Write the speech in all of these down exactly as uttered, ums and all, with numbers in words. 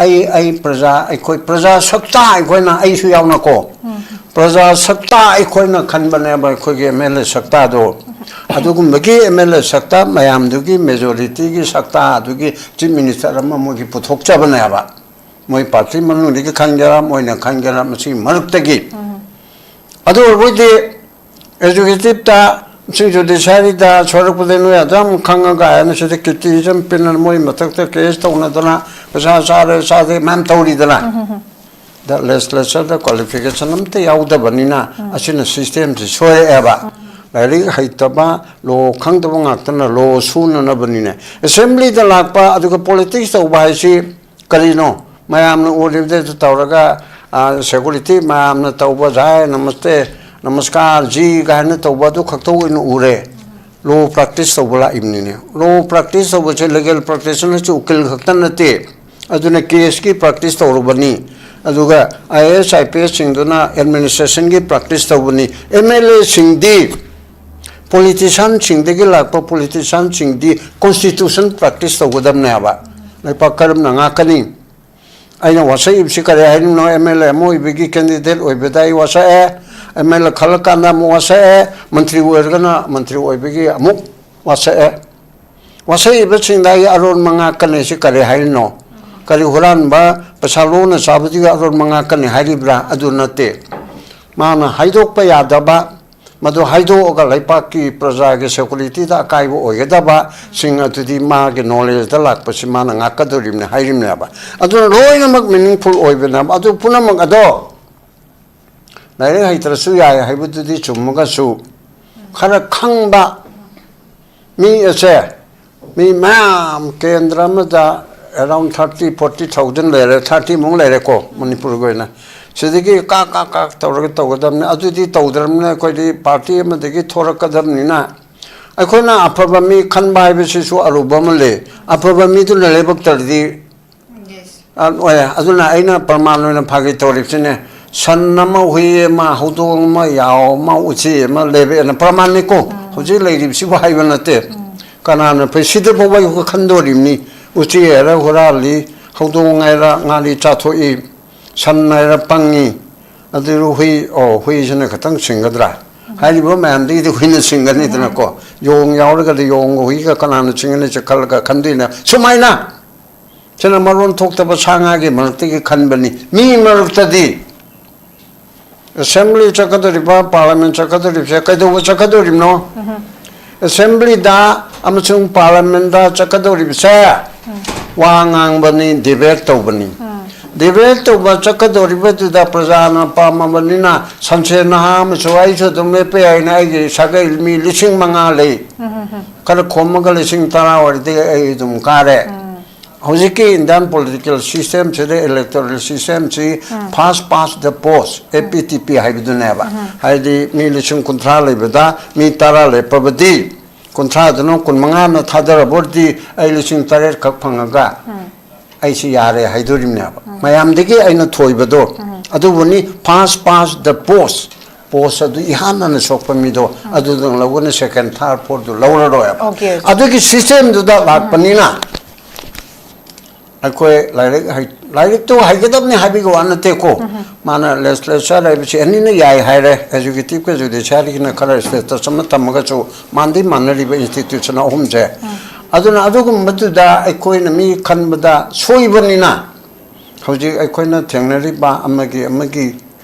ꯑꯩ ꯑꯩ ꯄ꯭ꯔꯖꯥ ꯑꯩꯈꯣꯏ ꯄ꯭ꯔꯖꯥ ꯁꯛꯇ ꯑꯩꯈꯣꯏꯅ ꯑꯩꯁꯨ ꯌꯥꯎꯅꯀꯣ ꯄ꯭ꯔꯖꯥ ꯁꯛꯇ ꯑꯩꯈꯣꯏꯅ ꯈꯟꯕꯅꯦꯕ ꯑꯩꯈꯣꯏꯒꯤ ꯑꯦꯝ ꯑꯦꯜ ꯑꯦ ꯁꯛꯇꯗꯣ ꯑꯗꯨꯒꯨꯝꯕꯒꯤ ꯑꯦꯝ ꯑꯦꯜ ꯑꯦ ꯁꯛꯇ ꯃꯌꯥꯝꯗꯨꯒꯤ ꯃꯦꯖꯣꯔꯤꯇꯤꯒꯤ ꯁꯛꯇ ꯑꯗꯨꯒꯤ ꯆꯤꯐ ꯃꯤꯅꯤꯁꯇꯔ ꯑꯃ ꯃꯣꯏꯒꯤ ꯄꯨꯊꯣꯛꯆꯕꯅꯦꯕ ꯃꯣꯏ ꯄꯥꯔꯇꯤ ꯃꯅꯨꯡꯗꯒꯤ ꯈꯟꯒꯦꯔꯥ ꯃꯣꯏꯅ ꯈꯟꯒꯦꯔꯥ ꯃꯁꯤꯒꯤ ꯃꯔꯛꯇꯒꯤ ꯑꯗꯨ ꯑꯣꯏꯔꯕꯣꯏꯗꯤ ꯑꯦꯛꯖꯤꯀ꯭ꯌꯨꯇꯤꯞꯇ ꯁꯤ ꯖꯨꯗꯤꯁꯤꯌꯥꯔꯤꯗ ꯁꯣꯏꯔꯛꯄꯗ ꯅꯣꯏ ꯑꯗꯨ ꯌꯥꯝ ꯈꯪꯉꯒ ꯍꯥꯏꯅ ꯁꯤꯗ ꯀ꯭ꯔꯤꯇꯤꯁꯤꯖꯝ ꯄꯤꯅ ꯃꯣꯏ ꯃꯊꯛꯇ ꯀꯦꯁ ꯇꯧꯅꯗꯅ ꯄꯩꯁꯥ ꯆꯥꯔꯦ ꯆꯥꯗꯦ ꯃꯌꯥꯝ ꯇꯧꯔꯤꯗꯅ ꯗ ꯂꯦꯖꯤꯁꯂꯦꯆꯔꯗ ꯀ꯭ꯋꯥꯂꯤꯐꯤꯀꯦꯁꯟ ꯑꯝꯇ ꯌꯥꯎꯗꯕꯅꯤꯅ ꯑꯁꯤꯅ ꯁꯤꯁꯇꯦꯝꯁꯤ ꯁꯣꯏꯔꯛꯑꯦꯕ ꯂꯥꯏꯔꯤꯛ ꯍꯩꯇꯕ ꯂꯣ ꯈꯪꯗꯕ ꯉꯥꯛꯇꯅ ꯂꯣ ꯁꯨꯅꯅꯕꯅꯤꯅꯦ ꯑꯦꯁꯦꯝꯕ꯭ꯂꯤꯗ ꯂꯥꯛꯄ ꯑꯗꯨꯒ ꯄꯣꯂꯤꯇꯤꯛꯁ ꯇꯧꯕ ꯍꯥꯏꯁꯤ ꯀꯔꯤꯅꯣ ꯃꯌꯥꯝꯅ ꯎꯔꯤꯕꯗꯨ ꯇꯧꯔꯒ ꯁꯦꯀꯨꯔꯤꯇꯤ ꯃꯌꯥꯝꯅ ꯇꯧꯕ ꯖꯥꯏ ꯅꯃꯁꯇꯦ ꯅꯃꯁꯀꯥꯔ ꯖꯤ ꯀꯥꯏꯅ ꯇꯧꯕ ꯑꯗꯨ ꯈꯛꯇ ꯑꯣꯏꯅ ꯎꯔꯦ ꯂꯣ ꯄ꯭ꯔꯦꯛꯇꯤꯁ ꯇꯧꯕ ꯂꯥꯛꯏꯕꯅꯤꯅꯦ ꯂꯣ ꯄ꯭ꯔꯦꯛꯇꯤꯁ ꯇꯧꯕꯁꯦ ꯂꯤꯒꯦꯜ ꯄ꯭ꯔꯦꯛꯇꯤꯁꯅꯔꯁꯨ ꯎꯀꯤꯜ ꯈꯛꯇ ꯅꯠꯇꯦ ꯑꯗꯨꯅ ꯀꯦꯁꯀꯤ ꯄ꯭ꯔꯦꯛꯇꯤꯁ ꯇꯧꯔꯨꯕꯅꯤ ꯑꯗꯨꯒ I A S I P ꯑꯦꯁꯁꯤꯡꯗꯨꯅ ꯑꯦꯗꯃꯤꯅꯤꯁꯇ꯭ꯔꯦꯁꯟꯒꯤ ꯄ꯭ꯔꯦꯛꯇꯤꯁ ꯇꯧꯕꯅꯤ ꯑꯦꯝ ꯑꯦꯜ ꯑꯦꯁꯤꯡꯗꯤ ꯄꯣꯂꯤꯇꯤꯁꯤꯌꯥꯟꯁꯤꯡꯗꯒꯤ ꯂꯥꯛꯄ ꯄꯣꯂꯤꯇꯤꯁꯤꯌꯥꯟꯁꯤꯡꯗꯤ ꯀꯣꯟꯁꯇꯤꯇ꯭ꯌꯨꯁꯟ ꯄ꯭ꯔꯦꯛꯇꯤꯁ ꯇꯧꯒꯗꯕꯅꯦꯕ ꯂꯩꯄꯥꯛ ꯀꯔꯝꯅ ꯉꯥꯛꯀꯅꯤ ꯑꯩꯅ ꯋꯥꯁꯛꯏꯕꯁꯤ ꯀꯔꯤ ꯍꯥꯏꯔꯤꯕꯅꯣ ꯑꯦꯝ ꯑꯦꯜ ꯑꯦ ꯑꯃ ꯑꯣꯏꯕꯒꯤ ꯀꯦꯟꯗꯤꯗꯦꯠ ꯑꯣꯏꯕꯗ ꯑꯩ ꯋꯥꯁꯛꯑꯦ ꯑꯦꯝ ꯑꯦꯜ ꯑꯦ ꯈꯜꯂꯀꯥꯟꯗ ꯑꯃꯨꯛ ꯋꯥꯁꯛꯑꯦ ꯃꯟꯇ꯭ꯔꯤ ꯑꯣꯏꯔꯒꯅ ꯃꯟꯇ꯭ꯔꯤ ꯑꯣꯏꯕꯒꯤ ꯑꯃꯨꯛ ꯋꯥꯁꯛꯑꯦ ꯋꯥꯁꯛꯏꯕꯁꯤꯡꯗ ꯑꯩ ꯑꯔꯣꯟꯕ ꯉꯥꯛꯀꯅꯤ ꯁꯤ ꯀꯔꯤ ꯍꯥꯏꯔꯤꯅꯣ ꯀꯔꯤ ꯍꯨꯔꯥꯟꯕ ꯄꯩꯁꯥ ꯂꯣꯟꯅ ꯆꯥꯕꯗꯨꯒꯤ ꯑꯔꯣꯟꯕ ꯉꯥꯛꯀꯅꯤ ꯍꯥꯏꯔꯤꯕ꯭ꯔꯥ ꯑꯗꯨ ꯅꯠꯇꯦ ꯃꯥꯅ ꯍꯥꯏꯗꯣꯛꯄ ꯌꯥꯗꯕ ꯃꯗꯨ ꯍꯥꯏꯗꯣꯛꯑꯒ ꯂꯩꯄꯥꯛꯀꯤ ꯄ꯭ꯔꯖꯥꯒꯤ ꯁꯦꯀꯨꯔꯤꯇꯤꯗ ꯑꯀꯥꯏꯕ ꯑꯣꯏꯒꯗꯕꯁꯤꯡ ꯑꯗꯨꯗꯤ ꯃꯥꯒꯤ ꯅꯣꯂꯦꯖꯇ ꯂꯥꯛꯄꯁꯤ ꯃꯥꯅ ꯉꯥꯛꯀꯗꯧꯔꯤꯕꯅꯤ ꯍꯥꯏꯔꯤꯕꯅꯦꯕ ꯑꯗꯨꯅ ꯂꯣꯏꯅꯃꯛ ꯃꯤꯅꯤꯡꯐꯨꯜ ꯑꯣꯏꯕꯅꯦꯕ ꯑꯗꯨ ꯄꯨꯝꯅꯃꯛ ꯑꯗꯣ ꯂꯥꯏꯔꯤꯛ ꯍꯩꯇ꯭ꯔꯁꯨ ꯌꯥꯏ ꯍꯥꯏꯕꯗꯨꯗꯤ ꯆꯨꯝꯃꯒꯁꯨ ꯈꯔ ꯈꯪꯕ ꯃꯤ ꯑꯁꯦ ꯃꯤ ꯃꯌꯥꯝ ꯀꯦꯟꯗ꯭ꯔ ꯑꯃꯗ ꯑꯦꯔꯥꯎꯟ ꯊꯥꯔꯇꯤ ꯐꯣꯔꯇꯤ ꯊꯥꯎꯖꯟ ꯂꯩꯔꯦ ꯊꯥꯔꯇꯤꯃꯨꯛ ꯂꯩꯔꯦꯀꯣ ꯃꯅꯤꯄꯨꯔꯒꯤ ꯑꯣꯏꯅ ꯁꯤꯗꯒꯤ ꯀꯥꯛ ꯀꯥꯛ ꯀꯥꯛ ꯇꯧꯔꯒ ꯇꯧꯒꯗꯕꯅꯤ ꯑꯗꯨꯗꯤ ꯇꯧꯗ꯭ꯔꯕꯅꯤꯅ ꯑꯩꯈꯣꯏꯗꯤ ꯄꯥꯔꯇꯤ ꯑꯃꯗꯒꯤ ꯊꯣꯔꯛꯀꯗꯕꯅꯤꯅ ꯑꯩꯈꯣꯏꯅ ꯑꯐꯕ ꯃꯤ ꯈꯟꯕ ꯍꯥꯏꯕꯁꯤꯁꯨ ꯑꯔꯨꯕ ꯑꯃ ꯂꯩ ꯑꯐꯕ ꯃꯤꯗꯨꯅ ꯂꯩꯕꯛꯇꯗꯤ ꯑꯣꯏ ꯑꯗꯨꯅ ꯑꯩꯅ ꯄ꯭ꯔꯃꯥꯟ ꯑꯣꯏꯅ ꯐꯥꯒꯤ ꯇꯧꯔꯤꯕꯁꯤꯅꯦ ꯁꯟ ꯑꯃ ꯍꯨꯏ ꯑꯃ ꯍꯧꯗꯣꯡ ꯑꯃ ꯌꯥꯎ ꯑꯃ ꯎꯆꯤ ꯑꯃ ꯂꯩꯕꯅ ꯄ꯭ꯔꯃꯥꯟꯅꯤꯀꯣ ꯍꯧꯖꯤꯛ ꯂꯩꯔꯤꯕꯁꯤꯕꯨ ꯍꯥꯏꯕ ꯅꯠꯇꯦ ꯀꯅꯥꯅ ꯐꯩ ꯁꯤꯗ ꯐꯥꯎꯕ ꯑꯩꯈꯣꯏ ꯈꯟꯗꯣꯔꯤꯕꯅꯤ ꯎꯆꯤ ꯍꯥꯏꯔ ꯍꯨꯔꯥꯜꯂꯤ ꯍꯧꯗꯣꯡ ꯍꯥꯏꯔ ꯉꯥꯔꯤ ꯆꯥꯊꯣꯛꯏ, ꯁꯟ ꯍꯥꯏꯔ ꯄꯪꯉꯤ, ꯑꯗꯨ ꯍꯨꯏ, ꯑꯣ, ꯍꯨꯏꯁꯤꯅ ꯈꯤꯇꯪ ꯁꯤꯡꯒꯗ꯭ꯔꯥ? ꯍꯥꯏꯔꯤꯕ ꯃꯌꯥꯝꯗꯒꯤꯗꯤ ꯍꯨꯏꯅ ꯁꯤꯡꯒꯅꯤꯗꯅꯀꯣ꯫ ꯌꯣꯡ ꯌꯥꯎꯔꯒꯗꯤ ꯌꯣꯡꯒ ꯍꯨꯏꯒ ꯀꯅꯥꯅ ꯁꯤꯡꯒꯅꯤ ꯈꯜꯂꯒ ꯈꯟꯗꯣꯏꯅ꯫ ꯁꯨꯃꯥꯏꯅ ꯁꯤꯅ ꯃꯔꯣꯟ ꯊꯣꯛꯇꯕ ꯁꯥ ꯉꯥꯒꯤ ꯃꯔꯛꯇꯒꯤ ꯈꯟꯕꯅꯤ꯫ ꯃꯤ ꯃꯔꯛꯇꯗꯤ ꯑꯦꯁꯦꯝꯕ꯭ꯂꯤ ꯆꯠꯀꯗꯧꯔꯤꯕ, ꯄꯥꯔꯂꯤꯌꯥꯃꯦꯟ ꯆꯠꯀꯗꯧꯔꯤꯕꯁꯦ ꯀꯩꯗꯧꯕ ꯆꯠꯀꯗꯧꯔꯤꯕꯅꯣ? ꯑꯦꯁꯦꯝꯕ꯭ꯂꯤꯗ ꯑꯃꯁꯨꯡ ꯄꯥꯔꯂꯤꯌꯥꯃꯦꯟꯗ ꯆꯠꯀꯗꯧꯔꯤꯕꯁꯦ ꯋꯥ ꯉꯥꯡꯕꯅꯤ, ꯗꯤꯕꯦꯠ ꯇꯧꯕꯅꯤ꯫ ꯗꯤꯕꯦꯠ ꯇꯧꯕ ꯆꯠꯀꯗꯧꯔꯤꯕꯗꯨꯗ ꯄ꯭ꯔꯖꯥꯅ ꯄꯥꯝꯃꯕꯅꯤꯅ ꯁꯟꯁꯦ ꯅꯍꯥ ꯑꯃꯁꯨ ꯑꯩꯁꯨ ꯑꯗꯨꯝ ꯂꯦꯞꯄ ꯌꯥꯏꯅ ꯑꯩꯒꯤ ꯁꯥꯒꯩ ꯃꯤ ꯂꯤꯁꯤꯡ ꯃꯉꯥ ꯂꯩ꯫ ꯈꯔ ꯈꯣꯝꯃꯒ ꯂꯤꯁꯤꯡ ꯇꯔꯥ ꯑꯣꯏꯔꯗꯤ ꯑꯩ ꯑꯗꯨꯝ ꯀꯥꯔꯦ꯫ ꯍꯧꯖꯤꯛꯀꯤ ꯏꯟꯗꯤꯌꯥꯟ ꯄꯣꯂꯤꯇꯤꯀꯦꯜ ꯁꯤꯁꯇꯦꯝꯁꯤꯗ, ꯏꯂꯦꯛꯇꯣꯔꯦꯜ ꯁꯤꯁꯇꯦꯝꯁꯤ first past the post, A P T P ꯍꯥꯏꯕꯗꯨꯅꯦꯕ꯫ ꯍꯥꯏꯗꯤ ꯃꯤ ꯂꯤꯁꯤꯡ ꯀꯨꯟꯊ꯭ꯔꯥ ꯂꯩꯕꯗ ꯃꯤ ꯇꯔꯥ ꯂꯦꯞꯄꯕꯗꯤ, ꯀꯨꯟꯊ꯭ꯔꯥꯗꯨꯅ ꯀꯨꯟꯃꯉꯥꯅ ꯊꯥꯗꯔꯕ ꯑꯣꯏꯔꯗꯤ ꯑꯩ ꯂꯤꯁꯤꯡ ꯇꯔꯦꯠ ꯈꯛ ꯐꯪꯉꯒ ꯑꯩꯁꯤ ꯌꯥꯔꯦ ꯍꯥꯏꯗꯣꯔꯤꯕꯅꯦꯕ꯫ ꯃꯌꯥꯝꯗꯒꯤ ꯑꯩꯅ ꯊꯣꯏꯕꯗꯣ꯫ ꯑꯗꯨꯕꯨꯅꯤ first past the post, post ꯑꯗꯨ ꯏꯍꯥꯟ ꯍꯥꯟꯅ ꯁꯣꯛꯄ ꯃꯤꯗꯣ ꯑꯗꯨꯗꯪ ꯂꯧꯒꯅꯤ, second, third, fourth ꯗꯨ ꯂꯧꯔꯔꯣꯏꯕ꯫ Okay, okay. ꯑꯗꯨꯒꯤ ꯁꯤꯁꯇꯦꯝꯗꯨꯗ ꯂꯥꯛꯄꯅꯤꯅ ꯑꯩꯈꯣꯏ ꯂꯥꯏꯔꯤꯛ ꯍꯩ-, ꯂꯥꯏꯔꯤꯛꯇꯨ ꯍꯩꯒꯗꯕꯅꯤ ꯍꯥꯏꯕꯒꯤ ꯋꯥ ꯅꯠꯇꯦꯀꯣ꯫ ꯃꯥꯅ ꯂꯦꯖꯤꯁꯂꯦꯆꯔ ꯍꯥꯏꯕꯁꯤ ꯑꯅꯤꯅ ꯌꯥꯏ ꯍꯥꯏꯔꯦ, ꯑꯦꯛꯖꯤꯀ꯭ꯌꯨꯇꯤꯚꯀ ꯖꯨꯗꯤꯁꯤꯌꯥꯔꯤꯒꯤꯅ ꯈꯔ ꯁ꯭ꯇꯦꯇꯁ ꯑꯃ ꯊꯝꯃꯒꯁꯨ ꯃꯥꯟꯗꯤ ꯃꯥꯟꯅꯔꯤꯕ ꯏꯟꯁꯇꯤꯇ꯭ꯌꯨꯁꯟ ꯑꯍꯨꯝꯁꯦ꯫ ꯑꯗꯨꯅ ꯑꯗꯨꯒꯨꯝꯕꯗꯨꯗ ꯑꯩꯈꯣꯏꯅ ꯃꯤ ꯈꯟꯕꯗ ꯁꯣꯏꯕꯅꯤꯅ ꯍꯧꯖꯤꯛ ꯑꯩꯈꯣꯏꯅ ꯊꯦꯡꯅꯔꯤꯕ ꯑꯃꯒꯤ ꯑꯃꯒꯤ,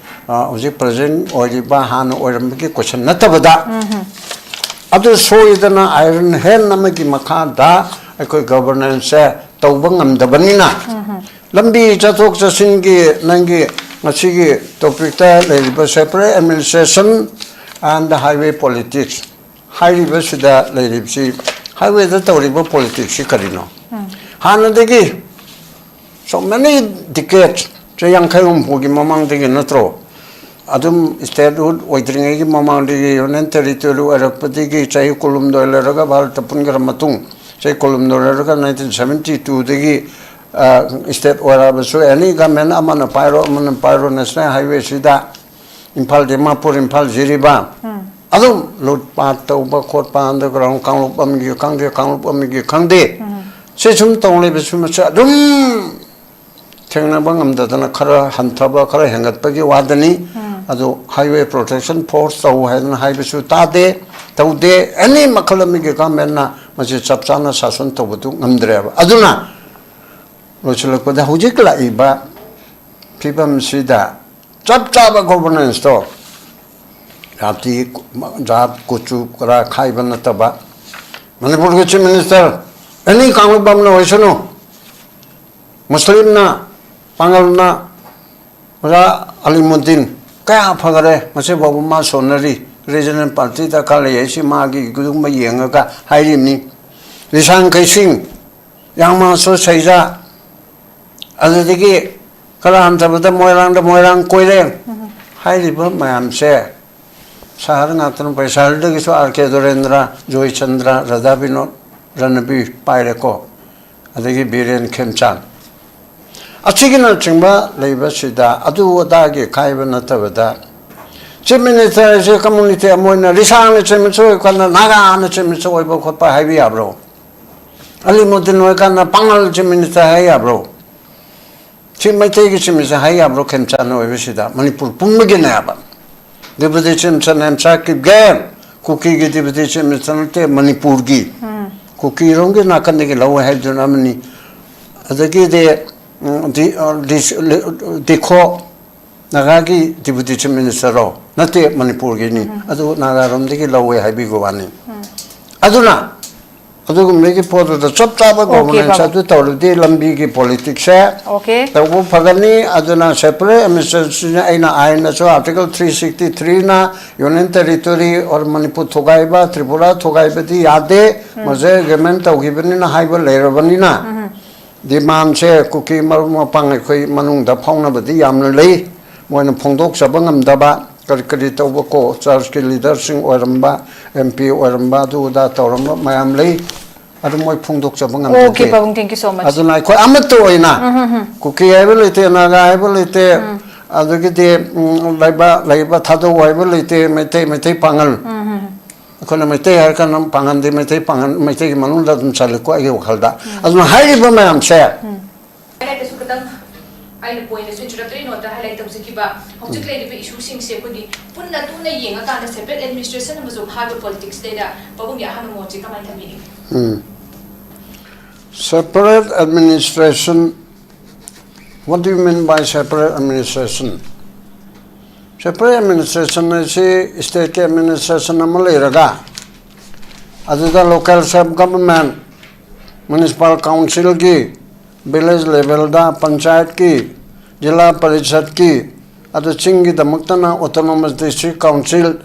ꯑ, ꯍꯧꯖꯤꯛ ꯄ꯭ꯔꯖꯦꯟ ꯑꯣꯏꯔꯤꯕ ꯍꯥꯟꯅ ꯑꯣꯏꯔꯝꯕꯒꯤ ꯀꯣꯏꯁꯟ ꯅꯠꯇꯕꯗ ꯑꯗꯨ ꯁꯣꯏꯗꯅ ꯑꯥꯏꯔꯟ ꯍꯦꯟ ꯑꯃꯒꯤ ꯃꯈꯥꯗ ꯑꯩꯈꯣꯏ ꯒꯕꯔꯅꯦꯟꯁꯁꯦ ꯇꯧꯕ ꯉꯝꯗꯕꯅꯤꯅ ꯂꯝꯕꯤ ꯆꯠꯊꯣꯛ ꯆꯠꯁꯤꯟꯒꯤ ꯅꯪꯒꯤ ꯉꯁꯤꯒꯤ ꯇꯣꯄꯤꯛꯇ ꯂꯩꯔꯤꯕ separate administration and highway politics ꯍꯥꯏꯔꯤꯕꯁꯤꯗ ꯂꯩꯔꯤꯕꯁꯤ, ꯍꯥꯏꯋꯦꯗ ꯇꯧꯔꯤꯕ ꯄꯣꯂꯤꯇꯤꯛꯁꯁꯤ ꯀꯔꯤꯅꯣ? ꯍꯥꯟꯅꯗꯒꯤ so many decades, ꯆꯍꯤ ꯌꯥꯡꯈꯩ ꯍꯨꯝꯐꯨꯒꯤ ꯃꯃꯥꯡꯗꯒꯤ ꯅꯠꯇ꯭ꯔꯣ? ꯑꯗꯨꯝ statehood ꯑꯣꯏꯗ꯭ꯔꯤꯉꯩꯒꯤ ꯃꯃꯥꯡꯗꯒꯤ, ꯌꯨꯅꯤꯌꯟ ꯇꯦꯔꯤꯇꯣꯔꯤ ꯑꯣꯏꯔꯛꯄꯗꯒꯤ ꯆꯍꯤ ꯀꯨꯟꯍꯨꯝꯗꯣꯏ ꯂꯩꯔꯒ ꯚꯥꯔꯠꯇ ꯄꯨꯟꯈ꯭ꯔ ꯃꯇꯨꯡ, ꯆꯍꯤ ꯀꯨꯟꯍꯨꯝꯗꯣꯏ ꯂꯩꯔꯒ nineteen seventy two ꯗꯒꯤ, ꯑ, state ꯑꯣꯏꯔꯛꯑꯕꯁꯨ, any government ꯑꯃꯅ ꯄꯥꯏꯔꯣ, ꯑꯃꯅ ꯄꯥꯏꯔꯣ, national highway ꯁꯤꯗ ꯏꯝꯐꯥꯜ ꯗꯤꯃꯥꯄꯨꯔ, ꯏꯝꯐꯥꯜ ꯖꯤꯔꯤꯕꯥꯝ, ꯑꯗꯨꯝ ꯂꯨꯠ ꯄꯥꯠ ꯇꯧꯕ ꯈꯣꯠꯄ, underground ꯀꯥꯡꯂꯨꯞ ꯑꯃꯒꯤ ꯈꯪꯗꯦ, ꯀꯥꯡꯂꯨꯞ ꯑꯃꯒꯤ ꯈꯪꯗꯦ, ꯁꯤ ꯁꯨꯝ ꯇꯧ ꯂꯩꯕꯁꯨ ꯃꯁꯤ ꯑꯗꯨꯝ ꯊꯦꯡꯅꯕ ꯉꯝꯗꯗꯅ ꯈꯔ ꯍꯟꯊꯕ, ꯈꯔ ꯍꯦꯟꯒꯠꯄꯒꯤ ꯋꯥꯗꯅꯤ꯫ ꯑꯗꯨ highway protection force ꯇꯧ ꯍꯥꯏꯗꯅ ꯍꯥꯏꯕꯁꯨ ꯇꯥꯗꯦ, ꯇꯧꯗꯦ꯫ ꯑꯦꯅꯤ ꯃꯈꯜ ꯑꯃꯒꯤ ꯒꯚꯔꯟꯃꯦꯟꯅ ꯃꯁꯤ ꯆꯞ ꯆꯥꯅ ꯁꯥꯁꯟ ꯇꯧꯕꯗꯨ ꯉꯝꯗ꯭ꯔꯦꯕ꯫ ꯑꯗꯨꯅ ꯂꯣꯏꯁꯤꯜꯂꯛꯄꯗ ꯍꯧꯖꯤꯛ ꯂꯥꯛꯏꯕ ꯐꯤꯕꯝꯁꯤꯗ ꯆꯞ ꯆꯥꯕ ꯒꯣꯚꯔꯅꯦꯟꯁꯇꯣ ꯖꯥꯇꯤ, ꯖꯥꯠ, ꯀꯨꯆꯨ ꯀꯔꯥ ꯈꯥꯏꯕ ꯅꯠꯇꯕ, ꯃꯅꯤꯄꯨꯔꯒꯤ ꯆꯤꯐ ꯃꯤꯅꯤꯁꯇꯔ ꯑꯦꯅꯤ ꯀꯥꯡꯂꯨꯞ ꯑꯃꯅ ꯑꯣꯏꯁꯅꯨ, ꯃꯨꯁꯂꯤꯝꯅ, ꯄꯥꯡꯒꯜꯅ, ꯑꯣꯖꯥ ꯑꯂꯤꯃꯨꯗꯤꯟ ꯀꯌꯥ ꯐꯈꯔꯦ, ꯉꯁꯤꯐꯥꯎꯕ ꯃꯥ ꯁꯣꯟꯅꯔꯤ꯫ ꯔꯤꯖꯅꯦꯜ ꯄꯥꯔꯇꯤ ꯗꯔꯀꯥꯔ ꯂꯩ ꯍꯥꯏꯁꯤ ꯃꯥꯒꯤ ꯑꯗꯨꯒꯨꯝꯕ ꯌꯦꯡꯉꯒ ꯍꯥꯏꯔꯤꯕꯅꯤ꯫ ꯂꯤꯁꯥꯡ ꯀꯩꯁꯤꯡ, ꯌꯥꯡꯃꯥꯁꯨ ꯁꯩꯖꯥ, ꯑꯗꯨꯗꯒꯤ ꯈꯔ ꯍꯟꯊꯕꯗ ꯃꯣꯏꯔꯥꯡꯗ ꯃꯣꯏꯔꯥꯡ ꯀꯣꯏꯔꯦꯡ꯫ ꯍꯥꯏꯔꯤꯕ ꯃꯌꯥꯝꯁꯦ ꯁꯍꯔ ꯉꯥꯛꯇꯅ ꯄꯩ꯫ ꯁꯍꯔꯗꯒꯤꯁꯨ ꯑꯥꯔ ꯀꯦ ꯗꯣꯔꯦꯟꯗ꯭ꯔ, ꯖꯣꯏꯆꯟꯗ꯭ꯔ, ꯔꯙꯥ ꯕꯤꯅꯣꯗ, ꯔꯅꯕꯤ ꯄꯥꯏꯔꯦꯀꯣ, ꯑꯗꯒꯤ ꯕꯤꯔꯦꯟ ꯈꯦꯝꯆꯥꯟ, ꯑꯁꯤꯒꯤꯅꯆꯤꯡꯕ ꯂꯩꯕꯁꯤꯗ ꯑꯗꯨ ꯑꯗꯥꯒꯤ ꯈꯥꯏꯕ ꯅꯠꯇꯕꯗ, ꯆꯤꯐ ꯃꯤꯅꯤꯁꯇꯔ ꯍꯥꯏꯁꯦ ꯀꯝꯃꯨꯅꯤꯇꯤ ꯑꯃ ꯑꯣꯏꯅ, ꯂꯤꯁꯥꯡꯅ ꯆꯤꯐ ꯃꯤꯅꯤꯁꯇꯔ ꯑꯣꯏꯀꯥꯟꯗ ꯅꯥꯒꯥꯅ ꯆꯤꯐ ꯃꯤꯅꯤꯁꯇꯔ ꯑꯣꯏꯕ ꯈꯣꯠꯄ ꯍꯥꯏꯕ ꯌꯥꯕ꯭ꯔꯣ? ꯑꯂꯤꯃꯨꯗꯤꯟ ꯑꯣꯏꯀꯥꯟꯗ ꯄꯥꯡꯒꯜ ꯆꯤꯐ ꯃꯤꯅꯤꯁꯇꯔ ꯍꯥꯏ ꯌꯥꯕ꯭ꯔꯣ? ꯁꯤ ꯃꯩꯇꯩꯒꯤ ꯆꯤꯐ ꯃꯤꯅꯤꯁꯇꯔ ꯍꯥꯏ ꯌꯥꯕ꯭ꯔꯣ? ꯈꯦꯝꯆꯥꯟ ꯑꯣꯏꯕꯁꯤꯗ ꯃꯅꯤꯄꯨꯔ ꯄꯨꯝꯕꯒꯤꯅꯦꯕ꯫ Deputy chief minister Nemcha Kipgen, ꯀꯨꯀꯤꯒꯤ ꯗꯦꯄꯨꯇꯤ ꯆꯤꯐ ꯃꯤꯅꯤꯁꯇꯔ ꯅꯠꯇꯦ, ꯃꯅꯤꯄꯨꯔꯒꯤ꯫ ꯀꯨꯀꯤꯔꯣꯝꯒꯤ ꯅꯥꯀꯟꯗꯒꯤ ꯂꯧꯋꯦ ꯍꯥꯏꯕꯗꯨꯅ ꯑꯃꯅꯤ꯫ ꯑꯗꯒꯤꯗꯤ, ꯎꯝ, ꯗꯤ-, ꯑ, ꯗꯤ-, ꯗꯤꯈꯣ ꯅꯥꯒꯥꯒꯤ ꯗꯦꯄꯨꯇꯤ ꯆꯤꯐ ꯃꯤꯅꯤꯁꯇꯔꯔꯣ? ꯅꯠꯇꯦ, ꯃꯅꯤꯄꯨꯔꯒꯤꯅꯤ꯫ ꯑꯗꯨ ꯅꯥꯒꯥꯔꯣꯝꯗꯒꯤ ꯂꯧꯋꯦ ꯍꯥꯏꯕꯤꯕ ꯋꯥꯅꯤ꯫ ꯑꯗꯨꯅ ꯑꯗꯨꯒꯨꯝꯕꯒꯤ ꯄꯣꯠꯇꯨꯗ ꯆꯞ ꯆꯥꯕ ꯑꯣꯀꯦ, ꯒꯣꯚꯔꯅꯦꯟꯁ ꯕꯥꯕꯨ꯫ ꯑꯗꯨ ꯇꯧꯔꯗꯤ ꯂꯝꯕꯤꯒꯤ ꯄꯣꯂꯤꯇꯤꯛꯁꯁꯦ ꯑꯣꯀꯦ꯫ ꯇꯧꯕ ꯐꯒꯅꯤ꯫ ꯑꯗꯨꯅ ꯁꯦꯄꯔꯦꯠ ꯑꯦꯗꯃꯤꯅꯤꯁꯇ꯭ꯔꯦꯁꯟ ꯑꯩꯅ ꯑꯥꯏꯟꯗꯁꯨ ꯑꯥꯔꯇꯤꯀꯜ ꯊ꯭ꯔꯤ ꯁꯤꯛꯁꯇꯤ ꯊ꯭ꯔꯤꯅ ꯌꯨꯅꯤꯌꯟ ꯇꯦꯔꯤꯇꯣꯔꯤ ꯑꯣꯔ ꯃꯅꯤꯄꯨꯔ ꯊꯨꯒꯥꯏꯕ, ꯇ꯭ꯔꯤꯄꯨꯔꯥ ꯊꯨꯒꯥꯏꯕꯗꯤ ꯌꯥꯗꯦ꯫ ꯃꯁꯦ ꯑꯦꯒ꯭ꯔꯤꯃꯦꯟ ꯇꯧꯈꯤꯕꯅꯤꯅ ꯍꯥꯏꯕ ꯂꯩꯔꯕꯅꯤꯅ, ꯗꯤꯃꯥꯟꯁꯦ ꯀꯨꯀꯤ ꯃꯔꯨꯞ ꯃꯄꯥꯡ ꯑꯩꯈꯣꯏ ꯃꯅꯨꯡꯗ ꯐꯥꯎꯅꯕꯗꯤ ꯌꯥꯝꯅ ꯂꯩ꯫ ꯃꯣꯏꯅ ꯐꯣꯡꯗꯣꯛꯆꯕ ꯉꯝꯗꯕ ꯀꯔꯤ ꯀꯔꯤ ꯇꯧꯕ ꯀꯣ, ꯆꯔꯆꯀꯤ ꯂꯤꯗꯔꯁꯤꯡ ꯑꯣꯏꯔꯝꯕ, ꯑꯦꯝ ꯄꯤ ꯑꯣꯏꯔꯝꯕ, ꯑꯗꯨ ꯑꯗꯥ ꯇꯧꯔꯝꯕ ꯃꯌꯥꯝ ꯂꯩ꯫ ꯑꯗꯨ ꯃꯣꯏ ꯐꯣꯡꯗꯣꯛꯆꯕ ꯉꯝꯖꯗꯦ꯫ Okay, ꯄꯥꯕꯨꯡ, thank you so much. ꯑꯗꯨꯅ ꯑꯩꯈꯣꯏ ꯑꯃꯠꯇ ꯑꯣꯏꯅ ꯀꯨꯀꯤ ꯍꯥꯏꯕ ꯂꯩꯇꯦ, ꯅꯥꯒꯥ ꯍꯥꯏꯕ ꯂꯩꯇꯦ, ꯑꯗꯒꯤꯗꯤ, ꯎꯝ, ꯂꯩꯕ, ꯂꯩꯕ ꯊꯥꯗꯧ ꯍꯥꯏꯕ ꯂꯩꯇꯦ, ꯃꯩꯇꯩ, ꯃꯩꯇꯩ ꯄꯥꯉꯜ꯫ ꯑꯩꯈꯣꯏꯅ ꯃꯩꯇꯩ ꯍꯥꯏꯔ ꯀꯥꯟꯗ ꯄꯥꯡꯒꯟꯗꯤ ꯃꯩꯇꯩ, ꯄꯥꯡꯒꯟ, ꯃꯩꯇꯩꯒꯤ ꯃꯅꯨꯡꯗ ꯑꯗꯨꯝ ꯆꯜꯂꯤꯀꯣ ꯑꯩꯒꯤ ꯋꯥꯈꯜꯗ꯫ ꯑꯗꯨꯅ ꯍꯥꯏꯔꯤꯕ ꯃꯌꯥꯝꯁꯦ, ꯍꯥꯏꯂꯥꯏꯠꯇꯁꯨ ꯈꯤꯇꯪ ꯑꯩꯅ ꯄꯣꯏꯟꯠꯇꯁꯨ ꯏꯟꯇ꯭ꯔꯣꯗꯛꯇꯔꯤ ꯅꯣꯠꯇ ꯍꯥꯏꯂꯥꯏꯠ ꯇꯧꯖꯈꯤꯕ ꯍꯧꯖꯤꯛ ꯂꯩꯔꯤꯕ ꯏꯁꯨꯁꯤꯡꯁꯦ ꯑꯩꯈꯣꯏꯒꯤ ꯄꯨꯟꯅ ꯇꯨꯅ ꯌꯦꯡꯉꯀꯥꯟꯗ ꯁꯦꯄꯔꯦꯠ ꯑꯦꯗꯃꯤꯅꯤꯁꯇ꯭ꯔꯦꯁꯟ ꯑꯃꯁꯨꯡ ꯍꯥꯏꯕ ꯄꯣꯂꯤꯇꯤꯛꯁꯇꯩꯗ ꯄꯥꯕꯨꯡꯒꯤ ꯑꯍꯥꯟꯕ ꯃꯣꯠꯁꯤ ꯀꯃꯥꯏꯅ ꯊꯝꯕꯤꯅꯤꯡꯏ? Separate administration, what do you mean by separate administration? Separate administration ꯍꯥꯏꯁꯤ ꯏꯁꯇꯦꯠꯀꯤ ꯑꯦꯗꯃꯤꯅꯤꯁꯇ꯭ꯔꯦꯁꯟ ꯑꯃ ꯂꯩꯔꯒ, ꯑꯗꯨꯗ local self government, municipal councilꯒꯤ, village levelꯗ ꯄꯟꯆꯥꯌꯠꯀꯤ, ꯖꯤꯂꯥ ꯄꯔꯤꯁꯠꯀꯤ, ꯑꯗꯨ ꯆꯤꯡꯒꯤꯗꯃꯛꯇꯅ autonomous district council,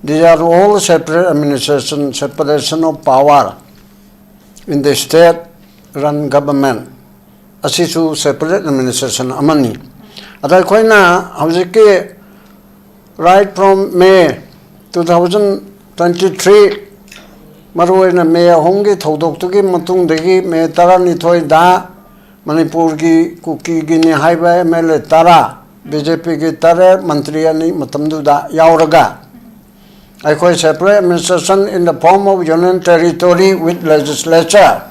these are all separate administration, separation of power in the state run government. ꯑꯁꯤꯁꯨ separate administration ꯑꯃꯅꯤ꯫ ꯑꯗ ꯑꯩꯈꯣꯏꯅ ꯍꯧꯖꯤꯛꯀꯤ right from May two thousand twenty three, ꯃꯔꯨꯑꯣꯏꯅ ꯃꯦ ꯑꯍꯨꯝꯒꯤ ꯊꯧꯗꯣꯛꯇꯨꯒꯤ ꯃꯇꯨꯡꯗꯒꯤ ꯃꯦ ꯇꯔꯥꯅꯤꯊꯣꯏꯗ ꯃꯅꯤꯄꯨꯔꯒꯤ ꯀꯨꯀꯤꯒꯤꯅꯤ ꯍꯥꯏꯕ ꯑꯦꯝ ꯑꯦꯜ ꯑꯦ ꯇꯔꯥ, ꯕꯤ ꯖꯦ ꯄꯤꯒꯤ ꯇꯔꯦꯠ, ꯃꯟꯇ꯭ꯔꯤ ꯑꯅꯤ ꯃꯇꯝꯗꯨꯗ ꯌꯥꯎꯔꯒ, ꯑꯩꯈꯣꯏ separate administration in the form of union territory with legislature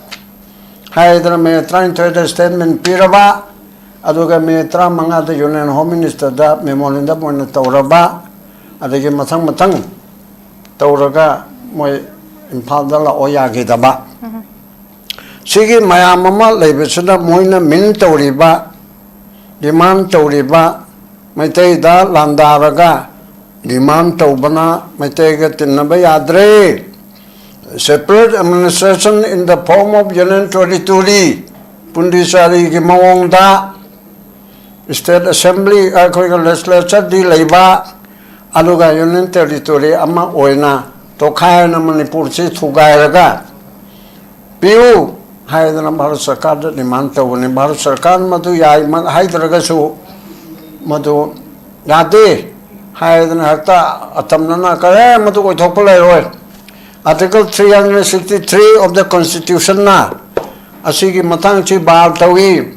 ꯍꯥꯏꯗꯅ ꯃꯦ ꯇꯔꯥꯅꯤꯊꯣꯏꯗ statement ꯄꯤꯔꯕ, ꯑꯗꯨꯒ ꯃꯦ ꯇꯔꯥꯃꯉꯥꯗ ꯌꯨꯅꯤꯌꯟ ꯍꯣꯝ ꯃꯤꯅꯤꯁꯇꯔꯗ ꯃꯦꯃꯣꯔꯦꯟꯗꯝ ꯑꯣꯏꯅ ꯇꯧꯔꯕ, ꯑꯗꯒꯤ ꯃꯊꯪ ꯃꯊꯪ ꯇꯧꯔꯒ ꯃꯣꯏ ꯏꯝꯐꯥꯜꯗ ꯂꯥꯛꯑꯣ ꯌꯥꯈꯤꯗꯕ꯫ ꯁꯤꯒꯤ ꯃꯌꯥꯝ ꯑꯃ ꯂꯩꯕꯁꯤꯗ ꯃꯣꯏꯅ ꯃꯤꯟ ꯇꯧꯔꯤꯕ, ꯗꯤꯃꯥꯟ ꯇꯧꯔꯤꯕ, ꯃꯩꯇꯩꯗ ꯂꯥꯟꯗꯥꯔꯒ ꯗꯤꯃꯥꯟ ꯇꯧꯕꯅ ꯃꯩꯇꯩꯒ ꯇꯤꯟꯅꯕ ꯌꯥꯗ꯭ꯔꯦ꯫ Separate administration in the form of union territory, ꯄꯨꯟꯗꯤꯆꯥꯔꯤꯒꯤ ꯃꯑꯣꯡꯗ state assembly, ꯑꯩꯈꯣꯏꯒ legislatureꯗꯤ ꯂꯩꯕ, ꯑꯗꯨꯒ union territory ꯑꯃ ꯑꯣꯏꯅ ꯇꯣꯈꯥꯏꯅ ꯃꯅꯤꯄꯨꯔꯁꯤ ꯊꯨꯒꯥꯏꯔꯒ ꯄꯤꯌꯨ ꯍꯥꯏꯗꯅ ꯚꯥꯔꯠ ꯁꯔꯀꯥꯔꯗ ꯗꯤꯃꯥꯟ ꯇꯧꯕꯅꯤ꯫ ꯚꯥꯔꯠ ꯁꯔꯀꯥꯔ ꯃꯗꯨ ꯌꯥꯏ ꯍꯥꯏꯗ꯭ꯔꯒꯁꯨ, ꯃꯗꯨ ꯌꯥꯗꯦ ꯍꯥꯏꯗꯅ ꯍꯦꯛꯇ ꯑꯇꯝꯅꯅ ꯀꯔꯤ ꯃꯗꯨ ꯑꯣꯏꯊꯣꯛꯄ ꯂꯩꯔꯣꯏ꯫ Article three hundred sixty three of the Constitutionꯅ ꯑꯁꯤꯒꯤ ꯃꯇꯥꯡꯁꯤ ꯕꯥꯔ ꯇꯧꯏ꯫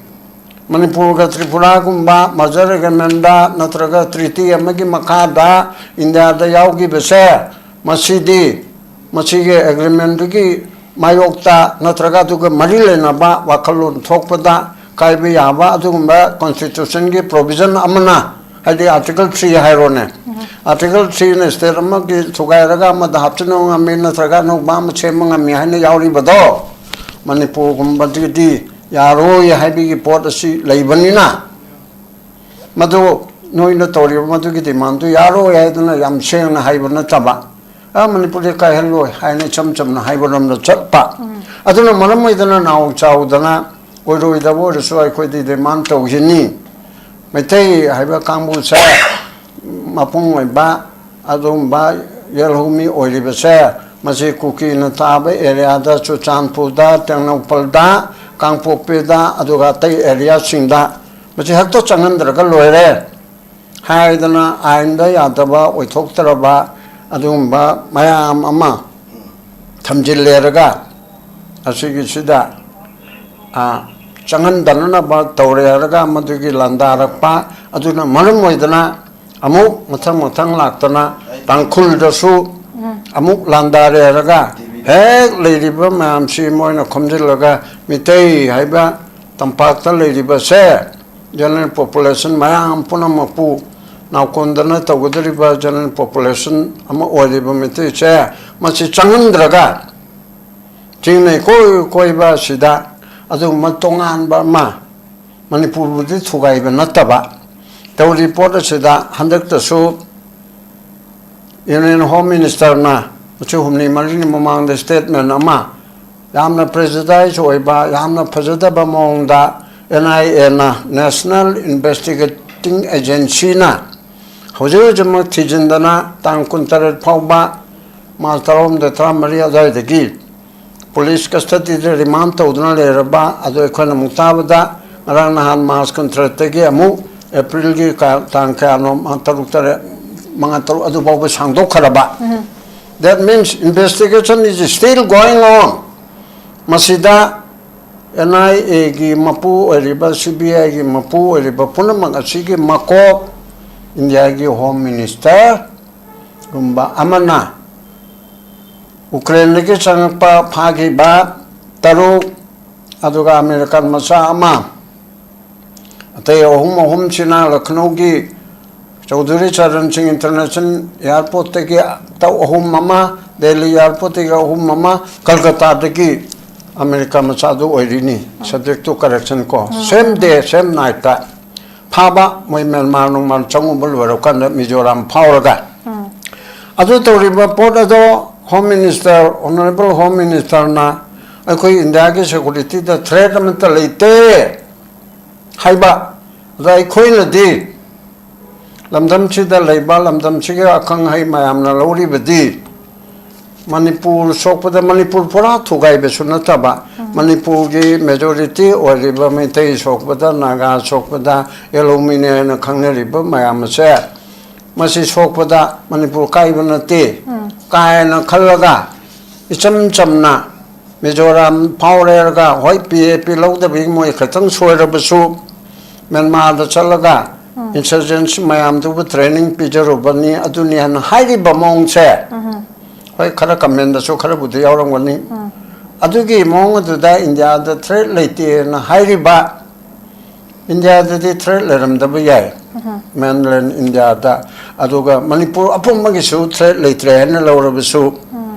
ꯃꯅꯤꯄꯨꯔꯒ ꯇ꯭ꯔꯤꯄꯨꯔꯥꯒꯨꯝꯕ merger agreementꯗ ꯅꯠꯇ꯭ꯔꯒ treaty ꯑꯃꯒꯤ ꯃꯈꯥꯗ ꯏꯟꯗꯤꯌꯥꯗ ꯌꯥꯎꯈꯤꯕꯁꯦ, ꯃꯁꯤꯗꯤ ꯃꯁꯤꯒꯤ ꯑꯦꯒ꯭ꯔꯤꯃꯦꯟꯗꯨꯒꯤ ꯃꯥꯌꯣꯛꯇ ꯅꯠꯇ꯭ꯔꯒ ꯑꯗꯨꯒ ꯃꯔꯤ ꯂꯩꯅꯕ ꯋꯥꯈꯜꯂꯣꯟ ꯊꯣꯛꯄꯗ ꯀꯥꯏꯕ ꯌꯥꯕ ꯑꯗꯨꯒꯨꯝꯕ ꯀꯣꯟꯁꯇꯤꯇ꯭ꯌꯨꯁꯟꯒꯤ ꯄ꯭ꯔꯣꯚꯤꯖꯟ ꯑꯃꯅ, ꯍꯥꯏꯗꯤ ꯑꯥꯔꯇꯤꯀꯜ ꯊ꯭ꯔꯤ ꯍꯥꯏꯔꯣꯅꯦ, ꯑꯥꯔꯇꯤꯀꯜ ꯊ꯭ꯔꯤꯅ ꯁ꯭ꯇꯦꯠ ꯑꯃꯒꯤ ꯊꯨꯒꯥꯏꯔꯒ ꯑꯃꯗ ꯍꯥꯞꯆꯤꯟꯕ ꯉꯝꯃꯤ ꯅꯠꯇ꯭ꯔꯒ ꯑꯅꯧꯕ ꯑꯃ ꯁꯦꯝꯕ ꯉꯝꯃꯤ ꯍꯥꯏꯅ ꯌꯥꯎꯔꯤꯕꯗꯣ, ꯃꯅꯤꯄꯨꯔꯒꯨꯝꯕꯗꯒꯤꯗꯤ ꯌꯥꯔꯣꯏ ꯍꯥꯏꯕꯒꯤ ꯄꯣꯠ ꯑꯁꯤ ꯂꯩꯕꯅꯤꯅ, ꯃꯗꯨ ꯅꯣꯏꯅ ꯇꯧꯔꯤꯕ ꯃꯗꯨꯒꯤ ꯗꯤꯃꯥꯟꯗꯨ ꯌꯥꯔꯣꯏ ꯍꯥꯏꯗꯨꯅ ꯌꯥꯝ ꯁꯦꯡꯅ ꯍꯥꯏꯕ ꯅꯠꯇꯕ, "ꯑ, ꯃꯅꯤꯄꯨꯔꯗ ꯀꯥꯏꯍꯜꯂꯣꯏ" ꯍꯥꯏꯅ ꯏꯆꯝ ꯆꯝꯅ ꯍꯥꯏꯕꯔꯣꯝꯗ ꯆꯠꯄ꯫ ꯑꯗꯨꯅ ꯃꯔꯝ ꯑꯣꯏꯗꯅ ꯅꯥꯎ ꯆꯥꯎꯗꯅ ꯑꯣꯏꯔꯣꯏꯗꯕ ꯑꯣꯏꯔꯁꯨ ꯑꯩꯈꯣꯏꯗꯤ ꯗꯤꯃꯥꯟ ꯇꯧꯈꯤꯅꯤ꯫ ꯃꯩꯇꯩ ꯍꯥꯏꯕ ꯀꯥꯡꯕꯨꯁꯦ ꯃꯄꯨꯡ ꯑꯣꯏꯕ ꯑꯗꯨꯒꯨꯝꯕ ꯌꯦꯜꯍꯧꯃꯤ ꯑꯣꯏꯔꯤꯕꯁꯦ, ꯃꯁꯤ ꯀꯨꯀꯤꯅ ꯇꯥꯕ ꯑꯦꯔꯤꯌꯥꯗ, ꯆꯨꯔꯆꯥꯟꯄꯨꯔꯗ, ꯇꯦꯡꯅꯧꯄꯜꯗ, ꯀꯥꯡꯄꯣꯛꯄꯤꯗ, ꯑꯗꯨꯒ ꯑꯇꯩ ꯑꯦꯔꯤꯌꯥꯁꯤꯡꯗ ꯃꯁꯤ ꯍꯦꯛꯇ ꯆꯪꯍꯟꯗ꯭ꯔꯒ ꯂꯣꯏꯔꯦ ꯍꯥꯏꯗꯅ ꯑꯥꯏꯟꯗ ꯌꯥꯗꯕ ꯑꯣꯏꯊꯣꯛꯇ꯭ꯔꯕ ꯑꯗꯨꯒꯨꯝꯕ ꯃꯌꯥꯝ ꯑꯃ ꯊꯝꯖꯤꯜꯂꯦꯔꯒ ꯑꯁꯤꯒꯤꯁꯤꯗ, ꯑ, ꯆꯪꯍꯟꯗꯅꯅꯕ ꯇꯧꯔꯦꯔꯒ ꯃꯗꯨꯒꯤ ꯂꯥꯟꯗꯥꯔꯛꯄ ꯑꯗꯨꯅ ꯃꯔꯝ ꯑꯣꯏꯗꯅ ꯑꯃꯨꯛ ꯃꯊꯪ ꯃꯊꯪ ꯂꯥꯛꯇꯅ ꯇꯥꯡꯈꯨꯜꯗꯁꯨ ꯑꯃꯨꯛ ꯂꯥꯟꯗꯥꯔꯦꯔꯒ ꯍꯦꯛ ꯂꯩꯔꯤꯕ ꯃꯌꯥꯝꯁꯤ ꯃꯣꯏꯅ ꯈꯣꯝꯖꯤꯜꯂꯒ ꯃꯤꯇꯩ ꯍꯥꯏꯕ ꯇꯝꯄꯥꯛꯇ ꯂꯩꯔꯤꯕꯁꯦ, ꯖꯦꯅꯔꯦꯜ ꯄꯣꯄꯨꯂꯦꯁꯟ ꯃꯌꯥꯝ ꯄꯨꯝꯅꯃꯛꯄꯨ ꯅꯥꯎꯀꯣꯟꯗꯅ ꯇꯧꯒꯗꯧꯔꯤꯕ ꯖꯦꯅꯔꯦꯜ ꯄꯣꯄꯨꯂꯦꯁꯟ ꯑꯃ ꯑꯣꯏꯔꯤꯕ ꯃꯩꯇꯩꯁꯦ, ꯃꯁꯤ ꯆꯪꯍꯟꯗ꯭ꯔꯒ ꯆꯤꯡꯅꯩ ꯀꯣꯏ ꯀꯣꯏꯕ ꯑꯁꯤꯗ ꯑꯗꯨꯒꯨꯝꯕ ꯇꯣꯉꯥꯟꯕ ꯑꯃ, ꯃꯅꯤꯄꯨꯔꯕꯨꯗꯤ ꯊꯨꯒꯥꯏꯕ ꯅꯠꯇꯕ, ꯇꯧꯔꯤ ꯄꯣꯠ ꯑꯁꯤꯗ ꯍꯟꯗꯛꯇꯁꯨ ꯌꯨꯅꯤꯌꯟ ꯍꯣꯝ ꯃꯤꯅꯤꯁꯇꯔꯅ ꯉꯁꯤ ꯍꯨꯝꯅꯤ ꯃꯔꯤꯅꯤ ꯃꯃꯥꯡꯗ ꯁ꯭ꯇꯦꯠꯃꯦꯟ ꯑꯃ ꯌꯥꯝꯅ ꯄ꯭ꯔꯦꯖꯨꯗꯥꯏꯁ ꯑꯣꯏꯕ, ꯌꯥꯝꯅ ꯐꯖꯗꯕ ꯃꯑꯣꯡꯗ ꯑꯦꯟ ꯑꯥꯏ ꯑꯦꯅ, ꯅꯦꯁꯅꯦꯜ ꯏꯟꯚꯦꯁꯇꯤꯒꯦꯇꯤꯡ ꯑꯦꯖꯦꯟꯁꯤꯅ ꯍꯧꯖꯤꯛ ꯍꯧꯖꯤꯛꯃꯛ ꯊꯤꯖꯤꯟꯗꯅ ꯇꯥꯡ ꯀꯨꯟꯇꯔꯦꯠ ꯐꯥꯎꯕ, ꯃꯥꯔꯆ ꯇꯔꯥꯍꯨꯝꯗꯣꯏ ꯇꯔꯥꯃꯔꯤ ꯑꯗꯨꯋꯥꯏꯗꯒꯤ ꯄꯨꯂꯤꯁ ꯀꯁꯇꯗꯤꯗ ꯔꯤꯃꯥꯟ ꯇꯧꯗꯨꯅ ꯂꯩꯔꯕ ꯑꯗꯨ ꯑꯩꯈꯣꯏꯅ ꯑꯃꯨꯛ ꯇꯥꯕꯗ ꯉꯔꯥꯡ ꯅꯍꯥꯟ ꯃꯥꯔꯆ ꯀꯨꯟꯇꯔꯦꯠꯇꯒꯤ ꯑꯃꯨꯛ ꯑꯦꯄ꯭ꯔꯤꯜꯒꯤ ꯀ-, ꯇꯥꯡ ꯀꯌꯥꯅꯣ, ꯃꯉꯥ, ꯇꯔꯨꯛ, ꯇꯔꯦꯠ, ꯃꯉꯥ, ꯇꯔꯨꯛ ꯑꯗꯨ ꯐꯥꯎꯕ ꯁꯥꯡꯗꯣꯛꯈ꯭ꯔꯕ꯫ That means investigation is still going on꯫ ꯃꯁꯤꯗ ꯑꯦꯟ ꯑꯥꯏ ꯑꯦꯒꯤ ꯃꯄꯨ ꯑꯣꯏꯔꯤꯕ, ꯁꯤ ꯕꯤ ꯑꯥꯏꯒꯤ ꯃꯄꯨ ꯑꯣꯏꯔꯤꯕ ꯄꯨꯝꯅꯃꯛ ꯑꯁꯤꯒꯤ ꯃꯀꯣꯛ ꯏꯟꯗꯤꯌꯥꯒꯤ ꯍꯣꯝ ꯃꯤꯅꯤꯁꯇꯔꯒꯨꯝꯕ ꯑꯃꯅ ꯎꯀ꯭ꯔꯦꯟꯗꯒꯤ ꯆꯪꯉꯛꯄ ꯐꯥꯈꯤꯕ ꯇꯔꯨꯛ, ꯑꯗꯨꯒ ꯑꯃꯦꯔꯤꯀꯥꯟ ꯃꯆꯥ ꯑꯃ, ꯑꯇꯩ ꯑꯍꯨꯝ, ꯑꯍꯨꯝꯁꯤꯅ ꯂꯈꯅꯧꯒꯤ ꯆꯧꯙꯨꯔꯤ ꯆꯔꯟ ꯁꯤꯡ ꯏꯟꯇꯔꯅꯦꯁꯅꯦꯜ ꯑꯦꯌꯥꯔꯄꯣꯔꯠꯇꯒꯤ ꯑꯍꯨꯝ ꯑꯃ, ꯗꯦꯜꯂꯤ ꯑꯦꯌꯥꯔꯄꯣꯔꯠꯇꯒꯤ ꯑꯍꯨꯝ ꯑꯃ, ꯀꯜꯀꯇꯥꯗꯒꯤ ꯑꯃꯦꯔꯤꯀꯥ ꯃꯆꯥꯗꯨ ꯑꯣꯏꯔꯤꯅꯤ, subject to correction ꯀꯣ, same day, same night ꯇ ꯐꯥꯕ, ꯃꯣꯏ ꯃ꯭ꯌꯥꯟꯃꯥꯔ ꯅꯨꯡꯃꯥꯔ ꯆꯪꯉꯨꯕ ꯂꯣꯏꯔꯀꯥꯟꯗ ꯃꯤꯖꯣꯔꯥꯝ ꯐꯥꯎꯔꯒ꯫ ꯑꯗꯨ ꯇꯧꯔꯤꯕ ꯄꯣꯠ ꯑꯗꯣ ꯍꯣꯝ ꯃꯤꯅꯤꯁꯇꯔ, ꯑꯣꯅꯔꯦꯕꯜ ꯍꯣꯝ ꯃꯤꯅꯤꯁꯇꯔꯅ ꯑꯩꯈꯣꯏ ꯏꯟꯗꯤꯌꯥꯒꯤ ꯁꯦꯀꯨꯔꯤꯇꯤꯗ ꯊ꯭ꯔꯦꯠ ꯑꯃꯠꯇ ꯂꯩꯇꯦ ꯍꯥꯏꯕ꯫ ꯑꯗ ꯑꯩꯈꯣꯏꯅꯗꯤ ꯂꯝꯗꯝꯁꯤꯗ ꯂꯩꯕ, ꯂꯝꯗꯝꯁꯤꯒꯤ ꯑꯈꯪ ꯑꯍꯩ ꯃꯌꯥꯝꯅ ꯂꯧꯔꯤꯕꯗꯤ ꯃꯅꯤꯄꯨꯔ ꯁꯣꯛꯄꯗ, ꯃꯅꯤꯄꯨꯔ ꯄꯨꯔꯥ ꯊꯨꯒꯥꯏꯕꯁꯨ ꯅꯠꯇꯕ, ꯃꯅꯤꯄꯨꯔꯒꯤ ꯃꯦꯖꯣꯔꯤꯇꯤ ꯑꯣꯏꯔꯤꯕ ꯃꯩꯇꯩ ꯁꯣꯛꯄꯗ, ꯅꯥꯒꯥ ꯁꯣꯛꯄꯗ, ꯌꯦꯂꯧꯃꯤꯅꯦ ꯍꯥꯏꯅ ꯈꯪꯅꯔꯤꯕ ꯃꯌꯥꯝ ꯑꯁꯦ, ꯃꯁꯤ ꯁꯣꯛꯄꯗ ꯃꯅꯤꯄꯨꯔ ꯀꯥꯏꯕ ꯅꯠꯇꯦ ꯀꯥꯏꯅ ꯈꯜꯂꯒ, ꯏꯆꯝ ꯆꯝꯅ ꯃꯤꯖꯣꯔꯥꯝ ꯐꯥꯎꯔꯦꯔꯒ, ꯍꯣꯏ, ꯄꯤ ꯑꯦ ꯄꯤ ꯂꯧꯗꯕꯒꯤ ꯃꯣꯏ ꯈꯤꯇꯪ ꯁꯣꯏꯔꯕꯁꯨ, ꯃ꯭ꯌꯥꯟꯃꯥꯔꯗ ꯆꯠꯂꯒ ꯏꯟꯁꯔꯖꯦꯟꯁꯤ ꯃꯌꯥꯝꯗꯨꯕꯨ ꯇ꯭ꯔꯦꯅꯤꯡ ꯄꯤꯖꯔꯨꯕꯅꯤ, ꯑꯗꯨꯅꯤ ꯍꯥꯏꯅ ꯍꯥꯏꯔꯤꯕ ꯃꯑꯣꯡꯁꯦ, ꯍꯣꯏ, ꯈꯔ ꯀꯃꯦꯟꯗꯁꯨ ꯈꯔꯕꯨꯗꯤ ꯌꯥꯎꯔꯝꯒꯅꯤ꯫ ꯑꯗꯨꯒꯤ ꯃꯑꯣꯡ ꯑꯗꯨꯗ ꯏꯟꯗꯤꯌꯥꯗ ꯊ꯭ꯔꯦꯠ ꯂꯩꯇꯦꯅ ꯍꯥꯏꯔꯤꯕ, ꯏꯟꯗꯤꯌꯥꯗꯗꯤ ꯊ꯭ꯔꯦꯠ ꯂꯩꯔꯝꯗꯕ ꯌꯥꯏ, ꯃꯦꯟꯂꯦꯟ ꯏꯟꯗꯤꯌꯥꯗ꯫ ꯑꯗꯨꯒ ꯃꯅꯤꯄꯨꯔ ꯑꯄꯨꯝꯕꯒꯤꯁꯨ ꯊ꯭ꯔꯦꯠ ꯂꯩꯇ꯭ꯔꯦ ꯍꯥꯏꯅ ꯂꯧꯔꯕꯁꯨ,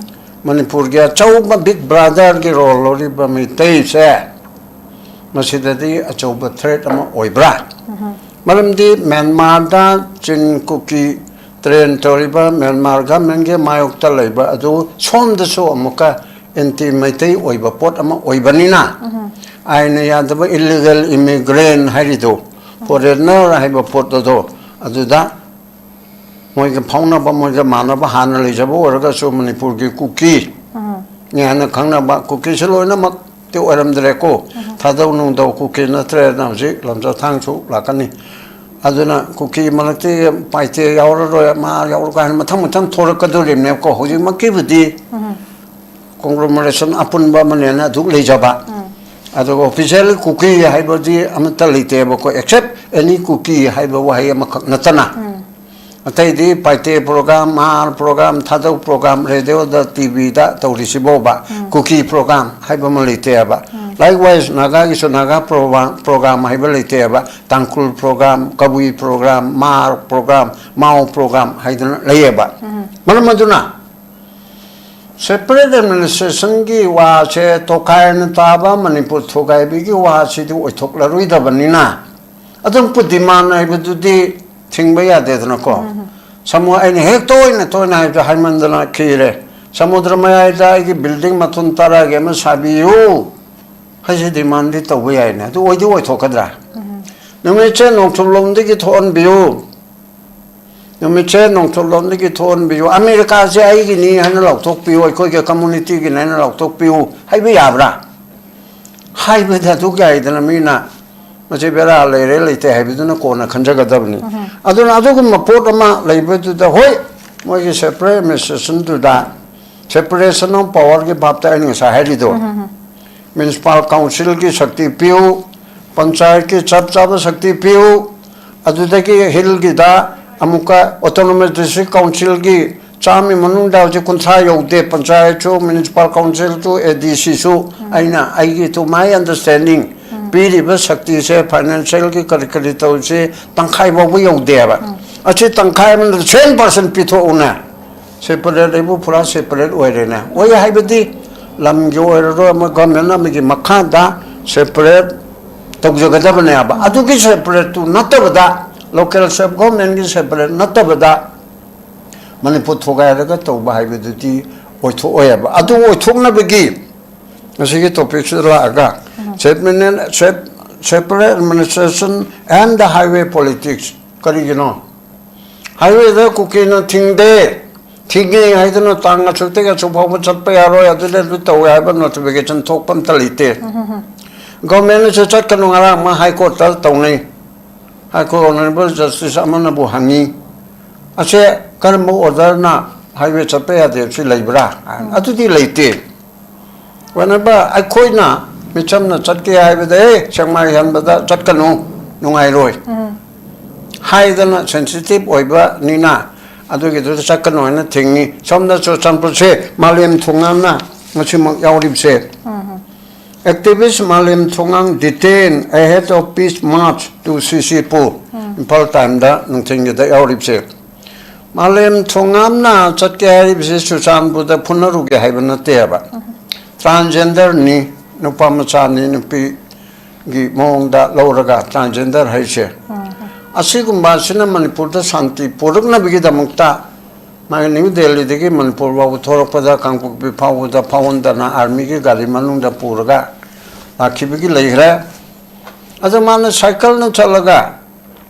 ꯃꯅꯤꯄꯨꯔꯒꯤ ꯑꯆꯧꯕ ꯕꯤꯛ ꯕ꯭ꯔꯥꯗꯔꯒꯤ ꯔꯣꯜ ꯂꯧꯔꯤꯕ ꯃꯩꯇꯩꯁꯦ, ꯃꯁꯤꯗꯗꯤ ꯑꯆꯧꯕ ꯊ꯭ꯔꯦꯠ ꯑꯃ ꯑꯣꯏꯕ꯭ꯔꯥ? ꯃꯔꯝꯗꯤ ꯃ꯭ꯌꯥꯟꯃꯥꯔꯗ ꯆꯤꯟ ꯀꯨꯀꯤ ꯇ꯭ꯔꯦꯟ ꯇꯧꯔꯤꯕ ꯃ꯭ꯌꯥꯟꯃꯥꯔ ꯒꯚꯔꯟꯃꯦꯟꯒꯤ ꯃꯥꯌꯣꯛꯇ ꯂꯩꯕ ꯑꯗꯨ ꯁꯣꯝꯗꯁꯨ ꯑꯃꯨꯛꯀ ꯑꯦꯟꯇꯤ ꯃꯩꯇꯩ ꯑꯣꯏꯕ ꯄꯣꯠ ꯑꯃ ꯑꯣꯏꯕꯅꯤꯅ, ꯑꯥꯏꯟꯅ ꯌꯥꯗꯕ ꯏꯂꯤꯒꯦꯜ ꯏꯃꯤꯒ꯭ꯔꯦꯟ ꯍꯥꯏꯔꯤꯗꯣ, ꯐꯣꯔꯦꯟꯅꯔ ꯍꯥꯏꯕ ꯄꯣꯠ ꯑꯗꯣ, ꯑꯗꯨꯗ ꯃꯣꯏꯒ ꯐꯥꯎꯅꯕ, ꯃꯣꯏꯒ ꯃꯥꯟꯅꯕ ꯍꯥꯟꯅ ꯂꯩꯖꯕ ꯑꯣꯏꯔꯒꯁꯨ ꯃꯅꯤꯄꯨꯔꯒꯤ ꯀꯨꯀꯤ ꯅꯤ ꯍꯥꯏꯅ ꯈꯪꯅꯕ, ꯀꯨꯀꯤꯁꯨ ꯂꯣꯏꯅꯃꯛꯇꯤ ꯑꯣꯏꯔꯝꯗ꯭ꯔꯦꯀꯣ꯫ ꯊꯥꯗꯧ ꯅꯨꯡꯗꯧ ꯀꯨꯀꯤ ꯅꯠꯇ꯭ꯔꯦꯅ ꯍꯧꯖꯤꯛ ꯂꯝꯆꯠꯊꯥꯡꯁꯨ ꯂꯥꯛꯀꯅꯤ꯫ ꯑꯗꯨꯅ ꯀꯨꯀꯤ ꯃꯔꯛꯇꯤ ꯄꯥꯏꯇꯦ ꯌꯥꯎꯔꯔꯣꯏ, ꯃꯥ ꯌꯥꯎꯔꯒ ꯍꯥꯏꯅ ꯃꯊꯪ ꯃꯊꯪ ꯊꯣꯔꯛꯀꯗꯣꯔꯤꯕꯅꯦꯕꯀꯣ꯫ ꯍꯧꯖꯤꯛꯃꯛꯀꯤꯕꯨꯗꯤ ꯀꯣꯡꯒ꯭ꯂꯣꯃꯔꯦꯁꯟ ꯑꯄꯨꯟꯕ ꯑꯃꯅꯦꯅ ꯑꯗꯨꯛ ꯂꯩꯖꯕ꯫ ꯑꯗꯨꯒ ꯑꯣꯐꯤꯁꯤꯌꯦꯜ ꯀꯨꯀꯤ ꯍꯥꯏꯕꯗꯤ ꯑꯃꯠꯇ ꯂꯩꯇꯦꯕꯀꯣ, ꯑꯦꯛꯁꯦꯞ ꯑꯦꯅꯤ ꯀꯨꯀꯤ ꯍꯥꯏꯕ ꯋꯥꯍꯩ ꯑꯃꯈꯛ ꯅꯠꯇꯅ꯫ ꯑꯇꯩꯗꯤ ꯄꯥꯏꯇꯦ ꯄ꯭ꯔꯣꯒ꯭ꯔꯥꯝ, ꯃꯍꯥꯔ ꯄ꯭ꯔꯣꯒ꯭ꯔꯥꯝ, ꯊꯥꯗꯧ ꯄ꯭ꯔꯣꯒ꯭ꯔꯥꯝ, ꯔꯦꯗꯤꯑꯣꯗ, ꯇꯤꯚꯤꯗ ꯇꯧꯔꯤꯁꯤꯕꯣꯕ, ꯀꯨꯀꯤ ꯄ꯭ꯔꯣꯒ꯭ꯔꯥꯝ ꯍꯥꯏꯕ ꯑꯃ ꯂꯩꯇꯦꯕ꯫ ꯂꯥꯏꯛꯋꯥꯏꯁ ꯅꯥꯒꯥꯒꯤꯁꯨ ꯅꯥꯒꯥ ꯄ꯭ꯔꯣꯒ꯭ꯔꯥꯝ, ꯄ꯭ꯔꯣꯒ꯭ꯔꯥꯝ ꯍꯥꯏꯕ ꯂꯩꯇꯦꯕ꯫ ꯇꯥꯡꯈꯨꯜ ꯄ꯭ꯔꯣꯒ꯭ꯔꯥꯝ, ꯀꯕꯨꯏ ꯄ꯭ꯔꯣꯒ꯭ꯔꯥꯝ, ꯃꯥꯔ ꯄ꯭ꯔꯣꯒ꯭ꯔꯥꯝ, ꯃꯥꯎ ꯄ꯭ꯔꯣꯒ꯭ꯔꯥꯝ ꯍꯥꯏꯗꯅ ꯂꯩꯌꯦꯕ꯫ ꯃꯔꯝ ꯑꯗꯨꯅ ꯁꯦꯄꯔꯦꯠ ꯑꯦꯗꯃꯤꯅꯤꯁꯇ꯭ꯔꯦꯁꯟꯒꯤ ꯋꯥꯁꯦ ꯇꯣꯈꯥꯏꯅ ꯇꯥꯕ ꯃꯅꯤꯄꯨꯔ ꯊꯨꯒꯥꯏꯕꯒꯤ ꯋꯥꯁꯤꯗꯤ ꯑꯣꯏꯊꯣꯛꯂꯔꯣꯏꯗꯕꯅꯤꯅ, ꯑꯗꯨꯝ ꯗꯤꯃꯥꯟ ꯍꯥꯏꯕꯗꯨꯗꯤ ꯊꯤꯡꯕ ꯌꯥꯗꯦꯗꯅꯀꯣ꯫ ꯁꯃꯨ ꯑꯩꯅ ꯍꯦꯛ ꯇꯣꯏꯅ ꯇꯣꯏꯅ ꯍꯥꯏꯕꯗꯣ ꯍꯥꯏꯃꯟꯗꯅ ꯈꯤꯔꯦ꯫ ꯁꯃꯨꯗ꯭ꯔ ꯃꯌꯥꯏꯗ ꯑꯩꯒꯤ ꯕꯤꯜꯗꯤꯡ ꯃꯊꯣꯟ ꯇꯔꯥꯒꯤ ꯑꯃ ꯁꯥꯕꯤꯌꯨ ꯍꯥꯏꯁꯦ ꯗꯤꯃꯥꯟꯗꯤ ꯇꯧꯕ ꯌꯥꯏꯅꯦ, ꯑꯗꯨ ꯑꯣꯏꯗꯤ ꯑꯣꯏꯊꯣꯛꯀꯗ꯭ꯔꯥ? ꯅꯨꯃꯤꯠꯁꯦ ꯅꯣꯡꯆꯨꯞꯂꯣꯝꯗꯒꯤ ꯊꯣꯛꯍꯟꯕꯤꯌꯨ, ꯅꯨꯃꯤꯠꯁꯦ ꯅꯣꯡꯆꯨꯞꯂꯣꯝꯗꯒꯤ ꯊꯣꯛꯍꯟꯕꯤꯌꯨ, ꯑꯃꯦꯔꯤꯀꯥꯁꯦ ꯑꯩꯒꯤꯅꯤ ꯍꯥꯏꯅ ꯂꯥꯎꯊꯣꯛꯄꯤꯌꯨ, ꯑꯩꯈꯣꯏꯒꯤ ꯀꯝꯃꯨꯅꯤꯇꯤꯒꯤꯅꯤ ꯍꯥꯏꯅ ꯂꯥꯎꯊꯣꯛꯄꯤꯌꯨ ꯍꯥꯏꯕ ꯌꯥꯕ꯭ꯔꯥ? ꯍꯥꯏꯕꯗ ꯑꯗꯨ ꯀꯥꯏꯗꯅ ꯃꯤꯅ ꯃꯁꯤ ꯕꯦꯔꯥ ꯂꯩꯔꯦ ꯂꯩꯇꯦ ꯍꯥꯏꯕꯗꯨꯅ ꯀꯣꯟꯅ ꯈꯟꯖꯒꯗꯕꯅꯤ꯫ ꯑꯗꯨꯅ ꯑꯗꯨꯒꯨꯝꯕ ꯄꯣꯠ ꯑꯃ ꯂꯩꯕꯗꯨꯗ, ꯍꯣꯏ, ꯃꯣꯏꯒꯤ ꯁꯦꯄꯔꯦꯠ ꯑꯦꯗꯃꯤꯅꯤꯁꯇ꯭ꯔꯦꯁꯟꯗꯨꯗ ꯁꯦꯄꯔꯦꯁꯟ ꯑꯣꯐ ꯄꯋꯥꯔꯒꯤ ꯚꯥꯞꯇ ꯑꯩꯅ ꯉꯁꯥꯏ ꯍꯥꯏꯔꯤꯗꯣ, ꯃ꯭ꯌꯨꯅꯤꯁꯤꯄꯥꯜ ꯀꯥꯎꯟꯁꯤꯜꯒꯤ ꯁꯛꯇꯤ ꯄꯤꯌꯨ, ꯄꯟꯆꯥꯌꯠꯀꯤ ꯆꯞ ꯆꯥꯕ ꯁꯛꯇꯤ ꯄꯤꯌꯨ, ꯑꯗꯨꯗꯒꯤ ꯍꯤꯜꯒꯤꯗ ꯑꯃꯨꯛꯀ ꯑꯣꯇꯣꯅꯣꯃꯁ ꯗꯤꯁꯇ꯭ꯔꯤꯛ ꯀꯥꯎꯟꯁꯤꯜꯒꯤ ꯆꯥꯝꯃꯒꯤ ꯃꯅꯨꯡꯗ ꯍꯧꯖꯤꯛ ꯀꯨꯟꯊ꯭ꯔꯥ ꯌꯧꯗꯦ, ꯄꯟꯆꯥꯌꯠꯁꯨ, ꯃ꯭ꯌꯨꯅꯤꯁꯤꯄꯥꯜ ꯀꯥꯎꯟꯁꯤꯜꯁꯨ, ꯑꯦ ꯗꯤ ꯁꯤꯁꯨ꯫ ꯑꯩꯅ ꯑꯩꯒꯤ, to my understanding, ꯄꯤꯔꯤꯕ ꯁꯛꯇꯤꯁꯦ, ꯐꯥꯏꯅꯥꯟꯁꯤꯌꯦꯜꯒꯤ ꯀꯔꯤ ꯀꯔꯤ ꯇꯧꯔꯤꯁꯦ, ꯇꯪꯈꯥꯏ ꯐꯥꯎꯕ ꯌꯧꯗꯦꯕ꯫ ꯑꯁꯤ ꯇꯪꯈꯥꯏ ꯑꯃꯅ ꯁꯚꯦꯟ ꯄꯥꯔꯁꯦꯟ ꯄꯤꯊꯣꯛꯎꯅꯦ꯫ ꯁꯦꯄꯔꯦꯠ ꯑꯩꯕꯨ ꯄꯨꯔꯥ ꯁꯦꯄꯔꯦꯠ ꯑꯣꯏꯔꯦꯅꯦ꯫ ꯑꯣꯏ ꯍꯥꯏꯕꯗꯤ ꯂꯝꯒꯤ ꯑꯣꯏꯔꯔꯣꯏ, ꯑꯃ ꯒꯚꯔꯟꯃꯦꯟ ꯑꯃꯒꯤ ꯃꯈꯥꯗ ꯁꯦꯄꯔꯦꯠ ꯇꯧꯖꯒꯗꯕꯅꯦꯕ꯫ ꯑꯗꯨꯒꯤ ꯁꯦꯄꯔꯦꯠꯇꯨ ꯅꯠꯇꯕꯗ, ꯂꯣꯀꯦꯜ ꯁꯦꯜꯐ ꯒꯚꯔꯟꯃꯦꯟꯒꯤ ꯁꯦꯄꯔꯦꯠ ꯅꯠꯇꯕꯗ ꯃꯅꯤꯄꯨꯔ ꯊꯨꯒꯥꯏꯔꯒ ꯇꯧꯕ ꯍꯥꯏꯕꯗꯨꯗꯤ ꯑꯣꯏꯊꯣꯛꯑꯣꯏꯕ꯫ ꯑꯗꯨ ꯑꯣꯏꯊꯣꯛꯅꯕꯒꯤ ꯉꯁꯤꯒꯤ ꯇꯣꯄꯤꯛꯁꯤꯗ ꯂꯥꯛꯑꯒ, separate administration and the highway politics, ꯀꯔꯤꯒꯤꯅꯣ? ꯍꯥꯏꯋꯦꯗ ꯀꯨꯀꯤꯅ ꯊꯤꯡꯗꯦ, ꯊꯤꯡꯉꯦ ꯍꯥꯏꯗꯅ ꯇꯥꯡ ꯑꯁꯨꯛꯇꯒꯤ ꯑꯁꯨꯛ ꯐꯥꯎꯕ ꯆꯠꯄ ꯌꯥꯔꯣꯏ, ꯑꯗꯨꯗ ꯑꯗꯨ ꯇꯧꯋꯦ ꯍꯥꯏꯕ ꯅꯣꯇꯤꯐꯤꯀꯦꯁꯟ ꯊꯣꯛꯄ ꯑꯝꯇ ꯂꯩꯇꯦ꯫ ꯒꯚꯔꯟꯃꯦꯟꯠꯅꯁꯨ ꯆꯠꯀꯅꯨ, ꯉꯔꯥꯡ ꯑꯃ ꯍꯥꯏ ꯀꯣꯔꯠꯇ ꯇꯧꯅꯩ꯫ ꯍꯥꯏ ꯀꯣꯔꯠ ꯑꯣꯅꯔꯦꯕꯜ ꯖꯁꯇꯤꯁ ꯑꯃꯅꯕꯨ ꯍꯪꯉꯤ, "ꯑꯁꯦ ꯀꯔꯝꯕ ꯑꯣꯔꯗꯔꯅ ꯍꯥꯏꯋꯦ ꯆꯠꯄ ꯌꯥꯗꯦ ꯁꯤ ꯂꯩꯕ꯭ꯔꯥ?" ꯑꯗꯨꯗꯤ ꯂꯩꯇꯦ꯫ ꯋꯥꯅꯕ ꯑꯩꯈꯣꯏꯅ ꯃꯤꯆꯝꯅ ꯆꯠꯀꯦ ꯍꯥꯏꯕꯗ, "ꯑꯦ, ꯁꯦꯛꯃꯥꯏ ꯍꯦꯟꯕꯗ ꯆꯠꯀꯅꯨ, ꯅꯨꯡꯉꯥꯏꯔꯣꯏ" ꯍꯥꯏꯗꯅ ꯁꯦꯟꯁꯤꯇꯤꯚ ꯑꯣꯏꯕꯅꯤꯅ ꯑꯗꯨꯒꯤꯗꯨꯗ ꯆꯠꯀꯅꯨ ꯍꯥꯏꯅ ꯊꯤꯡꯉꯤ꯫ ꯁꯣꯝꯗ ꯆꯨꯔꯆꯥꯟꯄꯨꯔꯁꯦ ꯃꯥꯂꯦꯝ ꯊꯣꯡꯉꯥꯝꯅ ꯉꯁꯤꯃꯛ ꯌꯥꯎꯔꯤꯕꯁꯦ꯫ Activist ꯃꯥꯂꯦꯝ ꯊꯣꯡꯉꯥꯝ detained ahead of peace march to C C Pur꯫ Imphal ꯇꯥꯏꯝꯗ ꯅꯨꯡꯊꯤꯜꯒꯤꯗ ꯌꯥꯎꯔꯤꯕꯁꯦ꯫ ꯃꯥꯂꯦꯝ ꯊꯣꯡꯉꯥꯝꯅ ꯆꯠꯀꯦ ꯍꯥꯏꯔꯤꯕꯁꯤ ꯆꯨꯔꯆꯥꯟꯄꯨꯔꯗ ꯐꯨꯅꯔꯨꯒꯦ ꯍꯥꯏꯕ ꯅꯠꯇꯦꯕ꯫ ꯇ꯭ꯔꯥꯟꯖꯦꯟꯗꯔꯅꯤ, ꯅꯨꯄꯥ ꯃꯆꯥꯅꯤ, ꯅꯨꯄꯤꯒꯤ ꯃꯑꯣꯡꯗ ꯂꯧꯔꯒ ꯇ꯭ꯔꯥꯟꯖꯦꯟꯗꯔ ꯍꯥꯏꯁꯦ꯫ ꯑꯁꯤꯒꯨꯝꯕ ꯑꯁꯤꯅ ꯃꯅꯤꯄꯨꯔꯗ ꯁꯥꯟꯇꯤ ꯄꯨꯔꯛꯅꯕꯒꯤꯗꯃꯛꯇ ꯃꯥꯒꯤ ꯅ꯭ꯌꯨ ꯗꯦꯜꯂꯤꯗꯒꯤ ꯃꯅꯤꯄꯨꯔ ꯐꯥꯎꯕ ꯊꯣꯔꯛꯄꯗ ꯀꯥꯡꯄꯣꯛꯄꯤ ꯐꯥꯎꯕꯗ ꯐꯥꯎꯍꯟꯗꯅ ꯑꯥꯔꯃꯤꯒꯤ ꯒꯥꯔꯤ ꯃꯅꯨꯡꯗ ꯄꯨꯔꯒ ꯂꯥꯛꯈꯤꯕꯒꯤ ꯂꯩꯈ꯭ꯔꯦ꯫ ꯑꯗꯣ ꯃꯥꯅ ꯁꯥꯏꯀꯜꯅ ꯆꯠꯂꯒ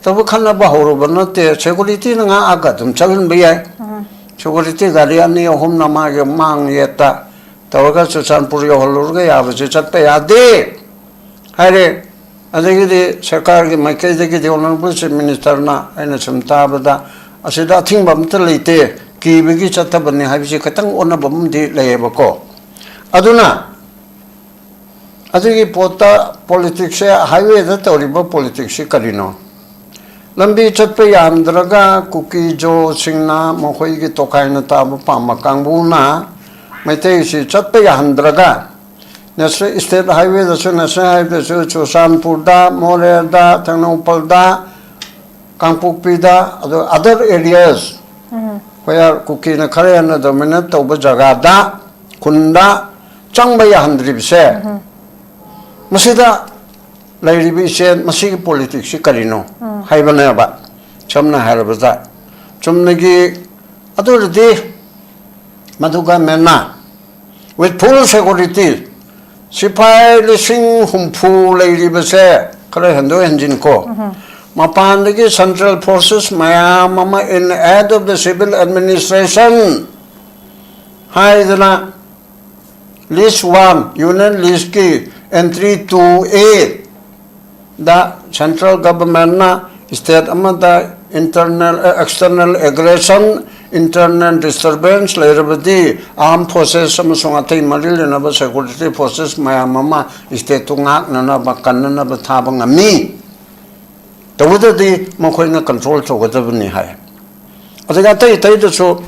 ꯇꯧꯕ ꯈꯠꯅꯕ ꯍꯧꯔꯨꯕ ꯅꯠꯇꯦ, ꯁꯦꯀꯨꯔꯤꯇꯤꯅ ꯉꯥꯛꯑꯒ ꯑꯗꯨꯝ ꯆꯠꯍꯟꯕ ꯌꯥꯏ꯫ ꯁꯦꯀꯨꯔꯤꯇꯤ ꯒꯥꯔꯤ ꯑꯅꯤ ꯑꯍꯨꯝꯅ ꯃꯥꯒꯤ ꯃꯥꯡ ꯌꯦꯠꯇ ꯇꯧꯔꯒ ꯆꯨꯔꯆꯥꯟꯄꯨꯔ ꯌꯧꯍꯜꯂꯨꯔꯒ ꯌꯥꯕꯁꯦ ꯆꯠꯄ ꯌꯥꯗꯦ ꯍꯥꯏꯔꯦ꯫ ꯑꯗꯒꯤꯗꯤ ꯁꯔꯀꯥꯔꯒꯤ ꯃꯥꯏꯀꯩꯗꯒꯤꯗꯤ ꯑꯣꯅꯔꯦꯕꯜ ꯆꯤꯐ ꯃꯤꯅꯤꯁꯇꯔꯅ ꯑꯩꯅ ꯁꯨꯝ ꯇꯥꯕꯗ ꯑꯁꯤꯗ ꯑꯊꯤꯡꯕ ꯑꯝꯇ ꯂꯩꯇꯦ, ꯀꯤꯕꯒꯤ ꯆꯠꯇꯕꯅꯤ ꯍꯥꯏꯕꯁꯤ ꯈꯤꯇꯪ ꯑꯣꯟꯅꯕ ꯑꯃꯗꯤ ꯂꯩꯌꯦꯕꯀꯣ꯫ ꯑꯗꯨꯅ ꯑꯗꯨꯒꯤ ꯄꯣꯠꯇ ꯄꯣꯂꯤꯇꯤꯛꯁꯁꯦ, ꯍꯥꯏꯋꯦꯗ ꯇꯧꯔꯤꯕ ꯄꯣꯂꯤꯇꯤꯛꯁꯁꯤ ꯀꯔꯤꯅꯣ? ꯂꯝꯕꯤ ꯆꯠꯄ ꯌꯥꯍꯟꯗ꯭ꯔꯒ ꯀꯨꯀꯤ ꯖꯣꯁꯤꯡꯅ ꯃꯈꯣꯏꯒꯤ ꯇꯣꯈꯥꯏꯅ ꯇꯥꯕ ꯄꯥꯝꯕ ꯀꯥꯡꯕꯨꯅ ꯃꯩꯇꯩꯁꯤ ꯆꯠꯄ ꯌꯥꯍꯟꯗ꯭ꯔꯒ ꯅꯦꯁꯅꯦꯜ ꯏꯁꯇꯦꯠ ꯍꯥꯏꯋꯦꯗꯁꯨ, ꯅꯦꯁꯅꯦꯜ ꯍꯥꯏꯋꯦꯗꯁꯨ ꯆꯨꯔꯆꯥꯟꯄꯨꯔꯗ, ꯃꯣꯔꯦꯗ, ꯇꯦꯡꯅꯧꯄꯜꯗ, ꯀꯥꯡꯄꯣꯛꯄꯤꯗ, ꯑꯗꯨ other areas where ꯀꯨꯀꯤꯅ ꯈꯔ ꯍꯦꯟꯅ ꯗꯣꯃꯤꯅꯦꯠ ꯇꯧꯕ ꯖꯒꯥꯗ, ꯈꯨꯟꯗ ꯆꯪꯕ ꯌꯥꯍꯟꯗ꯭ꯔꯤꯕꯁꯦ, ꯃꯁꯤꯗ ꯂꯩꯔꯤꯕ ꯏꯆꯦ, ꯃꯁꯤꯒꯤ ꯄꯣꯂꯤꯇꯤꯛꯁꯁꯤ ꯀꯔꯤꯅꯣ ꯍꯥꯏꯕꯅꯦꯕ꯫ ꯁꯝꯅ ꯍꯥꯏꯔꯕꯗ ꯆꯨꯝꯅꯒꯤ ꯑꯗꯨ ꯑꯣꯏꯔꯗꯤ ꯃꯗꯨ ꯒꯃꯦꯟꯅ with full security, ꯁꯤꯐꯥꯏ ꯂꯤꯁꯤꯡ ꯍꯨꯝꯐꯨ ꯂꯩꯔꯤꯕꯁꯦ ꯈꯔ ꯍꯦꯟꯗꯣꯛ ꯍꯦꯟꯖꯤꯟ ꯀꯣ, ꯃꯄꯥꯟꯗꯒꯤ ꯁꯦꯟꯇ꯭ꯔꯦꯜ ꯐꯣꯔꯁꯦꯁ ꯃꯌꯥꯝ ꯑꯃ in aid of the civil administration ꯍꯥꯏꯗꯅ ꯂꯤꯁ ꯋꯥꯟ, ꯌꯨꯅꯤꯌꯟ ꯂꯤꯁꯀꯤ ꯑꯦꯟꯇ꯭ꯔꯤ ꯇꯨ ꯑꯦ ꯗ ꯁꯦꯟꯇ꯭ꯔꯦꯜ ꯒꯚꯔꯟꯃꯦꯟꯠꯅ ꯁ꯭ꯇꯦꯠ ꯑꯃꯗ ꯏꯟꯇꯔꯅꯦꯜ, ꯑꯦ, ꯑꯦꯛꯁꯇꯔꯅꯦꯜ ꯑꯦꯒ꯭ꯔꯦꯁꯟ, ꯏꯟꯇꯔꯅꯦꯜ ꯗꯤꯁꯇꯔꯕꯦꯟꯁ ꯂꯩꯔꯕꯗꯤ ꯑꯥꯔꯝ ꯐꯣꯔꯁꯦꯁ ꯑꯃꯁꯨꯡ ꯑꯇꯩ ꯃꯔꯤ ꯂꯩꯅꯕ ꯁꯦꯀ꯭ꯌꯨꯔꯤꯇꯤ ꯐꯣꯔꯁꯦꯁ ꯃꯌꯥꯝ ꯑꯃ ꯁ꯭ꯇꯦꯠꯇꯨ ꯉꯥꯛꯅꯅꯕ, ꯀꯟꯅꯅꯕ ꯊꯥꯕ ꯉꯝꯃꯤ꯫ ꯇꯧꯕꯗꯗꯤ ꯃꯈꯣꯏꯅ ꯀꯟꯇ꯭ꯔꯣꯜ ꯇꯧꯒꯗꯕꯅꯤ ꯍꯥꯏ꯫ ꯑꯗꯨꯒ ꯑꯇꯩ ꯑꯇꯩꯗꯁꯨ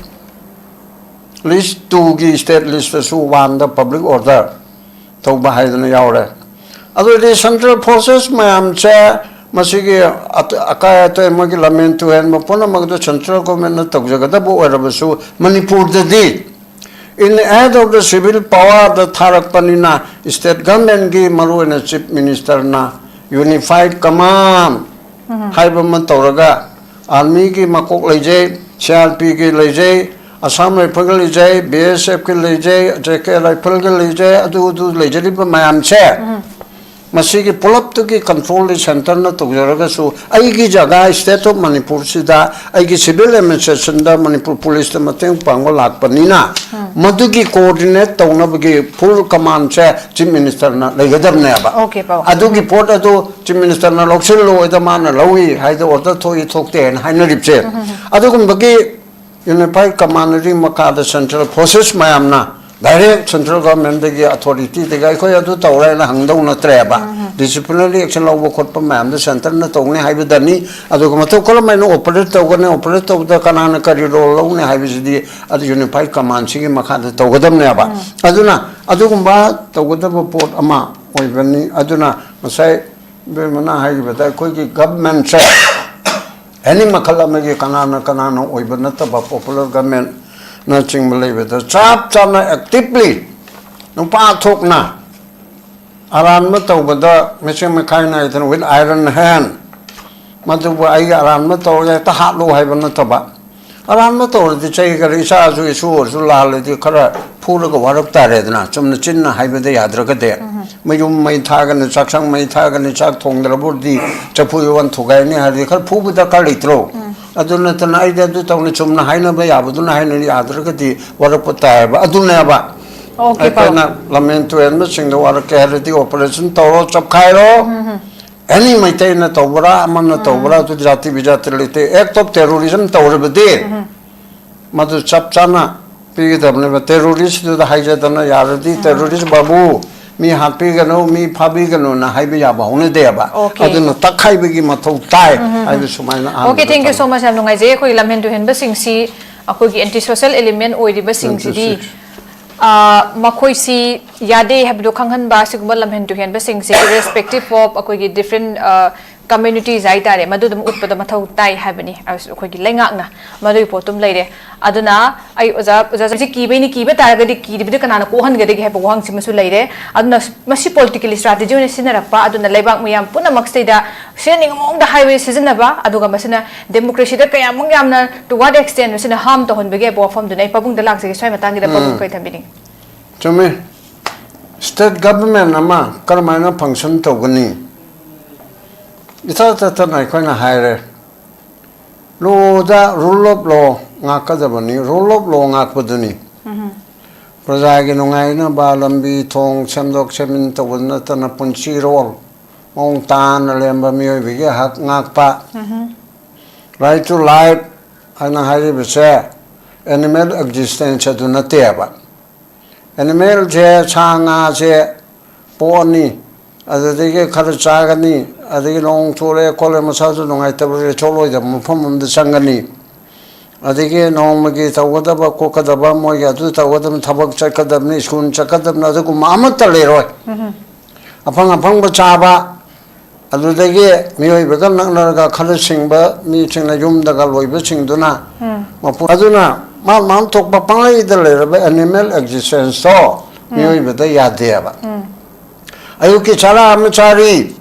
ꯂꯤꯁ ꯇꯨꯒꯤ ꯁ꯭ꯇꯦꯠ ꯂꯤꯁꯇꯁꯨ ꯋꯥꯟꯗ ꯄꯕ꯭ꯂꯤꯛ ꯑꯣꯔꯗꯔ ꯇꯧꯕ ꯍꯥꯏꯗꯅ ꯌꯥꯎꯔꯦ꯫ ꯑꯗꯨꯗꯤ ꯁꯦꯟꯇ꯭ꯔꯦꯜ ꯐꯣꯔꯁꯦꯁ ꯃꯌꯥꯝꯁꯦ ꯃꯁꯤꯒꯤ ꯑꯀꯥꯏ ꯑꯇꯣꯏ ꯑꯃꯒꯤ ꯂꯝꯍꯦꯟ ꯇꯨꯍꯦꯟꯕ ꯄꯨꯝꯅꯃꯛ ꯑꯗꯨ ꯁꯦꯟꯇ꯭ꯔꯦꯜ ꯒꯣꯔꯃꯦꯟꯅ ꯇꯧꯖꯒꯗꯕ ꯑꯣꯏꯔꯕꯁꯨ ꯃꯅꯤꯄꯨꯔꯗꯗꯤ in aid of the civil powerꯗ ꯊꯥꯔꯛꯄꯅꯤꯅ ꯁ꯭ꯇꯦꯠ ꯒꯣꯔꯃꯦꯟꯒꯤ ꯃꯔꯨꯑꯣꯏꯅ ꯆꯤꯐ ꯃꯤꯅꯤꯁꯇꯔꯅ ꯌꯨꯅꯤꯐꯥꯏꯠ ꯀꯃꯥꯟ ꯍꯥꯏꯕ ꯑꯃ ꯇꯧꯔꯒ ꯑꯥꯔꯃꯤꯒꯤ ꯃꯀꯣꯛ ꯂꯩꯖꯩ, ꯁꯤ ꯑꯥꯔ ꯄꯤꯒꯤ ꯂꯩꯖꯩ, ꯑꯁꯥꯝ ꯔꯥꯏꯐꯜꯒꯤ ꯂꯩꯖꯩ, ꯕꯤ ꯑꯦꯁ ꯑꯦꯐꯀꯤ ꯂꯩꯖꯩ, ꯖꯦ ꯀꯦ ꯔꯥꯏꯐꯜꯒꯤ ꯂꯩꯖꯩ, ꯑꯗꯨ ꯑꯗꯨ ꯂꯩꯖꯔꯤꯕ ꯃꯌꯥꯝꯁꯦ ꯃꯁꯤꯒꯤ ꯄꯨꯂꯞꯇꯨꯒꯤ ꯀꯟꯇ꯭ꯔꯣꯜꯗꯤ ꯁꯦꯟꯇꯔꯅ ꯇꯧꯖꯔꯒꯁꯨ ꯑꯩꯒꯤ ꯖꯒꯥ ꯁ꯭ꯇꯦꯠ ꯑꯣꯐ ꯃꯅꯤꯄꯨꯔꯁꯤꯗ ꯑꯩꯒꯤ ꯁꯤꯚꯤꯜ ꯑꯦꯗꯃꯤꯅꯤꯁꯇ꯭ꯔꯦꯁꯟꯗ ꯃꯅꯤꯄꯨꯔ ꯄꯨꯂꯤꯁꯇ ꯃꯇꯦꯡ ꯄꯥꯡꯕ ꯂꯥꯛꯄꯅꯤꯅ ꯃꯗꯨꯒꯤ ꯀꯣꯑꯣꯔꯗꯤꯅꯦꯠ ꯇꯧꯅꯕꯒꯤ ꯐꯨꯜ ꯀꯃꯥꯟꯁꯦ ꯆꯤꯐ ꯃꯤꯅꯤꯁꯇꯔꯅ ꯂꯩꯒꯗꯕꯅꯦꯕ꯫ Okay, ꯄꯥꯕ꯫ ꯑꯗꯨꯒꯤ ꯄꯣꯠ ꯑꯗꯨ ꯆꯤꯐ ꯃꯤꯅꯤꯁꯇꯔꯅ ꯂꯧꯁꯤꯜꯂꯣꯏꯗ ꯃꯥꯅ ꯂꯧꯏ ꯍꯥꯏꯗ ꯑꯣꯔꯗꯔ ꯊꯣꯛꯏ ꯊꯣꯛꯇꯦ ꯍꯥꯏꯅ ꯍꯥꯏꯅꯔꯤꯕꯁꯦ ꯑꯗꯨꯒꯨꯝꯕꯒꯤ ꯌꯨꯅꯤꯐꯥꯏꯠ ꯀꯃꯥꯟꯗꯔꯤ ꯃꯈꯥꯗ ꯁꯦꯟꯇ꯭ꯔꯦꯜ ꯐꯣꯔꯁꯦꯁ ꯃꯌꯥꯝꯅ ꯗꯥꯏꯔꯦꯛ ꯁꯦꯟꯇ꯭ꯔꯦꯜ ꯒꯣꯔꯃꯦꯟꯗꯒꯤ ꯑꯊꯣꯔꯤꯇꯤꯗꯒꯤ ꯑꯩꯈꯣꯏ ꯑꯗꯨ ꯇꯧꯔꯦꯅ ꯍꯪꯗꯧ ꯅꯠꯇ꯭ꯔꯦꯕ꯫ ꯗꯤꯁꯤꯄ꯭ꯂꯤꯅꯔꯤ ꯑꯦꯛꯁꯟ ꯂꯧꯕ ꯈꯣꯠꯄ ꯃꯌꯥꯝꯗꯣ ꯁꯦꯟꯇꯔꯅ ꯇꯧꯅꯤ ꯍꯥꯏꯕꯗꯅꯤ꯫ ꯑꯗꯨꯒ ꯃꯇꯧ ꯀꯔꯝ ꯍꯥꯏꯅ ꯑꯣꯄꯔꯦꯠ ꯇꯧꯒꯅꯤ, ꯑꯣꯄꯔꯦꯠ ꯇꯧꯕꯗ ꯀꯅꯥꯅ ꯀꯔꯤ ꯔꯣꯜ ꯂꯧꯅꯤ ꯍꯥꯏꯕꯁꯤꯗꯤ ꯑꯗꯨ ꯌꯨꯅꯤꯐꯥꯏꯠ ꯀꯃꯥꯟꯁꯤꯒꯤ ꯃꯈꯥꯗ ꯇꯧꯒꯗꯕꯅꯦꯕ꯫ ꯑꯗꯨꯅ ꯑꯗꯨꯒꯨꯝꯕ ꯇꯧꯒꯗꯕ ꯄꯣꯠ ꯑꯃ ꯑꯣꯏꯕꯅꯤ꯫ ꯑꯗꯨꯅ ꯉꯁꯥꯏ ꯏꯕꯦꯝꯃꯅ ꯍꯥꯏꯈꯤꯕꯗ ꯑꯩꯈꯣꯏꯒꯤ ꯒꯚꯔꯟꯃꯦꯟꯁꯦ ꯑꯦꯅꯤ ꯃꯈꯜ ꯑꯃꯒꯤ ꯀꯅꯥꯅ ꯀꯅꯥꯅ ꯑꯣꯏꯕ ꯅꯠꯇꯕ ꯄꯣꯄꯨꯂꯔ ꯒꯚꯔꯟꯃꯦꯟꯅꯆꯤꯡꯕ ꯂꯩꯕꯗ ꯆꯞ ꯆꯥꯅ ꯑꯦꯛꯇꯤꯚꯂꯤ ꯅꯨꯄꯥ ꯊꯣꯛꯅ ꯑꯔꯥꯟꯕ ꯇꯧꯕꯗ ꯃꯤꯆꯪ ꯃꯤꯈꯥꯏ ꯅꯥꯏꯗꯅ with iron hand ꯃꯗꯨꯕꯨ ꯑꯩꯒꯤ ꯑꯔꯥꯟꯕ ꯇꯧꯔꯒ ꯍꯦꯛꯇ ꯍꯥꯠꯂꯨ ꯍꯥꯏꯕ ꯅꯠꯇꯕ ꯑꯔꯥꯟꯕ ꯇꯧꯔꯗꯤ ꯆꯩ ꯈꯔ ꯏꯆꯥꯁꯨ ꯏꯁꯨ ꯑꯣꯏꯔꯁꯨ ꯂꯥꯜꯂꯗꯤ ꯈꯔ ꯐꯨꯔꯒ ꯋꯥꯔꯛ ꯇꯥꯔꯦꯗꯅ ꯆꯨꯝꯅ ꯆꯤꯟꯅ ꯍꯥꯏꯕꯗ ꯌꯥꯗ꯭ꯔꯒꯗꯤ ꯃꯌꯨꯝ ꯃꯩ ꯊꯥꯒꯅꯤ ꯆꯥꯛꯁꯪ ꯃꯩ ꯊꯥꯒꯅꯤ ꯆꯥꯛ ꯊꯣꯡꯗ꯭ꯔꯕꯨꯗꯤ ꯆꯐꯨ ꯎꯌꯣꯟ ꯊꯨꯒꯥꯏꯅꯤ ꯍꯥꯏꯔꯗꯤ ꯈꯔ ꯐꯨꯕ ꯗꯔꯀꯥꯔ ꯂꯩꯇ꯭ꯔꯣ? ꯑꯗꯨ ꯅꯠꯇꯅ ꯑꯩꯗꯤ ꯑꯗꯨ ꯇꯧꯅꯤ ꯆꯨꯝꯅ ꯍꯥꯏꯅꯕ ꯌꯥꯕꯗꯨꯅ ꯍꯥꯏꯅ ꯌꯥꯗ꯭ꯔꯒꯗꯤ ꯋꯥꯔꯛꯄ ꯇꯥꯏꯌꯦꯕ ꯑꯗꯨꯅꯦꯕ꯫ Okay, ꯄꯥꯕ꯫ ꯑꯩꯈꯣꯏꯅ ꯂꯝꯍꯦꯟ ꯇꯨꯍꯦꯟꯕꯁꯤꯡꯗ ꯋꯥꯔꯛꯀꯦ ꯍꯥꯏꯔꯗꯤ ꯑꯣꯄꯔꯦꯁꯟ ꯇꯧꯔꯣ ꯆꯞꯈꯥꯏꯔꯣ꯫ ꯑꯦꯅꯤ ꯃꯩꯇꯩꯅ ꯇꯧꯕ꯭ꯔꯥ ꯑꯃꯅ ꯇꯧꯕ꯭ꯔꯥ ꯑꯗꯨ ꯖꯥꯇꯤ ꯕꯤꯖꯥꯇꯤ ꯂꯩꯇꯦ꯫ ꯑꯦꯛ ꯑꯣꯐ ꯇꯦꯔꯣꯔꯤꯖꯝ ꯇꯧꯔꯕꯗꯤ ꯃꯗꯨ ꯆꯞ ꯆꯥꯅ ꯄꯤꯒꯗꯕꯅꯦꯕ꯫ ꯇꯦꯔꯣꯔꯤꯁꯇꯨꯗ ꯍꯥꯏꯖꯗꯅ ꯌꯥꯔꯗꯤ ꯇꯦꯔꯣꯔꯤꯁ ꯕꯥꯕꯨ ꯃꯤ ꯍꯥꯠꯄꯤꯒꯅꯨ, ꯃꯤ ꯐꯥꯕꯤꯒꯅꯨꯅ ꯍꯥꯏꯕ ꯌꯥꯕ ꯍꯧꯅꯗꯦꯕ꯫ Okay꯫ ꯑꯗꯨꯅ ꯇꯛꯈꯥꯏꯕꯒꯤ ꯃꯊꯧ ꯇꯥꯏ ꯍꯥꯏꯕ ꯁꯨꯃꯥꯏꯅ ꯑꯍꯥꯟꯕꯗ Okay, thank you so ꯊꯝꯃꯤ꯫ Much꯫ ꯌꯥꯝ ꯅꯨꯡꯉꯥꯏꯖꯩ꯫ ꯑꯩꯈꯣꯏꯒꯤ ꯂꯝꯍꯦꯟ ꯇꯨꯍꯦꯟꯕꯁꯤꯡꯁꯤ ꯑꯩꯈꯣꯏꯒꯤ anti social element ꯑꯣꯏꯔꯤꯕꯁꯤꯡꯁꯤꯗꯤ, Twenty six꯫ ꯑ, ꯃꯈꯣꯏꯁꯤ ꯌꯥꯗꯦ ꯍꯥꯏꯕꯗꯨ ꯈꯪꯍꯟꯕ, ꯑꯁꯤꯒꯨꯝꯕ ꯂꯝꯍꯦꯟ ꯇꯨꯍꯦꯟꯕꯁꯤꯡꯁꯦ irrespective of ꯑꯩꯈꯣꯏꯒꯤ different, ꯑ, communities ꯍꯥꯏꯇꯥꯔꯦ, ꯃꯗꯨ ꯑꯗꯨꯝ ꯎꯠꯄꯗ ꯃꯊꯧ ꯇꯥꯏ ꯍꯥꯏꯕꯅꯤ ꯑꯩꯈꯣꯏꯒꯤ ꯂꯩꯉꯥꯛꯅ꯫ ꯃꯗꯨꯒꯤ ꯄꯣꯠꯇꯨꯝ ꯂꯩꯔꯦ꯫ ꯑꯗꯨꯅ ꯑꯩ ꯑꯣꯖꯥ, ꯑꯣꯖꯥ, ꯍꯧꯖꯤꯛ ꯀꯤꯕꯩꯅꯤ, ꯀꯤꯕ ꯇꯥꯔꯒꯗꯤ ꯀꯤꯔꯤꯕꯗꯨ ꯀꯅꯥꯅ ꯀꯣꯛꯍꯟꯒꯗꯒꯦ ꯍꯥꯏꯕ ꯋꯥꯍꯪꯁꯤꯃꯁꯨ ꯂꯩꯔꯦ꯫ ꯑꯗꯨꯅ ꯃꯁꯤ political strategy ꯑꯣꯏꯅ ꯁꯤꯖꯤꯟꯅꯔꯛꯄ, ꯑꯗꯨꯅ ꯂꯩꯕꯥꯛ ꯃꯤꯌꯥꯝ ꯄꯨꯝꯅꯃꯛꯁꯤꯗ ꯁꯤꯖꯤꯟꯅꯤꯡꯕ ꯃꯑꯣꯡꯗ highway ꯁꯤꯖꯤꯟꯅꯕ, ꯑꯗꯨꯒ ꯃꯁꯤꯅ democracyꯗ ꯀꯌꯥꯃꯨꯛ ꯌꯥꯝꯅ to what extent ꯃꯁꯤꯅ harm ꯇꯧꯍꯟꯕꯒꯦ ꯍꯥꯏꯕ ꯋꯥꯐꯝꯗꯨꯅ ꯑꯩ ꯄꯥꯕꯨꯡꯗ ꯂꯥꯛꯆꯒꯦ꯫ ꯁ꯭ꯋꯥꯏ ꯃꯇꯥꯡꯒꯤꯗ ꯄꯥꯕꯨꯡ ꯎꯝ꯫ ꯀꯔꯤ ꯊꯝꯕꯤꯅꯤꯡꯉꯤ? ꯆꯨꯝꯃꯤ꯫ State government ꯑꯃ ꯀꯔꯝꯍꯥꯏꯅ function ꯇꯧꯒꯅꯤ? ꯏꯊꯥ ꯇꯠꯇꯅ ꯑꯩꯈꯣꯏꯅ ꯍꯥꯏꯔꯦ, load, rule of law ꯉꯥꯛꯀꯗꯕꯅꯤ, rule of law ꯉꯥꯛꯄꯗꯨꯅꯤ꯫ ꯎꯝ꯫ ꯄ꯭ꯔꯖꯥꯒꯤ ꯅꯨꯡꯉꯥꯏꯅꯕ ꯂꯝꯕꯤ ꯊꯣꯡ ꯁꯦꯝꯗꯣꯛ ꯁꯦꯝꯖꯤꯟ ꯇꯧꯕ ꯅꯠꯇꯅ ꯄꯨꯟꯁꯤꯔꯣꯜ ꯃꯑꯣꯡ ꯇꯥꯅ ꯂꯩꯔꯝꯕ ꯃꯤꯑꯣꯏꯕꯒꯤ ꯍꯛ ꯉꯥꯛꯄ꯫ ꯎꯝ꯫ Right to life ꯍꯥꯏꯅ ꯍꯥꯏꯔꯤꯕꯁꯦ animal existence ꯑꯗꯨ ꯅꯠꯇꯦꯕ꯫ Animalꯁꯦ, ꯁꯥ ꯉꯥꯁꯦ ꯄꯣꯛꯑꯅꯤ, ꯑꯗꯨꯗꯒꯤ ꯈꯔ ꯆꯥꯒꯅꯤ, ꯑꯗꯒꯤ ꯅꯣꯡ ꯆꯨꯔꯦ ꯈꯣꯠꯂꯦ, ꯃꯁꯥꯁꯨ ꯅꯨꯡꯉꯥꯏꯇꯕ ꯔꯦꯁꯣꯔꯠ ꯑꯣꯏꯗꯕ ꯃꯐꯝ ꯑꯃꯗ ꯆꯪꯒꯅꯤ꯫ ꯑꯗꯒꯤ ꯅꯣꯡꯃꯒꯤ ꯇꯧꯒꯗꯕ ꯈꯣꯠꯀꯗꯕ, ꯃꯣꯏꯒꯤ ꯑꯗꯨ ꯇꯧꯒꯗꯕꯅꯤ, ꯊꯕꯛ ꯆꯠꯀꯗꯕꯅꯤ, ꯁ꯭ꯀꯨꯜ ꯆꯠꯀꯗꯕꯅꯤ, ꯑꯗꯨꯒꯨꯝꯕ ꯑꯃꯠꯇ ꯂꯩꯔꯣꯏ꯫ ꯎꯝ꯫ ꯑꯐꯪ ꯑꯐꯪꯕ ꯆꯥꯕ, ꯑꯗꯨꯗꯒꯤ ꯃꯤꯑꯣꯏꯕꯒ ꯅꯛꯅꯔꯒ ꯈꯔ ꯁꯤꯡꯕ ꯃꯤꯁꯤꯡꯅ ꯌꯨꯝꯗꯒ ꯂꯣꯏꯕꯁꯤꯡꯗꯨꯅ ꯎꯝ꯫ ꯃꯄꯨ-, ꯑꯗꯨꯅ ꯃꯥ ꯃꯥ ꯊꯣꯛꯄ ꯄꯪꯂꯩꯗ ꯂꯩꯔꯕ animal existenceꯇꯣ ꯎꯝ꯫ ꯃꯤꯑꯣꯏꯕꯗ ꯌꯥꯗꯦꯕ꯫ ꯎꯝ꯫ ꯑꯌꯨꯛꯀꯤ ꯆꯔꯥ ꯑꯃ ꯆꯥꯔꯤ,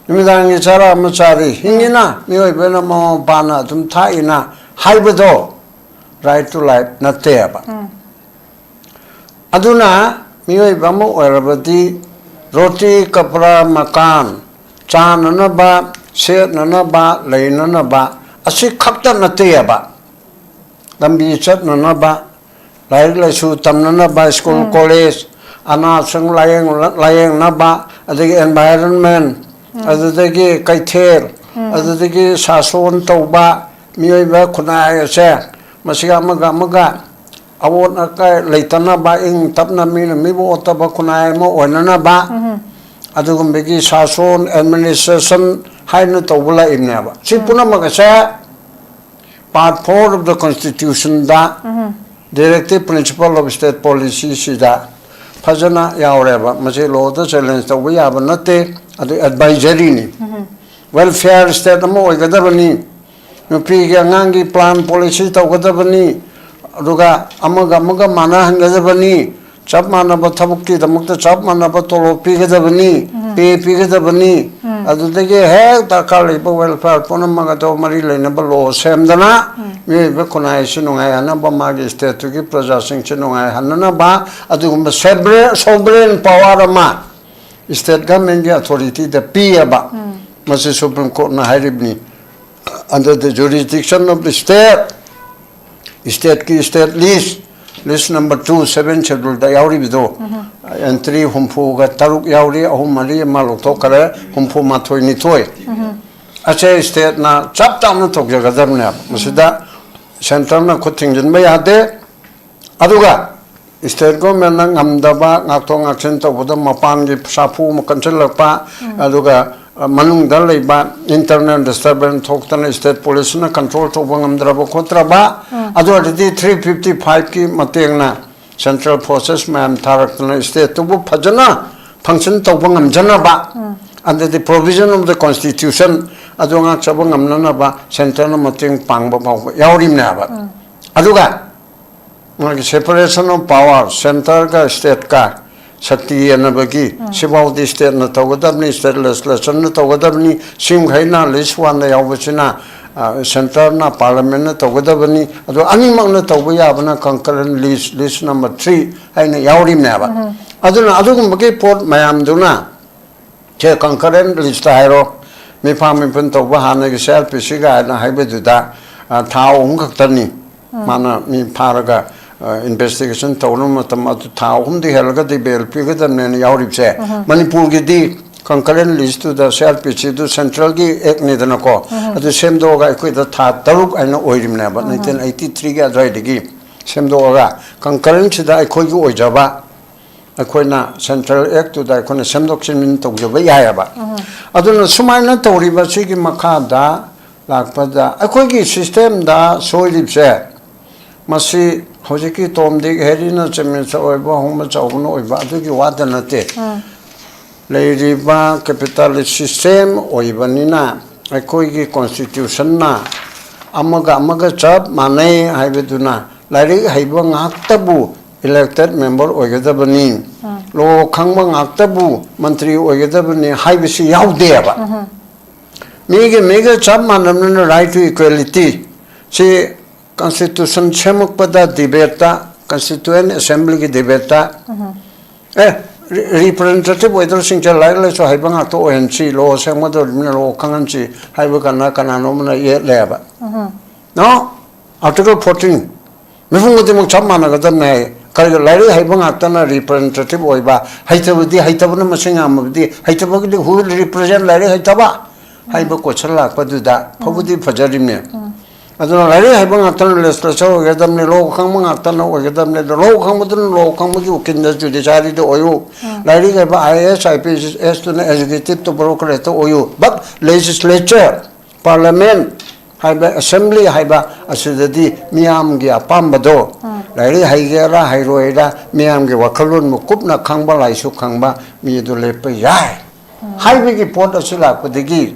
ꯅꯨꯃꯤꯗꯥꯡꯒꯤ ꯆꯔꯥ ꯑꯃ ꯆꯥꯔꯤ, ꯍꯤꯡꯉꯤꯅ ꯃꯤꯑꯣꯏꯕꯅ ꯃꯃꯥ ꯃꯄꯥꯅ ꯑꯗꯨꯝ ꯊꯥꯛꯏꯅ ꯍꯥꯏꯕꯗꯣ right to life ꯅꯠꯇꯦꯕ꯫ ꯎꯝ꯫ ꯑꯗꯨꯅ ꯃꯤꯑꯣꯏꯕ ꯑꯃ ꯑꯣꯏꯔꯕꯗꯤ ꯔꯣꯇꯤ, ꯀꯄ꯭ꯔꯥ, ꯃꯀꯥꯟ, ꯆꯥꯅꯅꯕ, ꯁꯦꯠꯅꯅꯕ, ꯂꯩꯅꯅꯕ ꯑꯁꯤ ꯈꯛꯇ ꯅꯠꯇꯦꯕ꯫ ꯂꯝꯕꯤ ꯆꯠꯅꯅꯕ, ꯂꯥꯏꯔꯤꯛ ꯂꯥꯏꯁꯨ ꯇꯝꯅꯅꯕ, ꯁ꯭ꯀꯨꯜ, ꯎꯝ꯫ ꯀꯣꯂꯦꯖ, ꯑꯅꯥꯁꯤꯡ ꯂꯥꯌꯦꯡ-, ꯂꯥꯌꯦꯡꯅꯕ, ꯑꯗꯒꯤ environment, ꯎꯝ꯫ ꯑꯗꯨꯗꯒꯤ ꯀꯩꯊꯦꯜ, ꯎꯝ꯫ ꯑꯗꯨꯗꯒꯤ ꯁꯥꯁꯣꯟ ꯇꯧꯕ, ꯃꯤꯑꯣꯏꯕ ꯈꯨꯟꯅꯥꯏ ꯑꯁꯦ ꯃꯁꯤꯒ ꯑꯃꯒ ꯑꯃꯒ ꯑꯋꯣꯠ ꯑꯀꯥꯏ ꯂꯩꯇꯅꯕ, ꯏꯪ ꯇꯞꯅ ꯃꯤꯅ ꯃꯤꯕꯨ ꯑꯣꯠꯇꯕ ꯈꯨꯟꯅꯥꯏ ꯑꯃ ꯑꯣꯏꯅꯅꯕ, ꯑꯗꯨꯒꯨꯝꯕꯒꯤ ꯁꯥꯁꯣꯟ, ꯑꯦꯗꯃꯤꯅꯤꯁꯇ꯭ꯔꯦꯁꯟ ꯍꯥꯏꯅ ꯇꯧꯕ ꯂꯥꯛꯏꯕꯅꯦꯕ꯫ ꯁꯤ ꯄꯨꯝꯅꯃꯛ ꯑꯁꯦ Part four of the Constitutionꯗ, Directive Principle of State Policyꯁꯤꯗ ꯐꯖꯅ ꯌꯥꯎꯔꯦꯕ꯫ ꯃꯁꯤ ꯂꯣꯗ ꯆꯦꯂꯦꯟꯖ ꯇꯧꯕ ꯌꯥꯕ ꯅꯠꯇꯦ, ꯑꯗꯨ ꯑꯦꯗꯚꯥꯏꯖꯔꯤꯅꯤ꯫ ꯋꯦꯜꯐꯤꯌꯔ ꯁ꯭ꯇꯦꯠ ꯑꯃ ꯑꯣꯏꯒꯗꯕꯅꯤ, ꯅꯨꯄꯤꯒꯤ ꯑꯉꯥꯡꯒꯤ ꯄ꯭ꯂꯥꯟ ꯄꯣꯂꯤꯁꯤ ꯇꯧꯒꯗꯕꯅꯤ, ꯑꯗꯨꯒ ꯑꯃꯒ ꯑꯃꯒ ꯃꯥꯟꯅꯍꯟꯒꯗꯕꯅꯤ, ꯆꯞ ꯃꯥꯟꯅꯕ ꯊꯕꯛꯀꯤꯗꯃꯛꯇ ꯆꯞ ꯃꯥꯟꯅꯕ ꯇꯣꯂꯣꯞ ꯄꯤꯒꯗꯕꯅꯤ, ꯄꯦ ꯄꯤꯒꯗꯕꯅꯤ꯫ ꯑꯗꯨꯗꯒꯤ ꯍꯦꯛ ꯗꯔꯀꯥꯔ ꯂꯩꯕ ꯋꯦꯜꯐꯤꯌꯔ ꯄꯨꯝꯅꯃꯛ ꯑꯗꯣ ꯃꯔꯤ ꯂꯩꯅꯕ ꯂꯣ ꯁꯦꯝꯗꯅ, ꯃꯤꯑꯣꯏꯕ ꯈꯨꯟꯅꯥꯏꯁꯤ ꯅꯨꯡꯉꯥꯏꯍꯟꯅꯕ, ꯃꯥꯒꯤ ꯁ꯭ꯇꯦꯠꯇꯨꯒꯤ ꯄ꯭ꯔꯖꯥꯁꯤꯡꯁꯤ ꯅꯨꯡꯉꯥꯏꯍꯟꯅꯅꯕ ꯑꯗꯨꯒꯨꯝꯕ ꯁꯣꯚꯔꯦꯟ ꯄꯋꯥꯔ ꯑꯃ ꯁ꯭ꯇꯦꯠ ꯒꯚꯔꯟꯃꯦꯟꯒꯤ ꯑꯣꯊꯣꯔꯤꯇꯤꯗ ꯄꯤꯑꯕ꯫ ꯃꯁꯤ ꯁꯨꯄ꯭ꯔꯤꯝ ꯀꯣꯔꯠꯅ ꯍꯥꯏꯔꯤꯕꯅꯤ꯫ Under the jurisdiction of the state, ꯁ꯭ꯇꯦꯠꯀꯤ state list, list number two, seven ꯁꯦꯗꯨꯜꯗ ꯌꯥꯎꯔꯤꯕꯗꯣ, ꯑꯦꯟꯇ꯭ꯔꯤ ꯍꯨꯝꯐꯨꯒ ꯇꯔꯨꯛ ꯌꯥꯎꯔꯤ, ꯑꯍꯨꯝ ꯃꯔꯤ ꯑꯃ ꯂꯧꯊꯣꯛꯈ꯭ꯔꯦ, ꯍꯨꯝꯐꯨ ꯃꯥꯊꯣꯏ ꯅꯤꯊꯣꯏ꯫ ꯑꯁꯦ ꯁ꯭ꯇꯦꯠꯅ ꯆꯞ ꯆꯥꯅ ꯇꯧꯖꯒꯗꯕꯅꯦꯕ꯫ ꯃꯁꯤꯗ ꯁꯦꯟꯇꯔꯅ ꯈꯨꯠ ꯊꯤꯡꯖꯤꯟꯕ ꯌꯥꯗꯦ꯫ ꯑꯗꯨꯒ ꯁ꯭ꯇꯦꯠ ꯒꯣꯔꯃꯦꯟꯅ ꯉꯝꯗꯕ, ꯉꯥꯛꯊꯣꯛ ꯉꯥꯛꯁꯤꯟ ꯇꯧꯕꯗ ꯃꯄꯥꯟꯒꯤ ꯁꯥꯐꯨ ꯑꯃ ꯀꯟꯁꯤꯜꯂꯛꯄ, ꯑꯗꯨꯒ, ꯑ, ꯃꯅꯨꯡꯗ ꯂꯩꯕ ꯏꯟꯇꯔꯅꯦꯜ ꯗꯤꯁꯇꯔꯕꯦꯟꯁ ꯊꯣꯛꯇꯅ ꯁ꯭ꯇꯦꯠ ꯄꯣꯂꯤꯁꯅ ꯀꯟꯇ꯭ꯔꯣꯜ ꯇꯧꯕ ꯉꯝꯗ꯭ꯔꯕ ꯈꯣꯠꯇ꯭ꯔꯕ, ꯑꯗꯨ ꯑꯣꯏꯔꯗꯤ ꯊ꯭ꯔꯤ ꯐꯤꯐꯇꯤ ꯐꯥꯏꯚꯀꯤ ꯃꯇꯦꯡꯅ ꯁꯦꯟꯇ꯭ꯔꯦꯜ ꯐꯣꯔꯁꯦꯁ ꯃꯌꯥꯝ ꯊꯥꯔꯛꯇꯅ ꯁ꯭ꯇꯦꯠꯇꯨꯕꯨ ꯐꯖꯅ ꯐꯪꯁꯟ ꯇꯧꯕ ꯉꯝꯖꯅꯕ, ꯑꯗꯨꯗꯤ ꯄ꯭ꯔꯣꯚꯤꯖꯟ ꯑꯣꯐ ꯗ ꯀꯣꯟꯁꯇꯤꯇ꯭ꯌꯨꯁꯟ ꯑꯗꯨ ꯉꯥꯛꯆꯕ ꯉꯝꯅꯅꯕ ꯁꯦꯟꯇꯔꯅ ꯃꯇꯦꯡ ꯄꯥꯡꯕ ꯐꯥꯎꯕ ꯌꯥꯎꯔꯤꯕꯅꯦꯕ꯫ ꯑꯗꯨꯒ ꯃꯥꯒꯤ separation of power, ꯁꯦꯟꯇꯔꯒ ꯁ꯭ꯇꯦꯠꯀ ꯁꯛꯇꯤ ꯌꯦꯟꯅꯕꯒꯤ, ꯁꯤꯐꯥꯎꯗꯤ ꯁ꯭ꯇꯦꯠꯅ ꯇꯧꯒꯗꯕꯅꯤ, ꯁ꯭ꯇꯦꯠ ꯂꯦꯖꯤꯁꯂꯦꯆꯔꯅ ꯇꯧꯒꯗꯕꯅꯤ, ꯁꯤꯃꯈꯩꯅ ꯂꯤꯁ ꯋꯥꯟꯗ ꯌꯥꯎꯕꯁꯤꯅ, ꯑ, ꯁꯦꯟꯇꯔꯅ, ꯄꯥꯔꯂꯤꯌꯥꯃꯦꯟꯅ ꯇꯧꯒꯗꯕꯅꯤ꯫ ꯑꯗꯣ ꯑꯅꯤꯃꯛꯅ ꯇꯧꯕ ꯌꯥꯕꯅ concurrent list, ꯂꯤꯁ ꯅꯝꯕꯔ ꯊ꯭ꯔꯤ ꯍꯥꯏꯅ ꯌꯥꯎꯔꯤꯕꯅꯦꯕ꯫ ꯑꯗꯨꯅ ꯑꯗꯨꯒꯨꯝꯕꯒꯤ ꯄꯣꯠ ꯃꯌꯥꯝꯗꯨꯅ ꯁꯦ concurrent listꯇ ꯍꯥꯏꯔꯣ, ꯃꯤꯐꯥ ꯃꯤꯄꯨꯟ ꯇꯧꯕ ꯍꯥꯟꯅꯒꯤ ꯁꯤ ꯑꯥꯔ ꯄꯤ ꯁꯤꯒ ꯍꯥꯏꯅ ꯍꯥꯏꯕꯗꯨꯗ, ꯑ, ꯊꯥ ꯑꯍꯨꯝ ꯈꯛꯇꯅꯤ꯫ ꯃꯥꯅ ꯃꯤ ꯐꯥꯔꯒ, ꯑ, ꯏꯟꯚꯦꯁꯇꯤꯒꯦꯁꯟ ꯇꯧꯅꯕ ꯃꯇꯝ ꯑꯗꯨ ꯊꯥ ꯑꯍꯨꯝꯗꯤ ꯍꯦꯜꯂꯒꯗꯤ ꯕꯦꯜ ꯄꯤꯒꯗꯕꯅꯦꯅ ꯌꯥꯎꯔꯤꯕꯁꯦ꯫ ꯃꯅꯤꯄꯨꯔꯒꯤꯗꯤ concurrent listꯇꯨꯗ ꯁꯤ ꯑꯥꯔ ꯄꯤ ꯁꯤꯗꯨ ꯁꯦꯟꯇ꯭ꯔꯦꯜꯒꯤ ꯑꯦꯛꯅꯤꯗꯅꯀꯣ, ꯑꯗꯨ ꯁꯦꯝꯗꯣꯛꯑꯒ ꯑꯩꯈꯣꯏꯗ ꯊꯥ ꯇꯔꯨꯛ ꯍꯥꯏꯅ ꯑꯣꯏꯔꯤꯕꯅꯦꯕ, ꯅꯥꯏꯟꯇꯤꯟ ꯑꯩꯠꯇꯤ ꯊ꯭ꯔꯤꯒꯤ ꯑꯗꯨꯋꯥꯏꯗꯒꯤ꯫ ꯁꯦꯝꯗꯣꯛꯑꯒ ꯀꯪꯀꯔꯦꯟꯁꯤꯗ ꯑꯩꯈꯣꯏꯒꯤ ꯑꯣꯏꯖꯕ, ꯑꯩꯈꯣꯏꯅ ꯁꯦꯟꯇ꯭ꯔꯦꯜ ꯑꯦꯛꯇꯨꯗ ꯑꯩꯈꯣꯏꯅ ꯁꯦꯝꯗꯣꯛ ꯁꯦꯝꯖꯤꯟ ꯇꯧꯖꯕ ꯌꯥꯏꯑꯕ꯫ ꯑꯗꯨꯅ ꯁꯨꯃꯥꯏꯅ ꯇꯧꯔꯤꯕ ꯁꯤꯒꯤ ꯃꯈꯥꯗ ꯂꯥꯛꯄꯗ ꯑꯩꯈꯣꯏꯒꯤ ꯁꯤꯁꯇꯦꯝꯗ ꯁꯣꯏꯔꯤꯕꯁꯦ, ꯃꯁꯤ ꯍꯧꯖꯤꯛꯀꯤ ꯇꯣꯝ ꯗꯤꯛ ꯍꯦꯔꯤꯅ ꯆꯤꯞ ꯃꯤꯅꯤꯁꯇꯔ ꯑꯣꯏꯕ, ꯍꯣꯡꯕ ꯆꯥꯎꯕꯅ ꯑꯣꯏꯕ ꯑꯗꯨꯒꯤ ꯋꯥꯗ ꯅꯠꯇꯦ꯫ ꯂꯩꯔꯤꯕ ꯀꯦꯄꯤꯇꯥꯂꯤꯁ ꯁꯤꯁꯇꯦꯝ ꯑꯣꯏꯕꯅꯤꯅ ꯑꯩꯈꯣꯏꯒꯤ ꯀꯣꯟꯁꯇꯤꯇ꯭ꯌꯨꯁꯟꯅ ꯑꯃꯒ ꯑꯃꯒ ꯆꯞ ꯃꯥꯟꯅꯩ ꯍꯥꯏꯕꯗꯨꯅ ꯂꯥꯏꯔꯤꯛ ꯍꯩꯕ ꯉꯥꯛꯇꯕꯨ ꯏꯂꯦꯛꯇꯦꯠ ꯃꯦꯝꯕꯔ ꯑꯣꯏꯒꯗꯕꯅꯤ, ꯂꯣ ꯈꯪꯕ ꯉꯥꯛꯇꯕꯨ ꯃꯟꯇ꯭ꯔꯤ ꯑꯣꯏꯒꯗꯕꯅꯤ ꯍꯥꯏꯕꯁꯤ ꯌꯥꯎꯗꯦꯕ꯫ ꯃꯤꯒ ꯃꯤꯒ ꯆꯞ ꯃꯥꯟꯅꯕꯅꯤꯅ, right to equality ꯁꯤ ꯀꯟꯁꯇꯤꯇ꯭ꯌꯨꯁꯟ ꯁꯦꯝꯃꯛꯄꯗ ꯗꯤꯕꯦꯠꯇ, ꯀꯟꯁꯇꯤꯇ꯭ꯌꯨꯌꯦꯟ ꯑꯦꯁꯦꯝꯕ꯭ꯂꯤꯒꯤ ꯗꯤꯕꯦꯠꯇ, ꯑꯦ, ꯔꯤꯄ꯭ꯔꯖꯦꯟꯇꯦꯇꯤꯚ ꯑꯣꯏꯗꯧꯁꯤꯡꯁꯦ ꯂꯥꯏꯔꯤꯛ ꯂꯥꯏꯁꯨ ꯍꯩꯕ ꯉꯥꯛꯇ ꯑꯣꯏꯍꯟꯁꯤ, ꯂꯣ ꯁꯦꯝꯒꯗꯧꯔꯤꯕꯅꯤꯅ ꯂꯣ ꯈꯪꯍꯟꯁꯤ ꯍꯥꯏꯕ ꯀꯅꯥ ꯀꯅꯥꯅꯣꯝꯅ ꯌꯦꯠꯂꯦꯕ꯫ ꯅꯣ, ꯑꯥꯔꯇꯤꯀꯜ ꯐꯣꯔꯇꯤꯟ, ꯃꯤꯄꯨꯝ ꯈꯨꯗꯤꯡꯃꯛ ꯆꯞ ꯃꯥꯟꯅꯒꯗꯕꯅꯦ ꯍꯥꯏ꯫ ꯀꯔꯤꯒꯤ ꯂꯥꯏꯔꯤꯛ ꯍꯩꯕ ꯉꯥꯛꯇꯅ ꯔꯤꯄ꯭ꯔꯖꯦꯟꯇꯦꯇꯤꯚ ꯑꯣꯏꯕ, ꯍꯩꯇꯕꯗꯤ, ꯍꯩꯇꯕꯅ ꯃꯁꯤꯡ ꯌꯥꯝꯃꯕꯗꯤ, ꯍꯩꯇꯕꯒꯤꯗꯤ who will represent ꯂꯥꯏꯔꯤꯛ ꯍꯩꯇꯕ ꯍꯥꯏꯕ ꯀꯣꯏꯁꯟ ꯂꯥꯛꯄꯗꯨꯗ ꯐꯕꯨꯗꯤ ꯐꯖꯔꯤꯕꯅꯦ꯫ ꯑꯗꯨꯅ ꯂꯥꯏꯔꯤꯛ ꯍꯩꯕ ꯉꯥꯛꯇꯅ ꯂꯦꯖꯤꯁꯂꯦꯆꯔ ꯑꯣꯏꯒꯗꯕꯅꯤ, ꯂꯣ ꯈꯪꯕ ꯉꯥꯛꯇꯅ ꯑꯣꯏꯒꯗꯕꯅꯤ꯫ ꯑꯗꯣ ꯂꯣ ꯈꯪꯕꯗꯨꯅ ꯂꯣ ꯈꯪꯕꯒꯤ ꯎꯀꯤꯜꯗ, ꯖꯨꯗꯤꯁꯥꯔꯤꯗ ꯑꯣꯏꯌꯨ꯫ ꯂꯥꯏꯔꯤꯛ ꯍꯩꯕ I A S, I P ꯑꯦꯁꯇꯨꯅ ꯑꯦꯛꯖꯤꯀ꯭ꯌꯨꯇꯤꯞꯇ, ꯕ꯭ꯌꯨꯔꯣꯀ꯭ꯔꯦꯠꯇ ꯑꯣꯏꯌꯨ꯫ But ꯂꯦꯖꯤꯁꯂꯦꯆꯔ, ꯄꯥꯔꯂꯤꯌꯥꯃꯦꯟ ꯍꯥꯏꯕ, ꯑꯦꯁꯦꯝꯕ꯭ꯂꯤ ꯍꯥꯏꯕ ꯑꯁꯤꯗꯗꯤ ꯃꯤꯌꯥꯝꯒꯤ ꯑꯄꯥꯝꯕꯗꯣ, ꯂꯥꯏꯔꯤꯛ ꯍꯩꯒꯦꯔꯥ ꯍꯩꯔꯣꯏꯔꯥ, ꯃꯤꯌꯥꯝꯒꯤ ꯋꯥꯈꯜꯂꯣꯟꯕꯨ ꯀꯨꯞꯅ ꯈꯪꯕ, ꯂꯥꯏꯁꯨ ꯈꯪꯕ ꯃꯤ ꯑꯗꯨ ꯂꯦꯞꯄ ꯌꯥꯏ ꯍꯥꯏꯕꯒꯤ ꯄꯣꯠ ꯑꯁꯤ ꯂꯥꯛꯄꯗꯒꯤ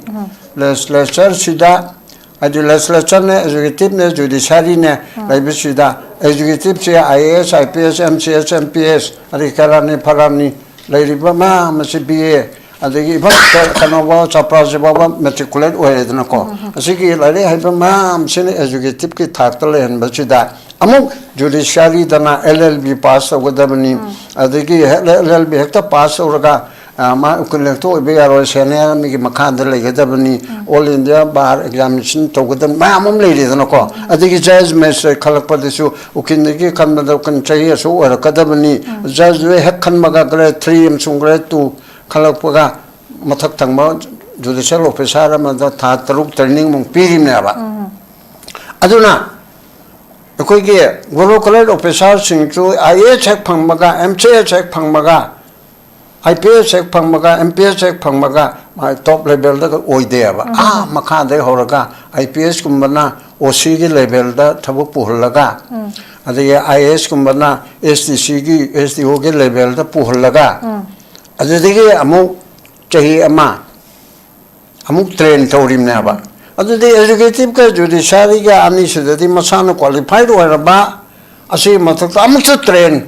ꯂꯦꯖꯤꯁꯂꯦꯆꯔꯁꯤꯗ, ꯍꯥꯏꯗꯤ ꯂꯦꯖꯤꯁꯂꯦꯆꯔꯅꯦ, ꯑꯦꯛꯖꯤꯀ꯭ꯌꯨꯇꯤꯞꯅꯦ, ꯖꯨꯗꯤꯁꯥꯔꯤꯅꯦ ꯂꯩꯕꯁꯤꯗ, ꯑꯦꯛꯖꯤꯀ꯭ꯌꯨꯇꯤꯞꯁꯦ ꯑꯥꯏ A S, I P S, M C S, M P S, ꯑꯗꯩ ꯀꯔꯥꯅꯤ ꯐꯔꯥꯅꯤ ꯂꯩꯔꯤꯕ ꯃꯌꯥꯝ ꯑꯁꯤ ꯕꯤ ꯑꯦ, ꯑꯗꯒꯤ ꯏꯚꯟ ꯀꯩꯅꯣꯐꯥꯎ, ꯆꯄ꯭ꯔꯥꯁꯤ ꯐꯥꯎꯕ ꯃꯦꯇ꯭ꯔꯤꯀꯨꯂꯦꯠ ꯑꯣꯏꯔꯦꯗꯅꯀꯣ꯫ ꯑꯁꯤꯒꯤ ꯂꯥꯏꯔꯤꯛ ꯍꯩꯕ ꯃꯌꯥꯝꯁꯤꯅ ꯑꯦꯛꯖꯤꯀ꯭ꯌꯨꯇꯤꯞꯀꯤ ꯊꯥꯛꯇ ꯂꯩꯍꯟꯕꯁꯤꯗ ꯑꯃꯨꯛ ꯖꯨꯗꯤꯁꯤꯌꯥꯔꯤꯗꯅ ꯑꯦꯜ ꯑꯦꯜ ꯕꯤ ꯄꯥꯁ ꯇꯧꯒꯗꯕꯅꯤ, ꯑꯗꯒꯤ ꯑꯦꯜ ꯑꯦꯜ ꯕꯤ ꯍꯦꯛꯇ ꯄꯥꯁ ꯇꯧꯔꯒ, ꯑ, ꯃꯥ ꯎꯀꯤꯜ ꯍꯦꯛꯇ ꯑꯣꯏꯕ ꯌꯥꯔꯣꯏ, ꯁꯦꯅꯤꯌꯔ ꯑꯃꯒꯤ ꯃꯈꯥꯗ ꯂꯩꯒꯗꯕꯅꯤ, ꯑꯣꯜ ꯏꯟꯗꯤꯌꯥ ꯕꯥꯔ ꯑꯦꯛꯖꯥꯃꯤꯅꯦꯁꯟ ꯇꯧꯒꯗꯕꯅꯤ, ꯃꯌꯥꯝ ꯑꯃ ꯂꯩꯔꯦꯗꯅꯀꯣ꯫ ꯑꯗꯒꯤ ꯖꯖ ꯃꯦꯖꯤꯁꯇ꯭ꯔꯦꯠ ꯈꯜꯂꯛꯄꯗꯁꯨ ꯎꯀꯤꯜꯗꯒꯤ ꯈꯟꯕꯗ ꯎꯀꯤꯜ ꯆꯍꯤ ꯑꯁꯨꯛ ꯑꯣꯏꯔꯛꯀꯗꯕꯅꯤ, ꯖꯖ ꯍꯦꯛ ꯈꯟꯕꯒ ꯒ꯭ꯔꯦꯗ ꯊ꯭ꯔꯤ ꯑꯃꯁꯨꯡ ꯒ꯭ꯔꯦꯗ ꯇꯨ ꯈꯜꯂꯛꯄꯒ ꯃꯊꯛ ꯊꯪꯕ ꯖꯨꯗꯤꯁꯤꯌꯦꯜ ꯑꯣꯐꯤꯁꯥꯔ ꯑꯃꯗ ꯊꯥ ꯇꯔꯨꯛ ꯇ꯭ꯔꯦꯅꯤꯡꯃꯨꯛ ꯄꯤꯔꯤꯕꯅꯦꯕ꯫ ꯑꯗꯨꯅ ꯑꯩꯈꯣꯏꯒꯤ ꯒꯣꯜ ꯀꯂꯔ ꯑꯣꯐꯤꯁꯥꯔꯁꯤꯡꯁꯨ ꯑꯥꯏ ꯑꯦ ꯑꯦꯁ ꯍꯦꯛ ꯐꯪꯕꯒ, ꯑꯦꯝ ꯁꯤ ꯑꯦꯁ ꯍꯦꯛ ꯐꯪꯕꯒ, ꯑꯥꯏ ꯄꯤ ꯑꯦꯁ ꯍꯦꯛ ꯐꯪꯕꯒ, ꯑꯦꯝ ꯄꯤ ꯑꯦꯁ ꯍꯦꯛ ꯐꯪꯕꯒ ꯃꯥ ꯇꯣꯞ ꯂꯦꯚꯦꯜꯗꯒ ꯑꯣꯏꯗꯦꯕ꯫ ꯑꯥ ꯃꯈꯥꯗꯩ ꯍꯧꯔꯒ ꯑꯥꯏ ꯄꯤ ꯑꯦꯁ ꯀꯨꯝꯕꯅ ꯑꯣ ꯁꯤꯒꯤ ꯂꯦꯚꯦꯜꯗ ꯊꯕꯛ ꯄꯨꯍꯜꯂꯒ, ꯑꯗꯒꯤ ꯑꯥꯏ ꯑꯦ ꯑꯦꯁ ꯀꯨꯝꯕꯅ ꯑꯦꯁ ꯗꯤ ꯁꯤꯒꯤ, ꯑꯦꯁ ꯗꯤ ꯑꯣꯒꯤ ꯂꯦꯚꯦꯜꯗ ꯄꯨꯍꯜꯂꯒ, ꯑꯗꯨꯗꯒꯤ ꯑꯃꯨꯛ ꯆꯍꯤ ꯑꯃ ꯑꯃꯨꯛ ꯇ꯭ꯔꯦꯟ ꯇꯧꯔꯤꯕꯅꯦꯕ꯫ ꯑꯗꯨꯗꯤ ꯑꯦꯛꯖꯤꯀ꯭ꯌꯨꯇꯤꯚꯀ ꯖꯨꯗꯤꯁꯤꯌꯥꯔꯤꯒ ꯑꯅꯤꯁꯤꯗꯗꯤ ꯃꯁꯥꯅ ꯀ꯭ꯋꯥꯂꯤꯐꯥꯏꯗ ꯑꯣꯏꯔꯕ, ꯑꯁꯤꯒꯤ ꯃꯊꯛꯇ ꯑꯃꯨꯛꯁꯨ ꯇ꯭ꯔꯦꯟ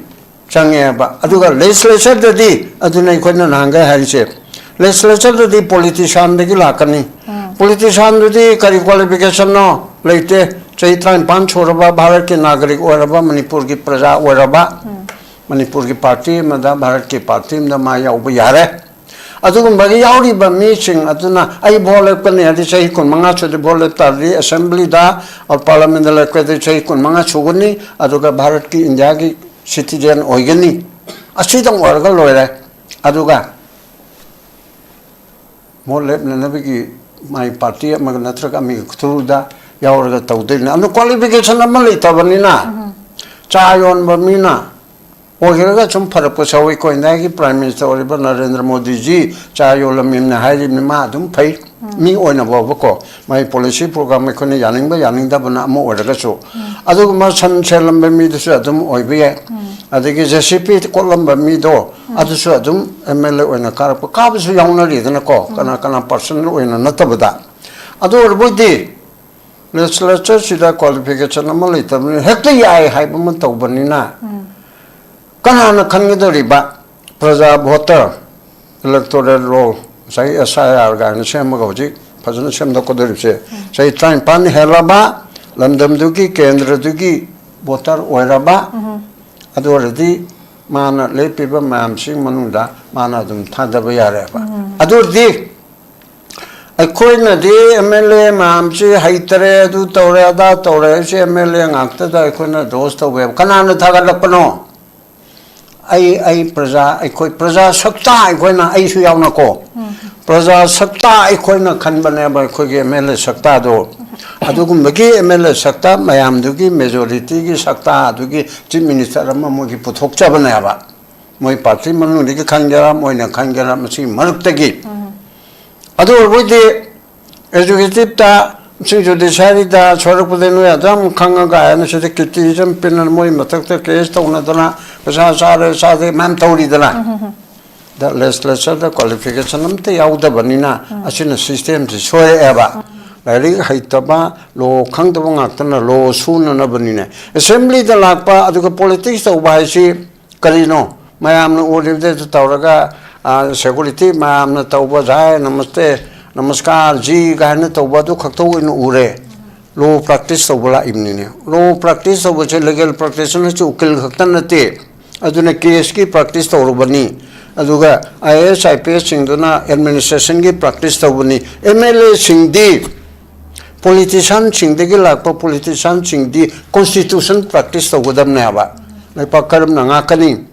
ꯆꯪꯉꯦꯕ꯫ ꯑꯗꯨꯒ ꯂꯦꯖꯤꯁꯂꯦꯆꯔꯗꯗꯤ, ꯑꯗꯨꯅ ꯑꯩꯈꯣꯏꯅ ꯅꯍꯥꯟꯈꯩ ꯍꯥꯏꯔꯤꯁꯦ, ꯂꯦꯖꯤꯁꯂꯦꯆꯔꯗꯗꯤ ꯄꯣꯂꯤꯇꯤꯁꯤꯌꯥꯟꯗꯒꯤ ꯂꯥꯛꯀꯅꯤ꯫ ꯄꯣꯂꯤꯇꯤꯁꯤꯌꯥꯟꯗꯨꯗꯤ ꯀꯔꯤ ꯀ꯭ꯋꯥꯂꯤꯐꯤꯀꯦꯁꯟꯅꯣ? ꯂꯩꯇꯦ꯫ ꯆꯍꯤ ꯇꯔꯥꯅꯤꯄꯥꯟ ꯁꯨꯔꯕ, ꯚꯥꯔꯠꯀꯤ ꯅꯥꯒꯔꯤꯛ ꯑꯣꯏꯔꯕ, ꯃꯅꯤꯄꯨꯔꯒꯤ ꯄ꯭ꯔꯖꯥ ꯑꯣꯏꯔꯕ, ꯃꯅꯤꯄꯨꯔꯒꯤ ꯄꯥꯔꯇꯤ ꯑꯃꯗ, ꯚꯥꯔꯠꯀꯤ ꯄꯥꯔꯇꯤ ꯑꯃꯗ ꯃꯥ ꯌꯥꯎꯕ ꯌꯥꯔꯦ꯫ ꯑꯗꯨꯒꯨꯝꯕꯒꯤ ꯌꯥꯎꯔꯤꯕ ꯃꯤꯁꯤꯡ ꯑꯗꯨꯅ ꯑꯩ ꯚꯣꯠ ꯂꯦꯞꯀꯅꯤ ꯍꯥꯏꯗꯤ ꯆꯍꯤ ꯀꯨꯟꯃꯉꯥ ꯁꯨꯗꯤ ꯚꯣꯠ ꯂꯦꯞ ꯇꯥꯔꯗꯤ ꯑꯦꯁꯦꯝꯕ꯭ꯂꯤꯗ, ꯄꯥꯔꯂꯥꯃꯦꯟꯗ ꯂꯦꯞꯀꯗꯤ ꯆꯍꯤ ꯀꯨꯟꯃꯉꯥ ꯁꯨꯒꯅꯤ, ꯑꯗꯨꯒ ꯚꯥꯔꯠꯀꯤ, ꯏꯟꯗꯤꯌꯥꯒꯤ ꯁꯤꯇꯤꯖꯦꯟ ꯑꯣꯏꯒꯅꯤ꯫ ꯑꯁꯤꯗꯪ ꯑꯣꯏꯔꯒ ꯂꯣꯏꯔꯦ꯫ ꯑꯗꯨꯒ ꯚꯣꯠ ꯂꯦꯞꯅꯅꯕꯒꯤ ꯃꯥꯏ ꯄꯥꯔꯇꯤ ꯑꯃꯒ ꯅꯠꯇ꯭ꯔꯒ ꯑꯃꯒꯤ ꯈꯨꯊꯨꯔꯨꯗ ꯌꯥꯎꯔꯒ ꯇꯧꯗꯣꯏꯅꯤ꯫ ꯑꯗꯨ ꯀ꯭ꯋꯥꯂꯤꯐꯤꯀꯦꯁꯟ ꯑꯃ ꯂꯩꯇꯕꯅꯤꯅ, ꯆꯥ ꯌꯣꯟꯕ ꯃꯤꯅ ꯑꯣꯏꯈ꯭ꯔꯒ ꯁꯨꯝ ꯐꯔꯛꯄ ꯁꯥꯎꯏ꯫ ꯑꯩꯈꯣꯏ ꯏꯟꯗꯤꯌꯥꯒꯤ ꯄ꯭ꯔꯥꯏꯝ ꯃꯤꯅꯤꯁꯇꯔ ꯑꯣꯏꯔꯤꯕ ꯅꯔꯦꯟꯗ꯭ꯔ ꯃꯣꯗꯤꯖꯤ ꯆꯥ ꯌꯣꯜꯂꯝꯃꯤꯕꯅꯦ ꯍꯥꯏꯔꯤꯕꯅꯤ, ꯃꯥ ꯑꯗꯨꯝ ꯐꯩ꯫ ꯃꯤ ꯑꯣꯏꯅ ꯐꯥꯎꯕꯀꯣ, ꯃꯥꯒꯤ ꯄꯣꯂꯤꯁꯤ ꯄ꯭ꯔꯣꯒ꯭ꯔꯥꯝ ꯑꯩꯈꯣꯏꯅ ꯌꯥꯅꯤꯡꯕ ꯌꯥꯅꯤꯡꯗꯕꯅ ꯑꯃ ꯑꯣꯏꯔꯒꯁꯨ, ꯑꯗꯨꯒꯨꯝꯕ ꯁꯟ ꯁꯦꯜꯂꯝꯕ ꯃꯤꯗꯨꯁꯨ ꯑꯗꯨꯝ ꯑꯣꯏꯕ ꯌꯥꯏ꯫ ꯑꯗꯒꯤ ꯖꯦ ꯁꯤ ꯄꯤ ꯀꯣꯠꯂꯝꯕ ꯃꯤꯗꯣ, ꯑꯗꯨꯁꯨ ꯑꯗꯨꯝ ꯑꯦꯝ ꯑꯦꯜ ꯑꯦ ꯑꯣꯏꯅ ꯀꯥꯔꯛꯄ, ꯀꯥꯕꯁꯨ ꯌꯥꯎꯅꯔꯤꯗꯅꯀꯣ, ꯀꯅꯥ ꯀꯅꯥ ꯄꯥꯔꯁꯅꯦꯜ ꯑꯣꯏꯅ ꯅꯠꯇꯕꯗ꯫ ꯑꯗꯨ ꯑꯣꯏꯔꯕꯣꯏꯗꯤ ꯂꯦꯖꯤꯁꯂꯦꯆꯔꯁꯤꯗ ꯀ꯭ꯋꯥꯂꯤꯐꯤꯀꯦꯁꯟ ꯑꯃ ꯂꯩꯇꯕꯅꯤꯅ ꯍꯦꯛꯇ ꯌꯥꯏ ꯍꯥꯏꯕ ꯑꯃ ꯇꯧꯕꯅꯤꯅ, ꯀꯅꯥꯅ ꯈꯟꯒꯗꯧꯔꯤꯕ? ꯄ꯭ꯔꯖꯥ ꯚꯣꯇꯔ, ꯏꯂꯦꯛꯇꯣꯔꯦꯜ ꯔꯣꯜ, ꯉꯁꯥꯏꯒꯤ ꯑꯦꯁ ꯑꯥꯏ ꯑꯥꯔ ꯀꯥꯏꯅ ꯁꯦꯝꯃꯒ ꯍꯧꯖꯤꯛ ꯐꯖꯅ ꯁꯦꯝꯗꯣꯛꯀꯗꯧꯔꯤꯕꯁꯦ, ꯆꯍꯤ ꯇꯔꯥꯅꯤꯄꯥꯟ ꯍꯦꯜꯂꯕ, ꯂꯝꯗꯝꯗꯨꯒꯤ ꯀꯦꯟꯗ꯭ꯔꯗꯨꯒꯤ ꯚꯣꯇꯔ ꯑꯣꯏꯔꯕ, ꯑꯗꯨ ꯑꯣꯏꯔꯗꯤ ꯃꯥꯅ ꯂꯦꯞꯄꯤꯕ ꯃꯌꯥꯝꯁꯤꯒꯤ ꯃꯅꯨꯡꯗ ꯃꯥꯅ ꯑꯗꯨꯝ ꯊꯥꯗꯕ ꯌꯥꯔꯦꯕ꯫ ꯑꯗꯨ ꯑꯣꯏꯔꯗꯤ ꯑꯩꯈꯣꯏꯅꯗꯤ ꯑꯦꯝ ꯑꯦꯜ ꯑꯦ ꯃꯌꯥꯝꯁꯤ ꯍꯩꯇꯔꯦ, ꯑꯗꯨ ꯇꯧꯔꯦ, ꯑꯗꯥ ꯇꯧꯔꯦ, ꯑꯩꯁꯦ ꯑꯦꯝ ꯑꯦꯜ ꯑꯦ ꯉꯥꯛꯇꯗ ꯑꯩꯈꯣꯏꯅ ꯗꯣꯁ ꯇꯧꯕ ꯌꯥꯕ꯫ ꯀꯅꯥꯅ ꯊꯥꯒꯠꯂꯛꯄꯅꯣ? ꯑꯩ, ꯑꯩ ꯄ꯭ꯔꯖꯥ, ꯑꯩꯈꯣꯏ ꯄ꯭ꯔꯖꯥ ꯁꯛꯇ ꯑꯩꯈꯣꯏꯅ, ꯑꯩꯁꯨ ꯌꯥꯎꯅꯀꯣ, ꯄ꯭ꯔꯖꯥ ꯁꯛꯇ ꯑꯩꯈꯣꯏꯅ ꯈꯟꯕꯅꯦꯕ ꯑꯩꯈꯣꯏꯒꯤ ꯑꯦꯝ ꯑꯦꯜ ꯑꯦ ꯁꯛꯇꯗꯣ꯫ ꯑꯗꯨꯒꯨꯝꯕꯒꯤ ꯑꯦꯝ ꯑꯦꯜ ꯑꯦ ꯁꯛꯇ ꯃꯌꯥꯝꯗꯨꯒꯤ ꯃꯦꯖꯣꯔꯤꯇꯤꯒꯤ ꯁꯛꯇ ꯑꯗꯨꯒꯤ ꯆꯤꯐ ꯃꯤꯅꯤꯁꯇꯔ ꯑꯃ ꯃꯣꯏꯒꯤ ꯄꯨꯊꯣꯛꯆꯕꯅꯦꯕ꯫ ꯃꯣꯏ ꯄꯥꯔꯇꯤ ꯃꯅꯨꯡꯗꯒꯤ ꯈꯟꯒꯦꯔꯥ, ꯃꯣꯏꯅ ꯈꯟꯒꯦꯔꯥ, ꯃꯁꯤꯒꯤ ꯃꯔꯛꯇꯒꯤ꯫ ꯑꯗꯨ ꯑꯣꯏꯔꯕꯣꯏꯗꯤ ꯑꯦꯛꯖꯤꯀ꯭ꯌꯨꯇꯤꯞꯇ, ꯁꯤ ꯖꯨꯗꯤꯁꯤꯌꯥꯔꯤꯗ ꯁꯣꯏꯔꯛꯄꯗ ꯅꯣꯏ ꯑꯗꯨ ꯌꯥꯝ ꯈꯪꯉꯒ ꯍꯥꯏꯅ ꯁꯤꯗ ꯀ꯭ꯔꯤꯇꯤꯁꯤꯖꯝ ꯄꯤꯅ ꯃꯣꯏ ꯃꯊꯛꯇ ꯀꯦꯁ ꯇꯧꯅꯗꯅ ꯄꯩꯁꯥ ꯆꯥꯔꯦ ꯆꯥꯗꯦ ꯃꯌꯥꯝ ꯇꯧꯔꯤꯗꯅ꯫ ꯗ ꯂꯦꯖꯤꯁꯂꯦꯆꯔꯗ ꯀ꯭ꯋꯥꯂꯤꯐꯤꯀꯦꯁꯟ ꯑꯝꯇ ꯌꯥꯎꯗꯕꯅꯤꯅ ꯑꯁꯤꯅ ꯁꯤꯁꯇꯦꯝꯁꯤ ꯁꯣꯏꯔꯛꯑꯦꯕ꯫ ꯂꯥꯏꯔꯤꯛ ꯍꯩꯇꯕ, ꯂꯣ ꯈꯪꯗꯕ ꯉꯥꯛꯇꯅ ꯂꯣ ꯁꯨꯅꯅꯕꯅꯤꯅꯦ꯫ ꯑꯦꯁꯦꯝꯕ꯭ꯂꯤꯗ ꯂꯥꯛꯄ ꯑꯗꯨꯒ ꯄꯣꯂꯤꯇꯤꯛꯁ ꯇꯧꯕ ꯍꯥꯏꯁꯤ ꯀꯔꯤꯅꯣ? ꯃꯌꯥꯝꯅ ꯎꯔꯤꯕꯗꯁꯨ ꯇꯧꯔꯒ, ꯑ, ꯁꯦꯀꯨꯔꯤꯇꯤ ꯃꯌꯥꯝꯅ ꯇꯧꯕ ꯖꯥꯏ ꯅꯃꯁꯇꯦ, ꯅꯃꯁꯀꯥꯔ ꯖꯤ ꯀꯥꯏꯅ ꯇꯧꯕ ꯑꯗꯨ ꯈꯛꯇ ꯑꯣꯏꯅ ꯎꯔꯦ꯫ ꯂꯣ ꯄ꯭ꯔꯦꯛꯇꯤꯁ ꯇꯧꯕ ꯂꯥꯛꯏꯕꯅꯤꯅꯦ꯫ ꯂꯣ ꯄ꯭ꯔꯦꯛꯇꯤꯁ ꯇꯧꯕꯁꯦ ꯂꯤꯒꯦꯜ ꯄ꯭ꯔꯦꯛꯇꯤꯁꯅꯔꯁꯨ ꯎꯀꯤꯜ ꯈꯛꯇ ꯅꯠꯇꯦ꯫ ꯑꯗꯨꯅ ꯀꯦꯁꯀꯤ ꯄ꯭ꯔꯦꯛꯇꯤꯁ ꯇꯧꯔꯨꯕꯅꯤ꯫ ꯑꯗꯨꯒ I A S, I P ꯑꯦꯁꯁꯤꯡꯗꯨꯅ ꯑꯦꯗꯃꯤꯅꯤꯁꯇ꯭ꯔꯦꯁꯟꯒꯤ ꯄ꯭ꯔꯦꯛꯇꯤꯁ ꯇꯧꯕꯅꯤ꯫ ꯑꯦꯝ ꯑꯦꯜ ꯑꯦꯁꯤꯡꯗꯤ ꯄꯣꯂꯤꯇꯤꯁꯤꯌꯥꯟꯁꯤꯡꯗꯒꯤ ꯂꯥꯛꯄ ꯄꯣꯂꯤꯇꯤꯁꯤꯌꯥꯟꯁꯤꯡꯗꯤ ꯀꯣꯟꯁꯇꯤꯇ꯭ꯌꯨꯁꯟ ꯄ꯭ꯔꯦꯛꯇꯤꯁ ꯇꯧꯒꯗꯕꯅꯦꯕ꯫ ꯂꯩꯄꯥꯛ ꯀꯔꯝꯅ ꯉꯥꯛꯀꯅꯤ?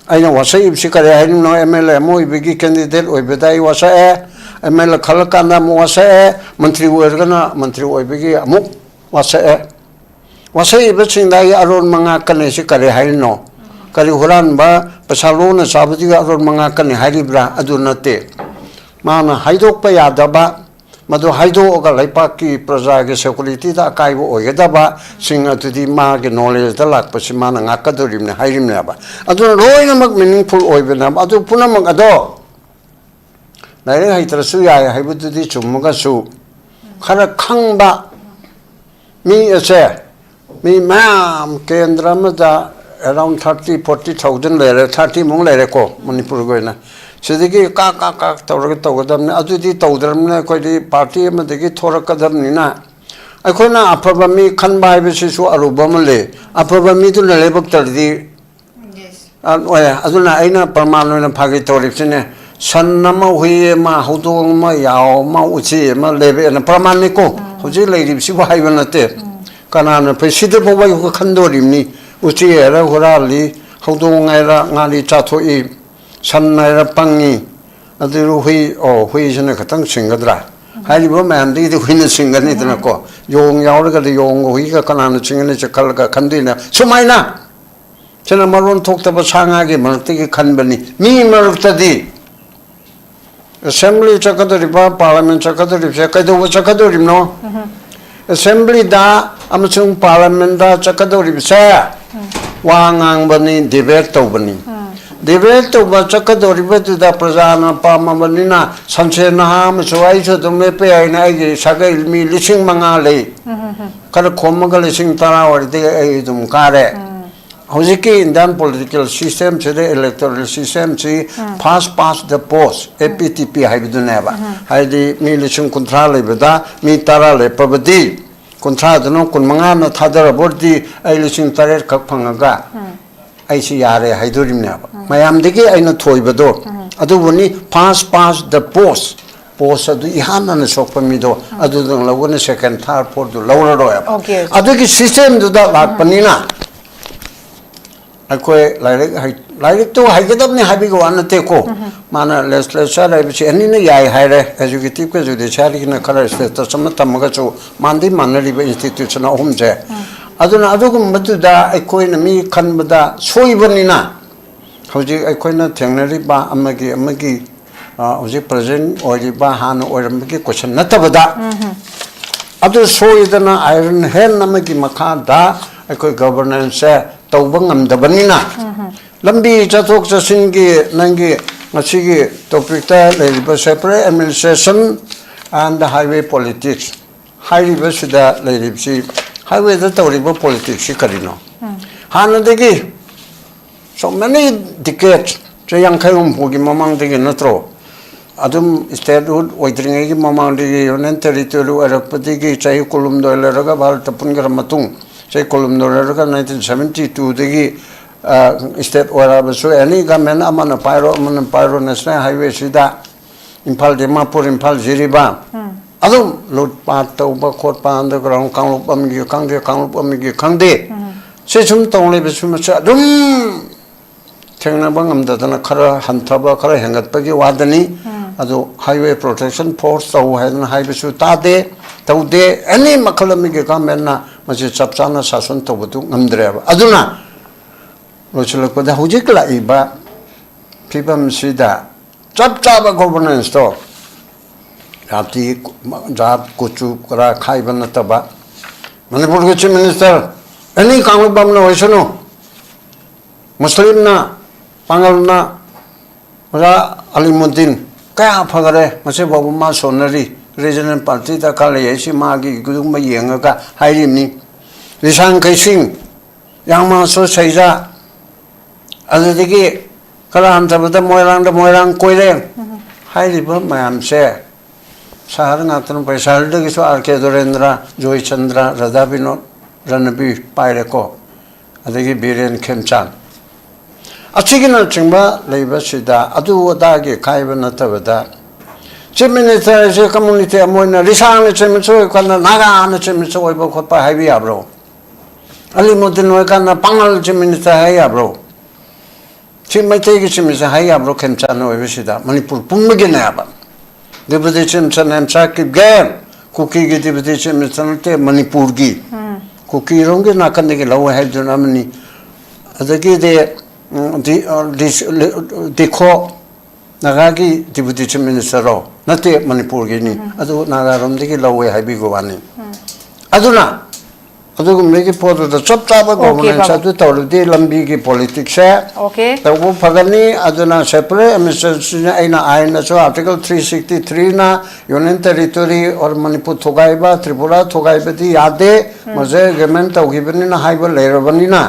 ꯑꯩꯅ ꯋꯥꯁꯛꯏꯕꯁꯤ ꯀꯔꯤ ꯍꯥꯏꯔꯤꯕꯅꯣ? ꯑꯦꯝ ꯑꯦꯜ ꯑꯦ ꯑꯃ ꯑꯣꯏꯕꯒꯤ, ꯀꯦꯟꯗꯤꯗꯦꯠ ꯑꯣꯏꯕꯗ ꯑꯩ ꯋꯥꯁꯛꯑꯦ, ꯑꯦꯝ ꯑꯦꯜ ꯑꯦ ꯈꯜꯂꯀꯥꯟꯗ ꯑꯃꯨꯛ ꯋꯥꯁꯛꯑꯦ, ꯃꯟꯇ꯭ꯔꯤ ꯑꯣꯏꯔꯒꯅ ꯃꯟꯇ꯭ꯔꯤ ꯑꯣꯏꯕꯒꯤ ꯑꯃꯨꯛ ꯋꯥꯁꯛꯑꯦ꯫ ꯋꯥꯁꯛꯏꯕꯁꯤ ꯀꯔꯤ ꯍꯥꯏꯔꯤꯅꯣ? ꯀꯔꯤ ꯍꯨꯔꯥꯟꯕ ꯄꯩꯁꯥ ꯂꯣꯟꯅ ꯆꯥꯕꯗꯨꯒꯤ ꯑꯔꯣꯟꯕ ꯉꯥꯛꯀꯅꯤ ꯍꯥꯏꯔꯤꯕ꯭ꯔꯥ? ꯑꯗꯨ ꯅꯠꯇꯦ꯫ ꯃꯥꯅ ꯍꯥꯏꯗꯣꯛꯄ ꯌꯥꯗꯕ, ꯃꯗꯨ ꯍꯥꯏꯗꯣꯛꯑꯒ ꯂꯩꯄꯥꯛꯀꯤ ꯄ꯭ꯔꯖꯥꯒꯤ ꯁꯦꯀꯨꯔꯤꯇꯤꯗ ꯑꯀꯥꯏꯕ ꯑꯣꯏꯒꯗꯕꯁꯤꯡ ꯑꯗꯨꯗꯤ ꯃꯥꯒꯤ ꯅꯣꯂꯦꯖꯇ ꯂꯥꯛꯄꯁꯤ ꯃꯥꯅ ꯉꯥꯛꯀꯗꯧꯔꯤꯕꯅꯤ ꯍꯥꯏꯔꯤꯕꯅꯦꯕ꯫ ꯑꯗꯨꯅ ꯂꯣꯏꯅꯃꯛ ꯃꯤꯅꯤꯡꯐꯨꯜ ꯑꯣꯏꯕꯅꯦꯕ꯫ ꯑꯗꯨ ꯄꯨꯝꯅꯃꯛ ꯑꯗꯣ ꯂꯥꯏꯔꯤꯛ ꯍꯩꯇ꯭ꯔꯁꯨ ꯌꯥꯏ ꯍꯥꯏꯕꯗꯨꯗꯤ ꯆꯨꯝꯃꯒꯁꯨ, ꯈꯔ ꯈꯪꯕ ꯃꯤ ꯑꯁꯦ, ꯃꯤ ꯃꯌꯥꯝ ꯀꯦꯟꯗ꯭ꯔ ꯑꯃꯗ around thirty, forty thousand ꯂꯩꯔꯦ, thirty ꯃꯨꯛ ꯂꯩꯔꯦꯀꯣ ꯃꯅꯤꯄꯨꯔꯒꯤ ꯑꯣꯏꯅ꯫ ꯁꯤꯗꯒꯤ ꯀꯥꯛ ꯀꯥꯛ ꯀꯥꯛ ꯇꯧꯔꯒ ꯇꯧꯒꯗꯕꯅꯤ꯫ ꯑꯗꯨꯗꯤ ꯇꯧꯗ꯭ꯔꯕꯅꯤꯅ ꯑꯩꯈꯣꯏꯗꯤ ꯄꯥꯔꯇꯤ ꯑꯃꯗꯒꯤ ꯊꯣꯔꯛꯀꯗꯕꯅꯤꯅ ꯑꯩꯈꯣꯏꯅ ꯑꯐꯕ ꯃꯤ ꯈꯟꯕ ꯍꯥꯏꯕꯁꯤꯁꯨ ꯑꯔꯨꯕ ꯑꯃ ꯂꯩ꯫ ꯑꯐꯕ ꯃꯤꯗꯨꯅ ꯂꯩꯕꯛꯇꯗꯤ ꯑ, ꯑꯣꯏ꯫ ꯑꯗꯨꯅ ꯑꯩꯅ ꯄ꯭ꯔꯃꯥꯟ ꯑꯣꯏꯅ ꯐꯥꯒꯤ ꯇꯧꯔꯤꯕꯁꯤꯅꯦ꯫ ꯁꯟ ꯑꯃ, ꯍꯨꯏ ꯑꯃ, ꯍꯧꯗꯣꯡ ꯑꯃ, ꯌꯥꯎ ꯑꯃ, ꯎꯆꯤ ꯑꯃ ꯂꯩꯕ ꯑꯩꯅ ꯄ꯭ꯔꯃꯥꯟꯅꯤꯀꯣ꯫ ꯍꯧꯖꯤꯛ ꯂꯩꯔꯤꯕꯁꯤꯕꯨ ꯍꯥꯏꯕ ꯅꯠꯇꯦ꯫ ꯀꯅꯥꯅ ꯐꯩ? ꯁꯤꯗ ꯐꯥꯎꯕ ꯑꯩꯈꯣꯏ ꯈꯟꯗꯣꯔꯤꯕꯅꯤ꯫ ꯎꯆꯤ ꯍꯥꯏꯔ ꯍꯨꯔꯥꯜꯂꯤ, ꯍꯧꯗꯣꯡ ꯍꯥꯏꯔ ꯉꯥꯔꯤ ꯆꯥꯊꯣꯛꯏ, ꯁꯟ ꯍꯥꯏꯔ ꯄꯪꯉꯤ, ꯑꯗꯨ ꯍꯨꯏ, ꯑꯣ, ꯍꯨꯏꯁꯤꯅ ꯈꯤꯇꯪ ꯁꯤꯡꯒꯗ꯭ꯔꯥ? ꯍꯥꯏꯔꯤꯕ ꯃꯌꯥꯝꯗꯒꯤꯗꯤ ꯍꯨꯏꯅ ꯁꯤꯡꯒꯅꯤꯗꯅꯀꯣ꯫ ꯌꯣꯡ ꯌꯥꯎꯔꯒꯗꯤ ꯌꯣꯡꯒ ꯍꯨꯏꯒ ꯀꯅꯥꯅ ꯁꯤꯡꯒꯅꯤ ꯆꯦ ꯈꯜꯂꯒ ꯈꯟꯗꯣꯏꯅ ꯁꯨꯃꯥꯏꯅ꯫ ꯁꯤꯅ ꯃꯔꯣꯟ ꯊꯣꯛꯇꯕ ꯁꯥ ꯉꯥꯒꯤ ꯃꯔꯛꯇꯒꯤ ꯈꯟꯕꯅꯤ꯫ ꯃꯤ ꯃꯔꯛꯇꯗꯤ ꯑꯦꯁꯦꯝꯕ꯭ꯂꯤ ꯆꯠꯀꯗꯧꯔꯤꯕ, ꯄꯥꯔꯂꯤꯌꯥꯃꯦꯟ ꯆꯠꯀꯗꯧꯔꯤꯕꯁꯦ ꯀꯩꯗꯧꯕ ꯆꯠꯀꯗꯧꯔꯤꯕꯅꯣ? ꯑꯦꯁꯦꯝꯕ꯭ꯂꯤꯗ ꯑꯃꯁꯨꯡ ꯄꯥꯔꯂꯤꯌꯥꯃꯦꯟꯗ ꯆꯠꯀꯗꯧꯔꯤꯕꯁꯦ ꯋꯥ ꯉꯥꯡꯕꯅꯤ, ꯗꯤꯕꯦꯠ ꯇꯧꯕꯅꯤ꯫ ꯗꯤꯕꯦꯠ ꯇꯧꯕ ꯆꯠꯀꯗꯧꯔꯤꯕꯗꯨꯗ ꯄ꯭ꯔꯖꯥꯅ ꯄꯥꯝꯃꯕꯅꯤꯅ ꯁꯟꯁꯦ ꯅꯍꯥ ꯑꯃꯁꯨ ꯑꯩꯁꯨ ꯑꯗꯨꯝ ꯂꯦꯞꯄ ꯌꯥꯏꯅ ꯑꯩꯒꯤ ꯁꯥꯒꯩ ꯃꯤ ꯂꯤꯁꯤꯡ ꯃꯉꯥ ꯂꯩ꯫ ꯈꯔ ꯈꯣꯝꯃꯒ ꯂꯤꯁꯤꯡ ꯇꯔꯥ ꯑꯣꯏꯔꯗꯤ ꯑꯩ ꯑꯗꯨꯝ ꯀꯥꯔꯦ꯫ ꯍꯧꯖꯤꯛꯀꯤ ꯏꯟꯗꯤꯌꯥꯟ ꯄꯣꯂꯤꯇꯤꯀꯦꯜ ꯁꯤꯁꯇꯦꯝꯁꯤꯗ, ꯏꯂꯦꯛꯇꯣꯔꯦꯜ ꯁꯤꯁꯇꯦꯝꯁꯤ first past the post, A P T P ꯍꯥꯏꯕꯗꯨꯅꯦꯕ꯫ ꯍꯥꯏꯗꯤ ꯃꯤ ꯂꯤꯁꯤꯡ ꯀꯨꯟꯊ꯭ꯔꯥ ꯂꯩꯕꯗ ꯃꯤ ꯇꯔꯥ ꯂꯦꯞꯄꯕꯗꯤ ꯀꯨꯟꯊ꯭ꯔꯥꯗꯨꯅ ꯀꯨꯟꯃꯉꯥꯅ ꯊꯥꯗꯔꯕ ꯑꯣꯏꯔꯗꯤ ꯑꯩ ꯂꯤꯁꯤꯡ ꯇꯔꯦꯠ ꯈꯛ ꯐꯪꯉꯒ ꯑꯩꯁꯤ ꯌꯥꯔꯦ ꯍꯥꯏꯗꯣꯔꯤꯕꯅꯦꯕ꯫ ꯃꯌꯥꯝꯗꯒꯤ ꯑꯩꯅ ꯊꯣꯏꯕꯗꯣ ꯑꯗꯨꯕꯨꯅꯤ first past the post꯫ ꯄꯣꯁ ꯑꯗꯨ ꯏꯍꯥꯟ ꯍꯥꯟꯅ ꯁꯣꯛꯄ ꯃꯤꯗꯣ ꯑꯗꯨꯗꯪ ꯂꯧꯒꯅꯤ, ꯁꯦꯀꯦꯟ, ꯊꯥꯔꯠ, ꯐꯣꯔꯠꯇꯨ ꯂꯧꯔꯔꯣꯏꯕ꯫ Okay, okay. ꯑꯗꯨꯒꯤ ꯁꯤꯁꯇꯦꯝꯗꯨꯗ ꯂꯥꯛꯄꯅꯤꯅ ꯑꯩꯈꯣꯏ ꯂꯥꯏꯔꯤꯛ ꯍꯩ-, ꯂꯥꯏꯔꯤꯛꯇꯨ ꯍꯩꯒꯗꯕꯅꯤ ꯍꯥꯏꯕꯒꯤ ꯋꯥ ꯅꯠꯇꯦꯀꯣ꯫ ꯃꯥꯅ ꯂꯦꯖꯤꯁꯂꯦꯆꯔ ꯍꯥꯏꯕꯁꯤ ꯑꯅꯤꯅ ꯌꯥꯏ ꯍꯥꯏꯔꯦ, ꯑꯦꯛꯖꯤꯀ꯭ꯌꯨꯇꯤꯚꯀ ꯖꯨꯗꯤꯁꯤꯌꯥꯔꯤꯒꯤꯅ ꯈꯔ ꯁ꯭ꯇꯦꯇꯁ ꯑꯃ ꯊꯝꯃꯒꯁꯨ ꯃꯥꯟꯗꯤ ꯃꯥꯟꯅꯔꯤꯕ ꯏꯟꯁꯇꯤꯇ꯭ꯌꯨꯁꯟ ꯑꯍꯨꯝꯁꯦ꯫ ꯑꯗꯨꯅ ꯑꯗꯨꯒꯨꯝꯕꯗꯨꯗ ꯑꯩꯈꯣꯏꯅ ꯃꯤ ꯈꯟꯕꯗ ꯁꯣꯏꯕꯅꯤꯅ ꯍꯧꯖꯤꯛ ꯑꯩꯈꯣꯏꯅ ꯊꯦꯡꯅꯔꯤꯕ ꯑꯃꯒꯤ ꯑꯃꯒꯤ, ꯑ, ꯍꯧꯖꯤꯛ ꯄ꯭ꯔꯖꯦꯟ ꯑꯣꯏꯔꯤꯕ ꯍꯥꯟꯅ ꯑꯣꯏꯔꯝꯕꯒꯤ ꯀꯣꯏꯁꯟ ꯅꯠꯇꯕꯗ ꯑꯗꯨ ꯁꯣꯏꯗꯅ ꯑꯥꯏꯔꯟ ꯍꯦꯟ ꯑꯃꯒꯤ ꯃꯈꯥꯗ ꯑꯩꯈꯣꯏ ꯒꯕꯔꯅꯦꯟꯁꯁꯦ ꯇꯧꯕ ꯉꯝꯗꯕꯅꯤꯅ ꯂꯝꯕꯤ ꯆꯠꯊꯣꯛ ꯆꯠꯁꯤꯟꯒꯤ ꯅꯪꯒꯤ ꯉꯁꯤꯒꯤ ꯇꯣꯄꯤꯛꯇ ꯂꯩꯔꯤꯕ separate administration and highway politics ꯍꯥꯏꯔꯤꯕꯁꯤꯗ ꯂꯩꯔꯤꯕꯁꯤ highwayꯗ ꯇꯧꯔꯤꯕ politicsꯁꯤ ꯀꯔꯤꯅꯣ? ꯍꯥꯟꯅꯗꯒꯤ so many decades, ꯆꯍꯤ ꯌꯥꯡꯈꯩ ꯍꯨꯝꯐꯨꯒꯤ ꯃꯃꯥꯡꯗꯒꯤ ꯅꯠꯇ꯭ꯔꯣ? ꯑꯗꯨꯝ statehood ꯑꯣꯏꯗ꯭ꯔꯤꯉꯩꯒꯤ ꯃꯃꯥꯡꯗꯒꯤ union territory ꯑꯣꯏꯔꯛꯄꯗꯒꯤ ꯆꯍꯤ ꯀꯨꯟꯍꯨꯝꯗꯣꯏ ꯂꯩꯔꯒ ꯚꯥꯔꯠꯇ ꯄꯨꯟꯈ꯭ꯔ ꯃꯇꯨꯡ ꯆꯍꯤ ꯀꯨꯟꯍꯨꯝꯗꯣꯏ ꯂꯩꯔꯒ nineteen seventy twoꯗꯒꯤ state ꯑꯣꯏꯔꯛꯑꯕꯁꯨ any government ꯑꯃꯅ ꯄꯥꯏꯔꯣ ꯑꯃꯅ ꯄꯥꯏꯔꯣ national highwayꯁꯤꯗ ꯏꯝꯐꯥꯜ ꯗꯤꯃꯥꯄꯨꯔ, ꯏꯝꯐꯥꯜ ꯖꯤꯔꯤꯕꯥꯝ ꯑꯗꯨꯝ ꯂꯨꯠ ꯄꯥꯠ ꯇꯧꯕ ꯈꯣꯠꯄ underground ꯀꯥꯡꯂꯨꯞ ꯑꯃꯒꯤ ꯈꯪꯗꯦ, ꯀꯥꯡꯂꯨꯞ ꯑꯃꯒꯤ ꯈꯪꯗꯦ, ꯁꯤ ꯁꯨꯝ ꯇꯧ ꯂꯩꯕꯁꯤ ꯃꯁꯤ ꯑꯗꯨꯝ ꯊꯦꯡꯅꯕ ꯉꯝꯗꯗꯅ ꯈꯔ ꯍꯟꯊꯕ, ꯈꯔ ꯍꯦꯟꯒꯠꯄꯒꯤ ꯋꯥꯗꯅꯤ꯫ ꯑꯗꯨ highway protection force ꯇꯧ ꯍꯥꯏꯗꯅ ꯍꯥꯏꯕꯁꯨ ꯇꯥꯗꯦ, ꯇꯧꯗꯦ꯫ ꯑꯦꯅꯤ ꯃꯈꯜ ꯑꯃꯒꯤ ꯒꯚꯔꯟꯃꯦꯟꯅ ꯃꯁꯤ ꯆꯞ ꯆꯥꯅ ꯁꯥꯁꯟ ꯇꯧꯕꯗꯨ ꯉꯝꯗ꯭ꯔꯦꯕ꯫ ꯑꯗꯨꯅ ꯂꯣꯏꯁꯤꯜꯂꯛꯄꯗ ꯍꯧꯖꯤꯛ ꯂꯥꯛꯏꯕ ꯐꯤꯕꯝꯁꯤꯗ ꯆꯞ ꯆꯥꯕ ꯒꯣꯚꯔꯅꯦꯟꯁꯇꯣ ꯖꯥꯇꯤ, ꯖꯥꯠ, ꯀꯨꯆꯨ ꯀꯔꯥ ꯈꯥꯏꯕ ꯅꯠꯇꯕ, ꯃꯅꯤꯄꯨꯔꯒꯤ ꯆꯤꯐ ꯃꯤꯅꯤꯁꯇꯔ ꯑꯦꯅꯤ ꯀꯥꯡꯂꯨꯞ ꯑꯃꯅ ꯑꯣꯏꯁꯅꯨ, ꯃꯨꯁꯂꯤꯝꯅ, ꯄꯥꯉꯜꯅ, ꯑꯣꯖꯥ ꯑꯂꯤꯃꯨꯗꯤꯟ ꯀꯌꯥ ꯐꯈꯔꯦ, ꯉꯁꯤꯐꯥꯎꯕ ꯃꯥ ꯁꯣꯟꯅꯔꯤ꯫ ꯔꯤꯖꯅꯦꯜ ꯄꯥꯔꯇꯤ ꯗꯔꯀꯥꯔ ꯂꯩ ꯍꯥꯏꯁꯤ ꯃꯥꯒꯤ ꯑꯗꯨꯒꯨꯝꯕ ꯌꯦꯡꯉꯒ ꯍꯥꯏꯔꯤꯕꯅꯤ꯫ ꯂꯤꯁꯥꯡ ꯀꯩꯁꯤꯡ, ꯌꯥꯡꯃꯥꯁꯨ ꯁꯩꯖꯥ, ꯑꯗꯨꯗꯒꯤ ꯈꯔ ꯍꯟꯊꯕꯗ ꯃꯣꯏꯔꯥꯡꯗ ꯃꯣꯏꯔꯥꯡ ꯀꯣꯏꯔꯦꯡ꯫ ꯍꯥꯏꯔꯤꯕ ꯃꯌꯥꯝꯁꯦ ꯁꯍꯔ ꯉꯥꯛꯇꯅ ꯐꯩ꯫ ꯁꯍꯔꯗꯒꯤꯁꯨ ꯑꯥꯔ ꯀꯦ ꯗꯣꯔꯦꯟꯗ꯭ꯔ, ꯖꯣꯏꯆꯟꯗ꯭ꯔ, ꯔꯙꯥ ꯕꯤꯅꯣꯗ, ꯔꯅꯕꯤꯔ ꯄꯥꯏꯔꯦꯀꯣ, ꯑꯗꯒꯤ ꯕꯤꯔꯦꯟ ꯈꯦꯝꯆꯥꯟ, ꯑꯁꯤꯒꯤꯅꯆꯤꯡꯕ ꯂꯩꯕꯁꯤꯗ ꯑꯗꯨ ꯑꯗꯥꯒꯤ ꯈꯥꯏꯕ ꯅꯠꯇꯕꯗ, ꯆꯤꯐ ꯃꯤꯅꯤꯁꯇꯔ ꯍꯥꯏꯁꯦ ꯀꯝꯃꯨꯅꯤꯇꯤ ꯑꯃ ꯑꯣꯏꯅ ꯔꯤꯁꯥꯡꯅ ꯆꯤꯐ ꯃꯤꯅꯤꯁꯇꯔ ꯑꯣꯏꯔꯀꯥꯟꯗ ꯅꯥꯒꯥꯅ ꯆꯤꯐ ꯃꯤꯅꯤꯁꯇꯔ ꯑꯣꯏꯕ ꯈꯣꯠꯄ ꯍꯥꯏꯕ ꯌꯥꯕ꯭ꯔꯣ? ꯑꯂꯤꯃꯨꯗꯤꯟ ꯑꯣꯏꯔꯀꯥꯟꯗ ꯄꯥꯉꯜ ꯆꯤꯐ ꯃꯤꯅꯤꯁꯇꯔ ꯍꯥꯏ ꯌꯥꯕ꯭ꯔꯣ? ꯁꯤ ꯃꯩꯇꯩꯒꯤ ꯆꯤꯐ ꯃꯤꯅꯤꯁꯇꯔ ꯍꯥꯏ ꯌꯥꯕ꯭ꯔꯣ? ꯈꯦꯝꯆꯥꯟ ꯑꯣꯏꯕꯁꯤꯗ ꯃꯅꯤꯄꯨꯔ ꯄꯨꯝꯕꯒꯤꯅꯦꯕ꯫ Deputy chief minister Nemcha Kipgen, ꯀꯨꯀꯤꯒꯤ ꯗꯤꯄꯨꯇꯤ ꯆꯤꯐ ꯃꯤꯅꯤꯁꯇꯔ ꯅꯠꯇꯦ, ꯃꯅꯤꯄꯨꯔꯒꯤ꯫ ꯀꯨꯀꯤꯔꯣꯝꯒꯤ ꯅꯥꯀꯟꯗꯒꯤ ꯂꯧꯋꯦ ꯍꯥꯏꯕꯗꯨꯅ ꯑꯃꯅꯤ꯫ ꯑꯗꯒꯤꯗꯤ, ꯎꯝ, ꯗꯤ-, ꯑ, ꯗꯤ-, ꯗꯤꯈꯣ, ꯅꯥꯒꯥꯒꯤ ꯗꯤꯄꯨꯇꯤ ꯆꯤꯐ ꯃꯤꯅꯤꯁꯇꯔꯔꯣ? ꯅꯠꯇꯦ, ꯃꯅꯤꯄꯨꯔꯒꯤꯅꯤ꯫ ꯑꯗꯨ ꯅꯥꯒꯥꯔꯣꯝꯗꯒꯤ ꯂꯧꯋꯦ ꯍꯥꯏꯕꯤꯕ ꯋꯥꯅꯤ꯫ ꯑꯗꯨꯅ ꯑꯗꯨꯒꯨꯝꯕꯒꯤ ꯄꯣꯠꯇꯨꯗ ꯆꯞ ꯆꯥꯕ ꯑꯣꯀꯦ, ꯒꯣꯚꯔꯅꯦꯟꯁ ꯄꯥꯕꯨꯡ꯫ ꯑꯗꯨ ꯇꯧꯔꯗꯤ ꯂꯝꯕꯤꯒꯤ ꯄꯣꯂꯤꯇꯤꯛꯁꯁꯦ ꯑꯣꯀꯦ꯫ ꯇꯧꯕ ꯐꯒꯅꯤ꯫ ꯑꯗꯨꯅ ꯁꯦꯄꯔꯦꯠ ꯑꯦꯗꯃꯤꯅꯤꯁꯇ꯭ꯔꯦꯁꯟ ꯑꯩꯅ ꯑꯥꯏꯟꯅꯁꯨ ꯑꯥꯔꯇꯤꯀꯜ ꯊ꯭ꯔꯤ ꯁꯤꯛꯁꯇꯤ ꯊ꯭ꯔꯤꯅ ꯌꯨꯅꯤꯌꯟ ꯇꯦꯔꯤꯇꯣꯔꯤ ꯑꯣꯔ ꯃꯅꯤꯄꯨꯔ ꯊꯨꯒꯥꯏꯕ, ꯇ꯭ꯔꯤꯄꯨꯔꯥ ꯊꯨꯒꯥꯏꯕꯗꯤ ꯌꯥꯗꯦ, ꯃꯁꯦ ꯑꯦꯒ꯭ꯔꯤꯃꯦꯟ ꯇꯧꯈꯤꯕꯅꯤꯅ ꯍꯥꯏꯕ ꯂꯩꯔꯕꯅꯤꯅ,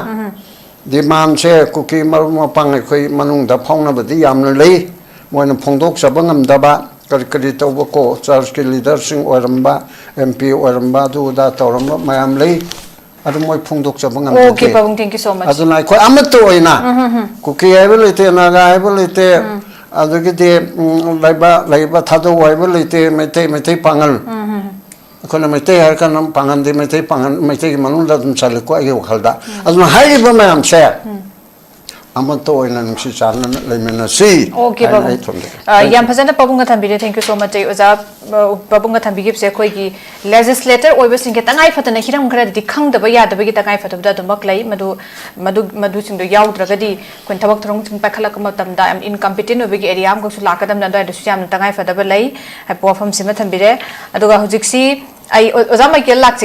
ꯗꯤꯃꯥꯟꯁꯦ ꯀꯨꯀꯤ ꯃꯔꯨꯞ ꯃꯄꯥꯡ ꯑꯩꯈꯣꯏ ꯃꯅꯨꯡꯗ ꯐꯥꯎꯅꯕꯗꯤ ꯌꯥꯝꯅ ꯂꯩ꯫ ꯃꯣꯏꯅ ꯐꯣꯡꯗꯣꯛꯆꯕ ꯉꯝꯗꯕ, ꯀꯔꯤ ꯀꯔꯤ ꯇꯧꯕ ꯀꯣ, ꯆꯔꯆꯀꯤ ꯂꯤꯗꯔꯁꯤꯡ ꯑꯣꯏꯔꯝꯕ, ꯑꯦꯝ ꯄꯤ ꯑꯣꯏꯔꯝꯕ, ꯑꯗꯨ ꯑꯗꯥ ꯇꯧꯔꯝꯕ ꯃꯌꯥꯝ ꯂꯩ꯫ ꯑꯗꯨ ꯃꯣꯏ ꯐꯣꯡꯗꯣꯛꯆꯕ ꯑꯣꯀꯦ, ꯉꯝꯖꯗꯦ꯫ ꯄꯥꯕꯨꯡ, thank you so much. ꯑꯗꯨꯅ ꯑꯩꯈꯣꯏ ꯑꯃꯠꯇ ꯑꯣꯏꯅ, ꯀꯨꯀꯤ ꯍꯥꯏꯕ ꯂꯩꯇꯦ, ꯅꯥꯒꯥ ꯍꯥꯏꯕ ꯂꯩꯇꯦ, ꯑꯗꯒꯤꯗꯤ, ꯎꯝ, ꯂꯩꯕ, ꯂꯩꯕ ꯊꯥꯗꯧ ꯍꯥꯏꯕ ꯂꯩꯇꯦ, ꯃꯩꯇꯩ, ꯃꯩꯇꯩ ꯄꯥꯉꯜ꯫ ꯑꯩꯈꯣꯏꯅ ꯃꯩꯇꯩ ꯍꯥꯏꯔ ꯀꯥꯟꯗ ꯄꯥꯉꯜꯗꯤ ꯃꯩꯇꯩ ꯄꯥꯉꯜ, ꯃꯩꯇꯩꯒꯤ ꯃꯅꯨꯡꯗ ꯑꯗꯨꯝ ꯆꯜꯂꯤꯀꯣ ꯑꯩꯒꯤ ꯋꯥꯈꯜꯗ꯫ ꯑꯗꯨꯅ ꯍꯥꯏꯔꯤꯕ ꯃꯌꯥꯝꯁꯦ ꯑꯃꯠꯇ ꯑꯣꯏꯅ ꯅꯨꯡꯁꯤ ꯆꯥꯟꯅꯅ ꯂꯩꯃꯤꯟꯅꯁꯤ Okay, ꯍꯥꯏꯅ ꯄꯥꯕꯨꯡ꯫ ꯑꯩ ꯊꯝꯖꯒꯦ꯫ ꯑ, ꯌꯥꯝ ꯐꯖꯅ ꯄꯥꯕꯨꯡꯅ ꯊꯝꯕꯤꯔꯦ꯫ Thank you so much, ꯑꯩ ꯑꯣꯖꯥ꯫ ꯑ, ꯄꯥꯕꯨꯡꯅ ꯊꯝꯕꯤꯈꯤꯕꯁꯦ ꯑꯩꯈꯣꯏꯒꯤ legislator ꯑꯣꯏꯕꯁꯤꯡꯒꯤ ꯇꯉꯥꯏ ꯐꯗꯅ ꯍꯤꯔꯝ ꯈꯔꯗꯗꯤ ꯈꯪꯗꯕ ꯌꯥꯗꯕꯒꯤ ꯇꯉꯥꯏ ꯐꯗꯕꯗ ꯑꯗꯨꯃꯛ ꯂꯩ꯫ ꯃꯗꯨ ꯃꯗꯨ ꯃꯗꯨꯁꯤꯡꯗꯣ ꯌꯥꯎꯗ꯭ꯔꯒꯗꯤ ꯑꯩꯈꯣꯏꯅ ꯊꯕꯛ ꯊꯧꯔꯝꯁꯤꯡ ꯄꯥꯏꯈꯠꯂꯛꯄ ꯃꯇꯝꯗ ꯌꯥꯝ incompetent ꯑꯣꯏꯕꯒꯤ area ꯑꯃꯈꯛꯁꯨ ꯂꯥꯛꯀꯗꯕꯅꯤ꯫ ꯑꯗꯨꯋꯥꯏꯗꯁꯨ ꯌꯥꯝꯅ ꯇꯉꯥꯏ ꯐꯗꯕ ꯂꯩ ꯍꯥꯏꯕ ꯋꯥꯐꯝꯁꯤꯃ ꯊꯝꯕꯤꯔꯦ꯫ ꯑꯗꯨꯒ ꯍꯧꯖꯤꯛꯁꯤ ꯑꯩ ꯑꯣ- ꯑꯣꯖꯥ ꯃꯥꯏꯀꯦꯜ ꯂꯥꯛꯆ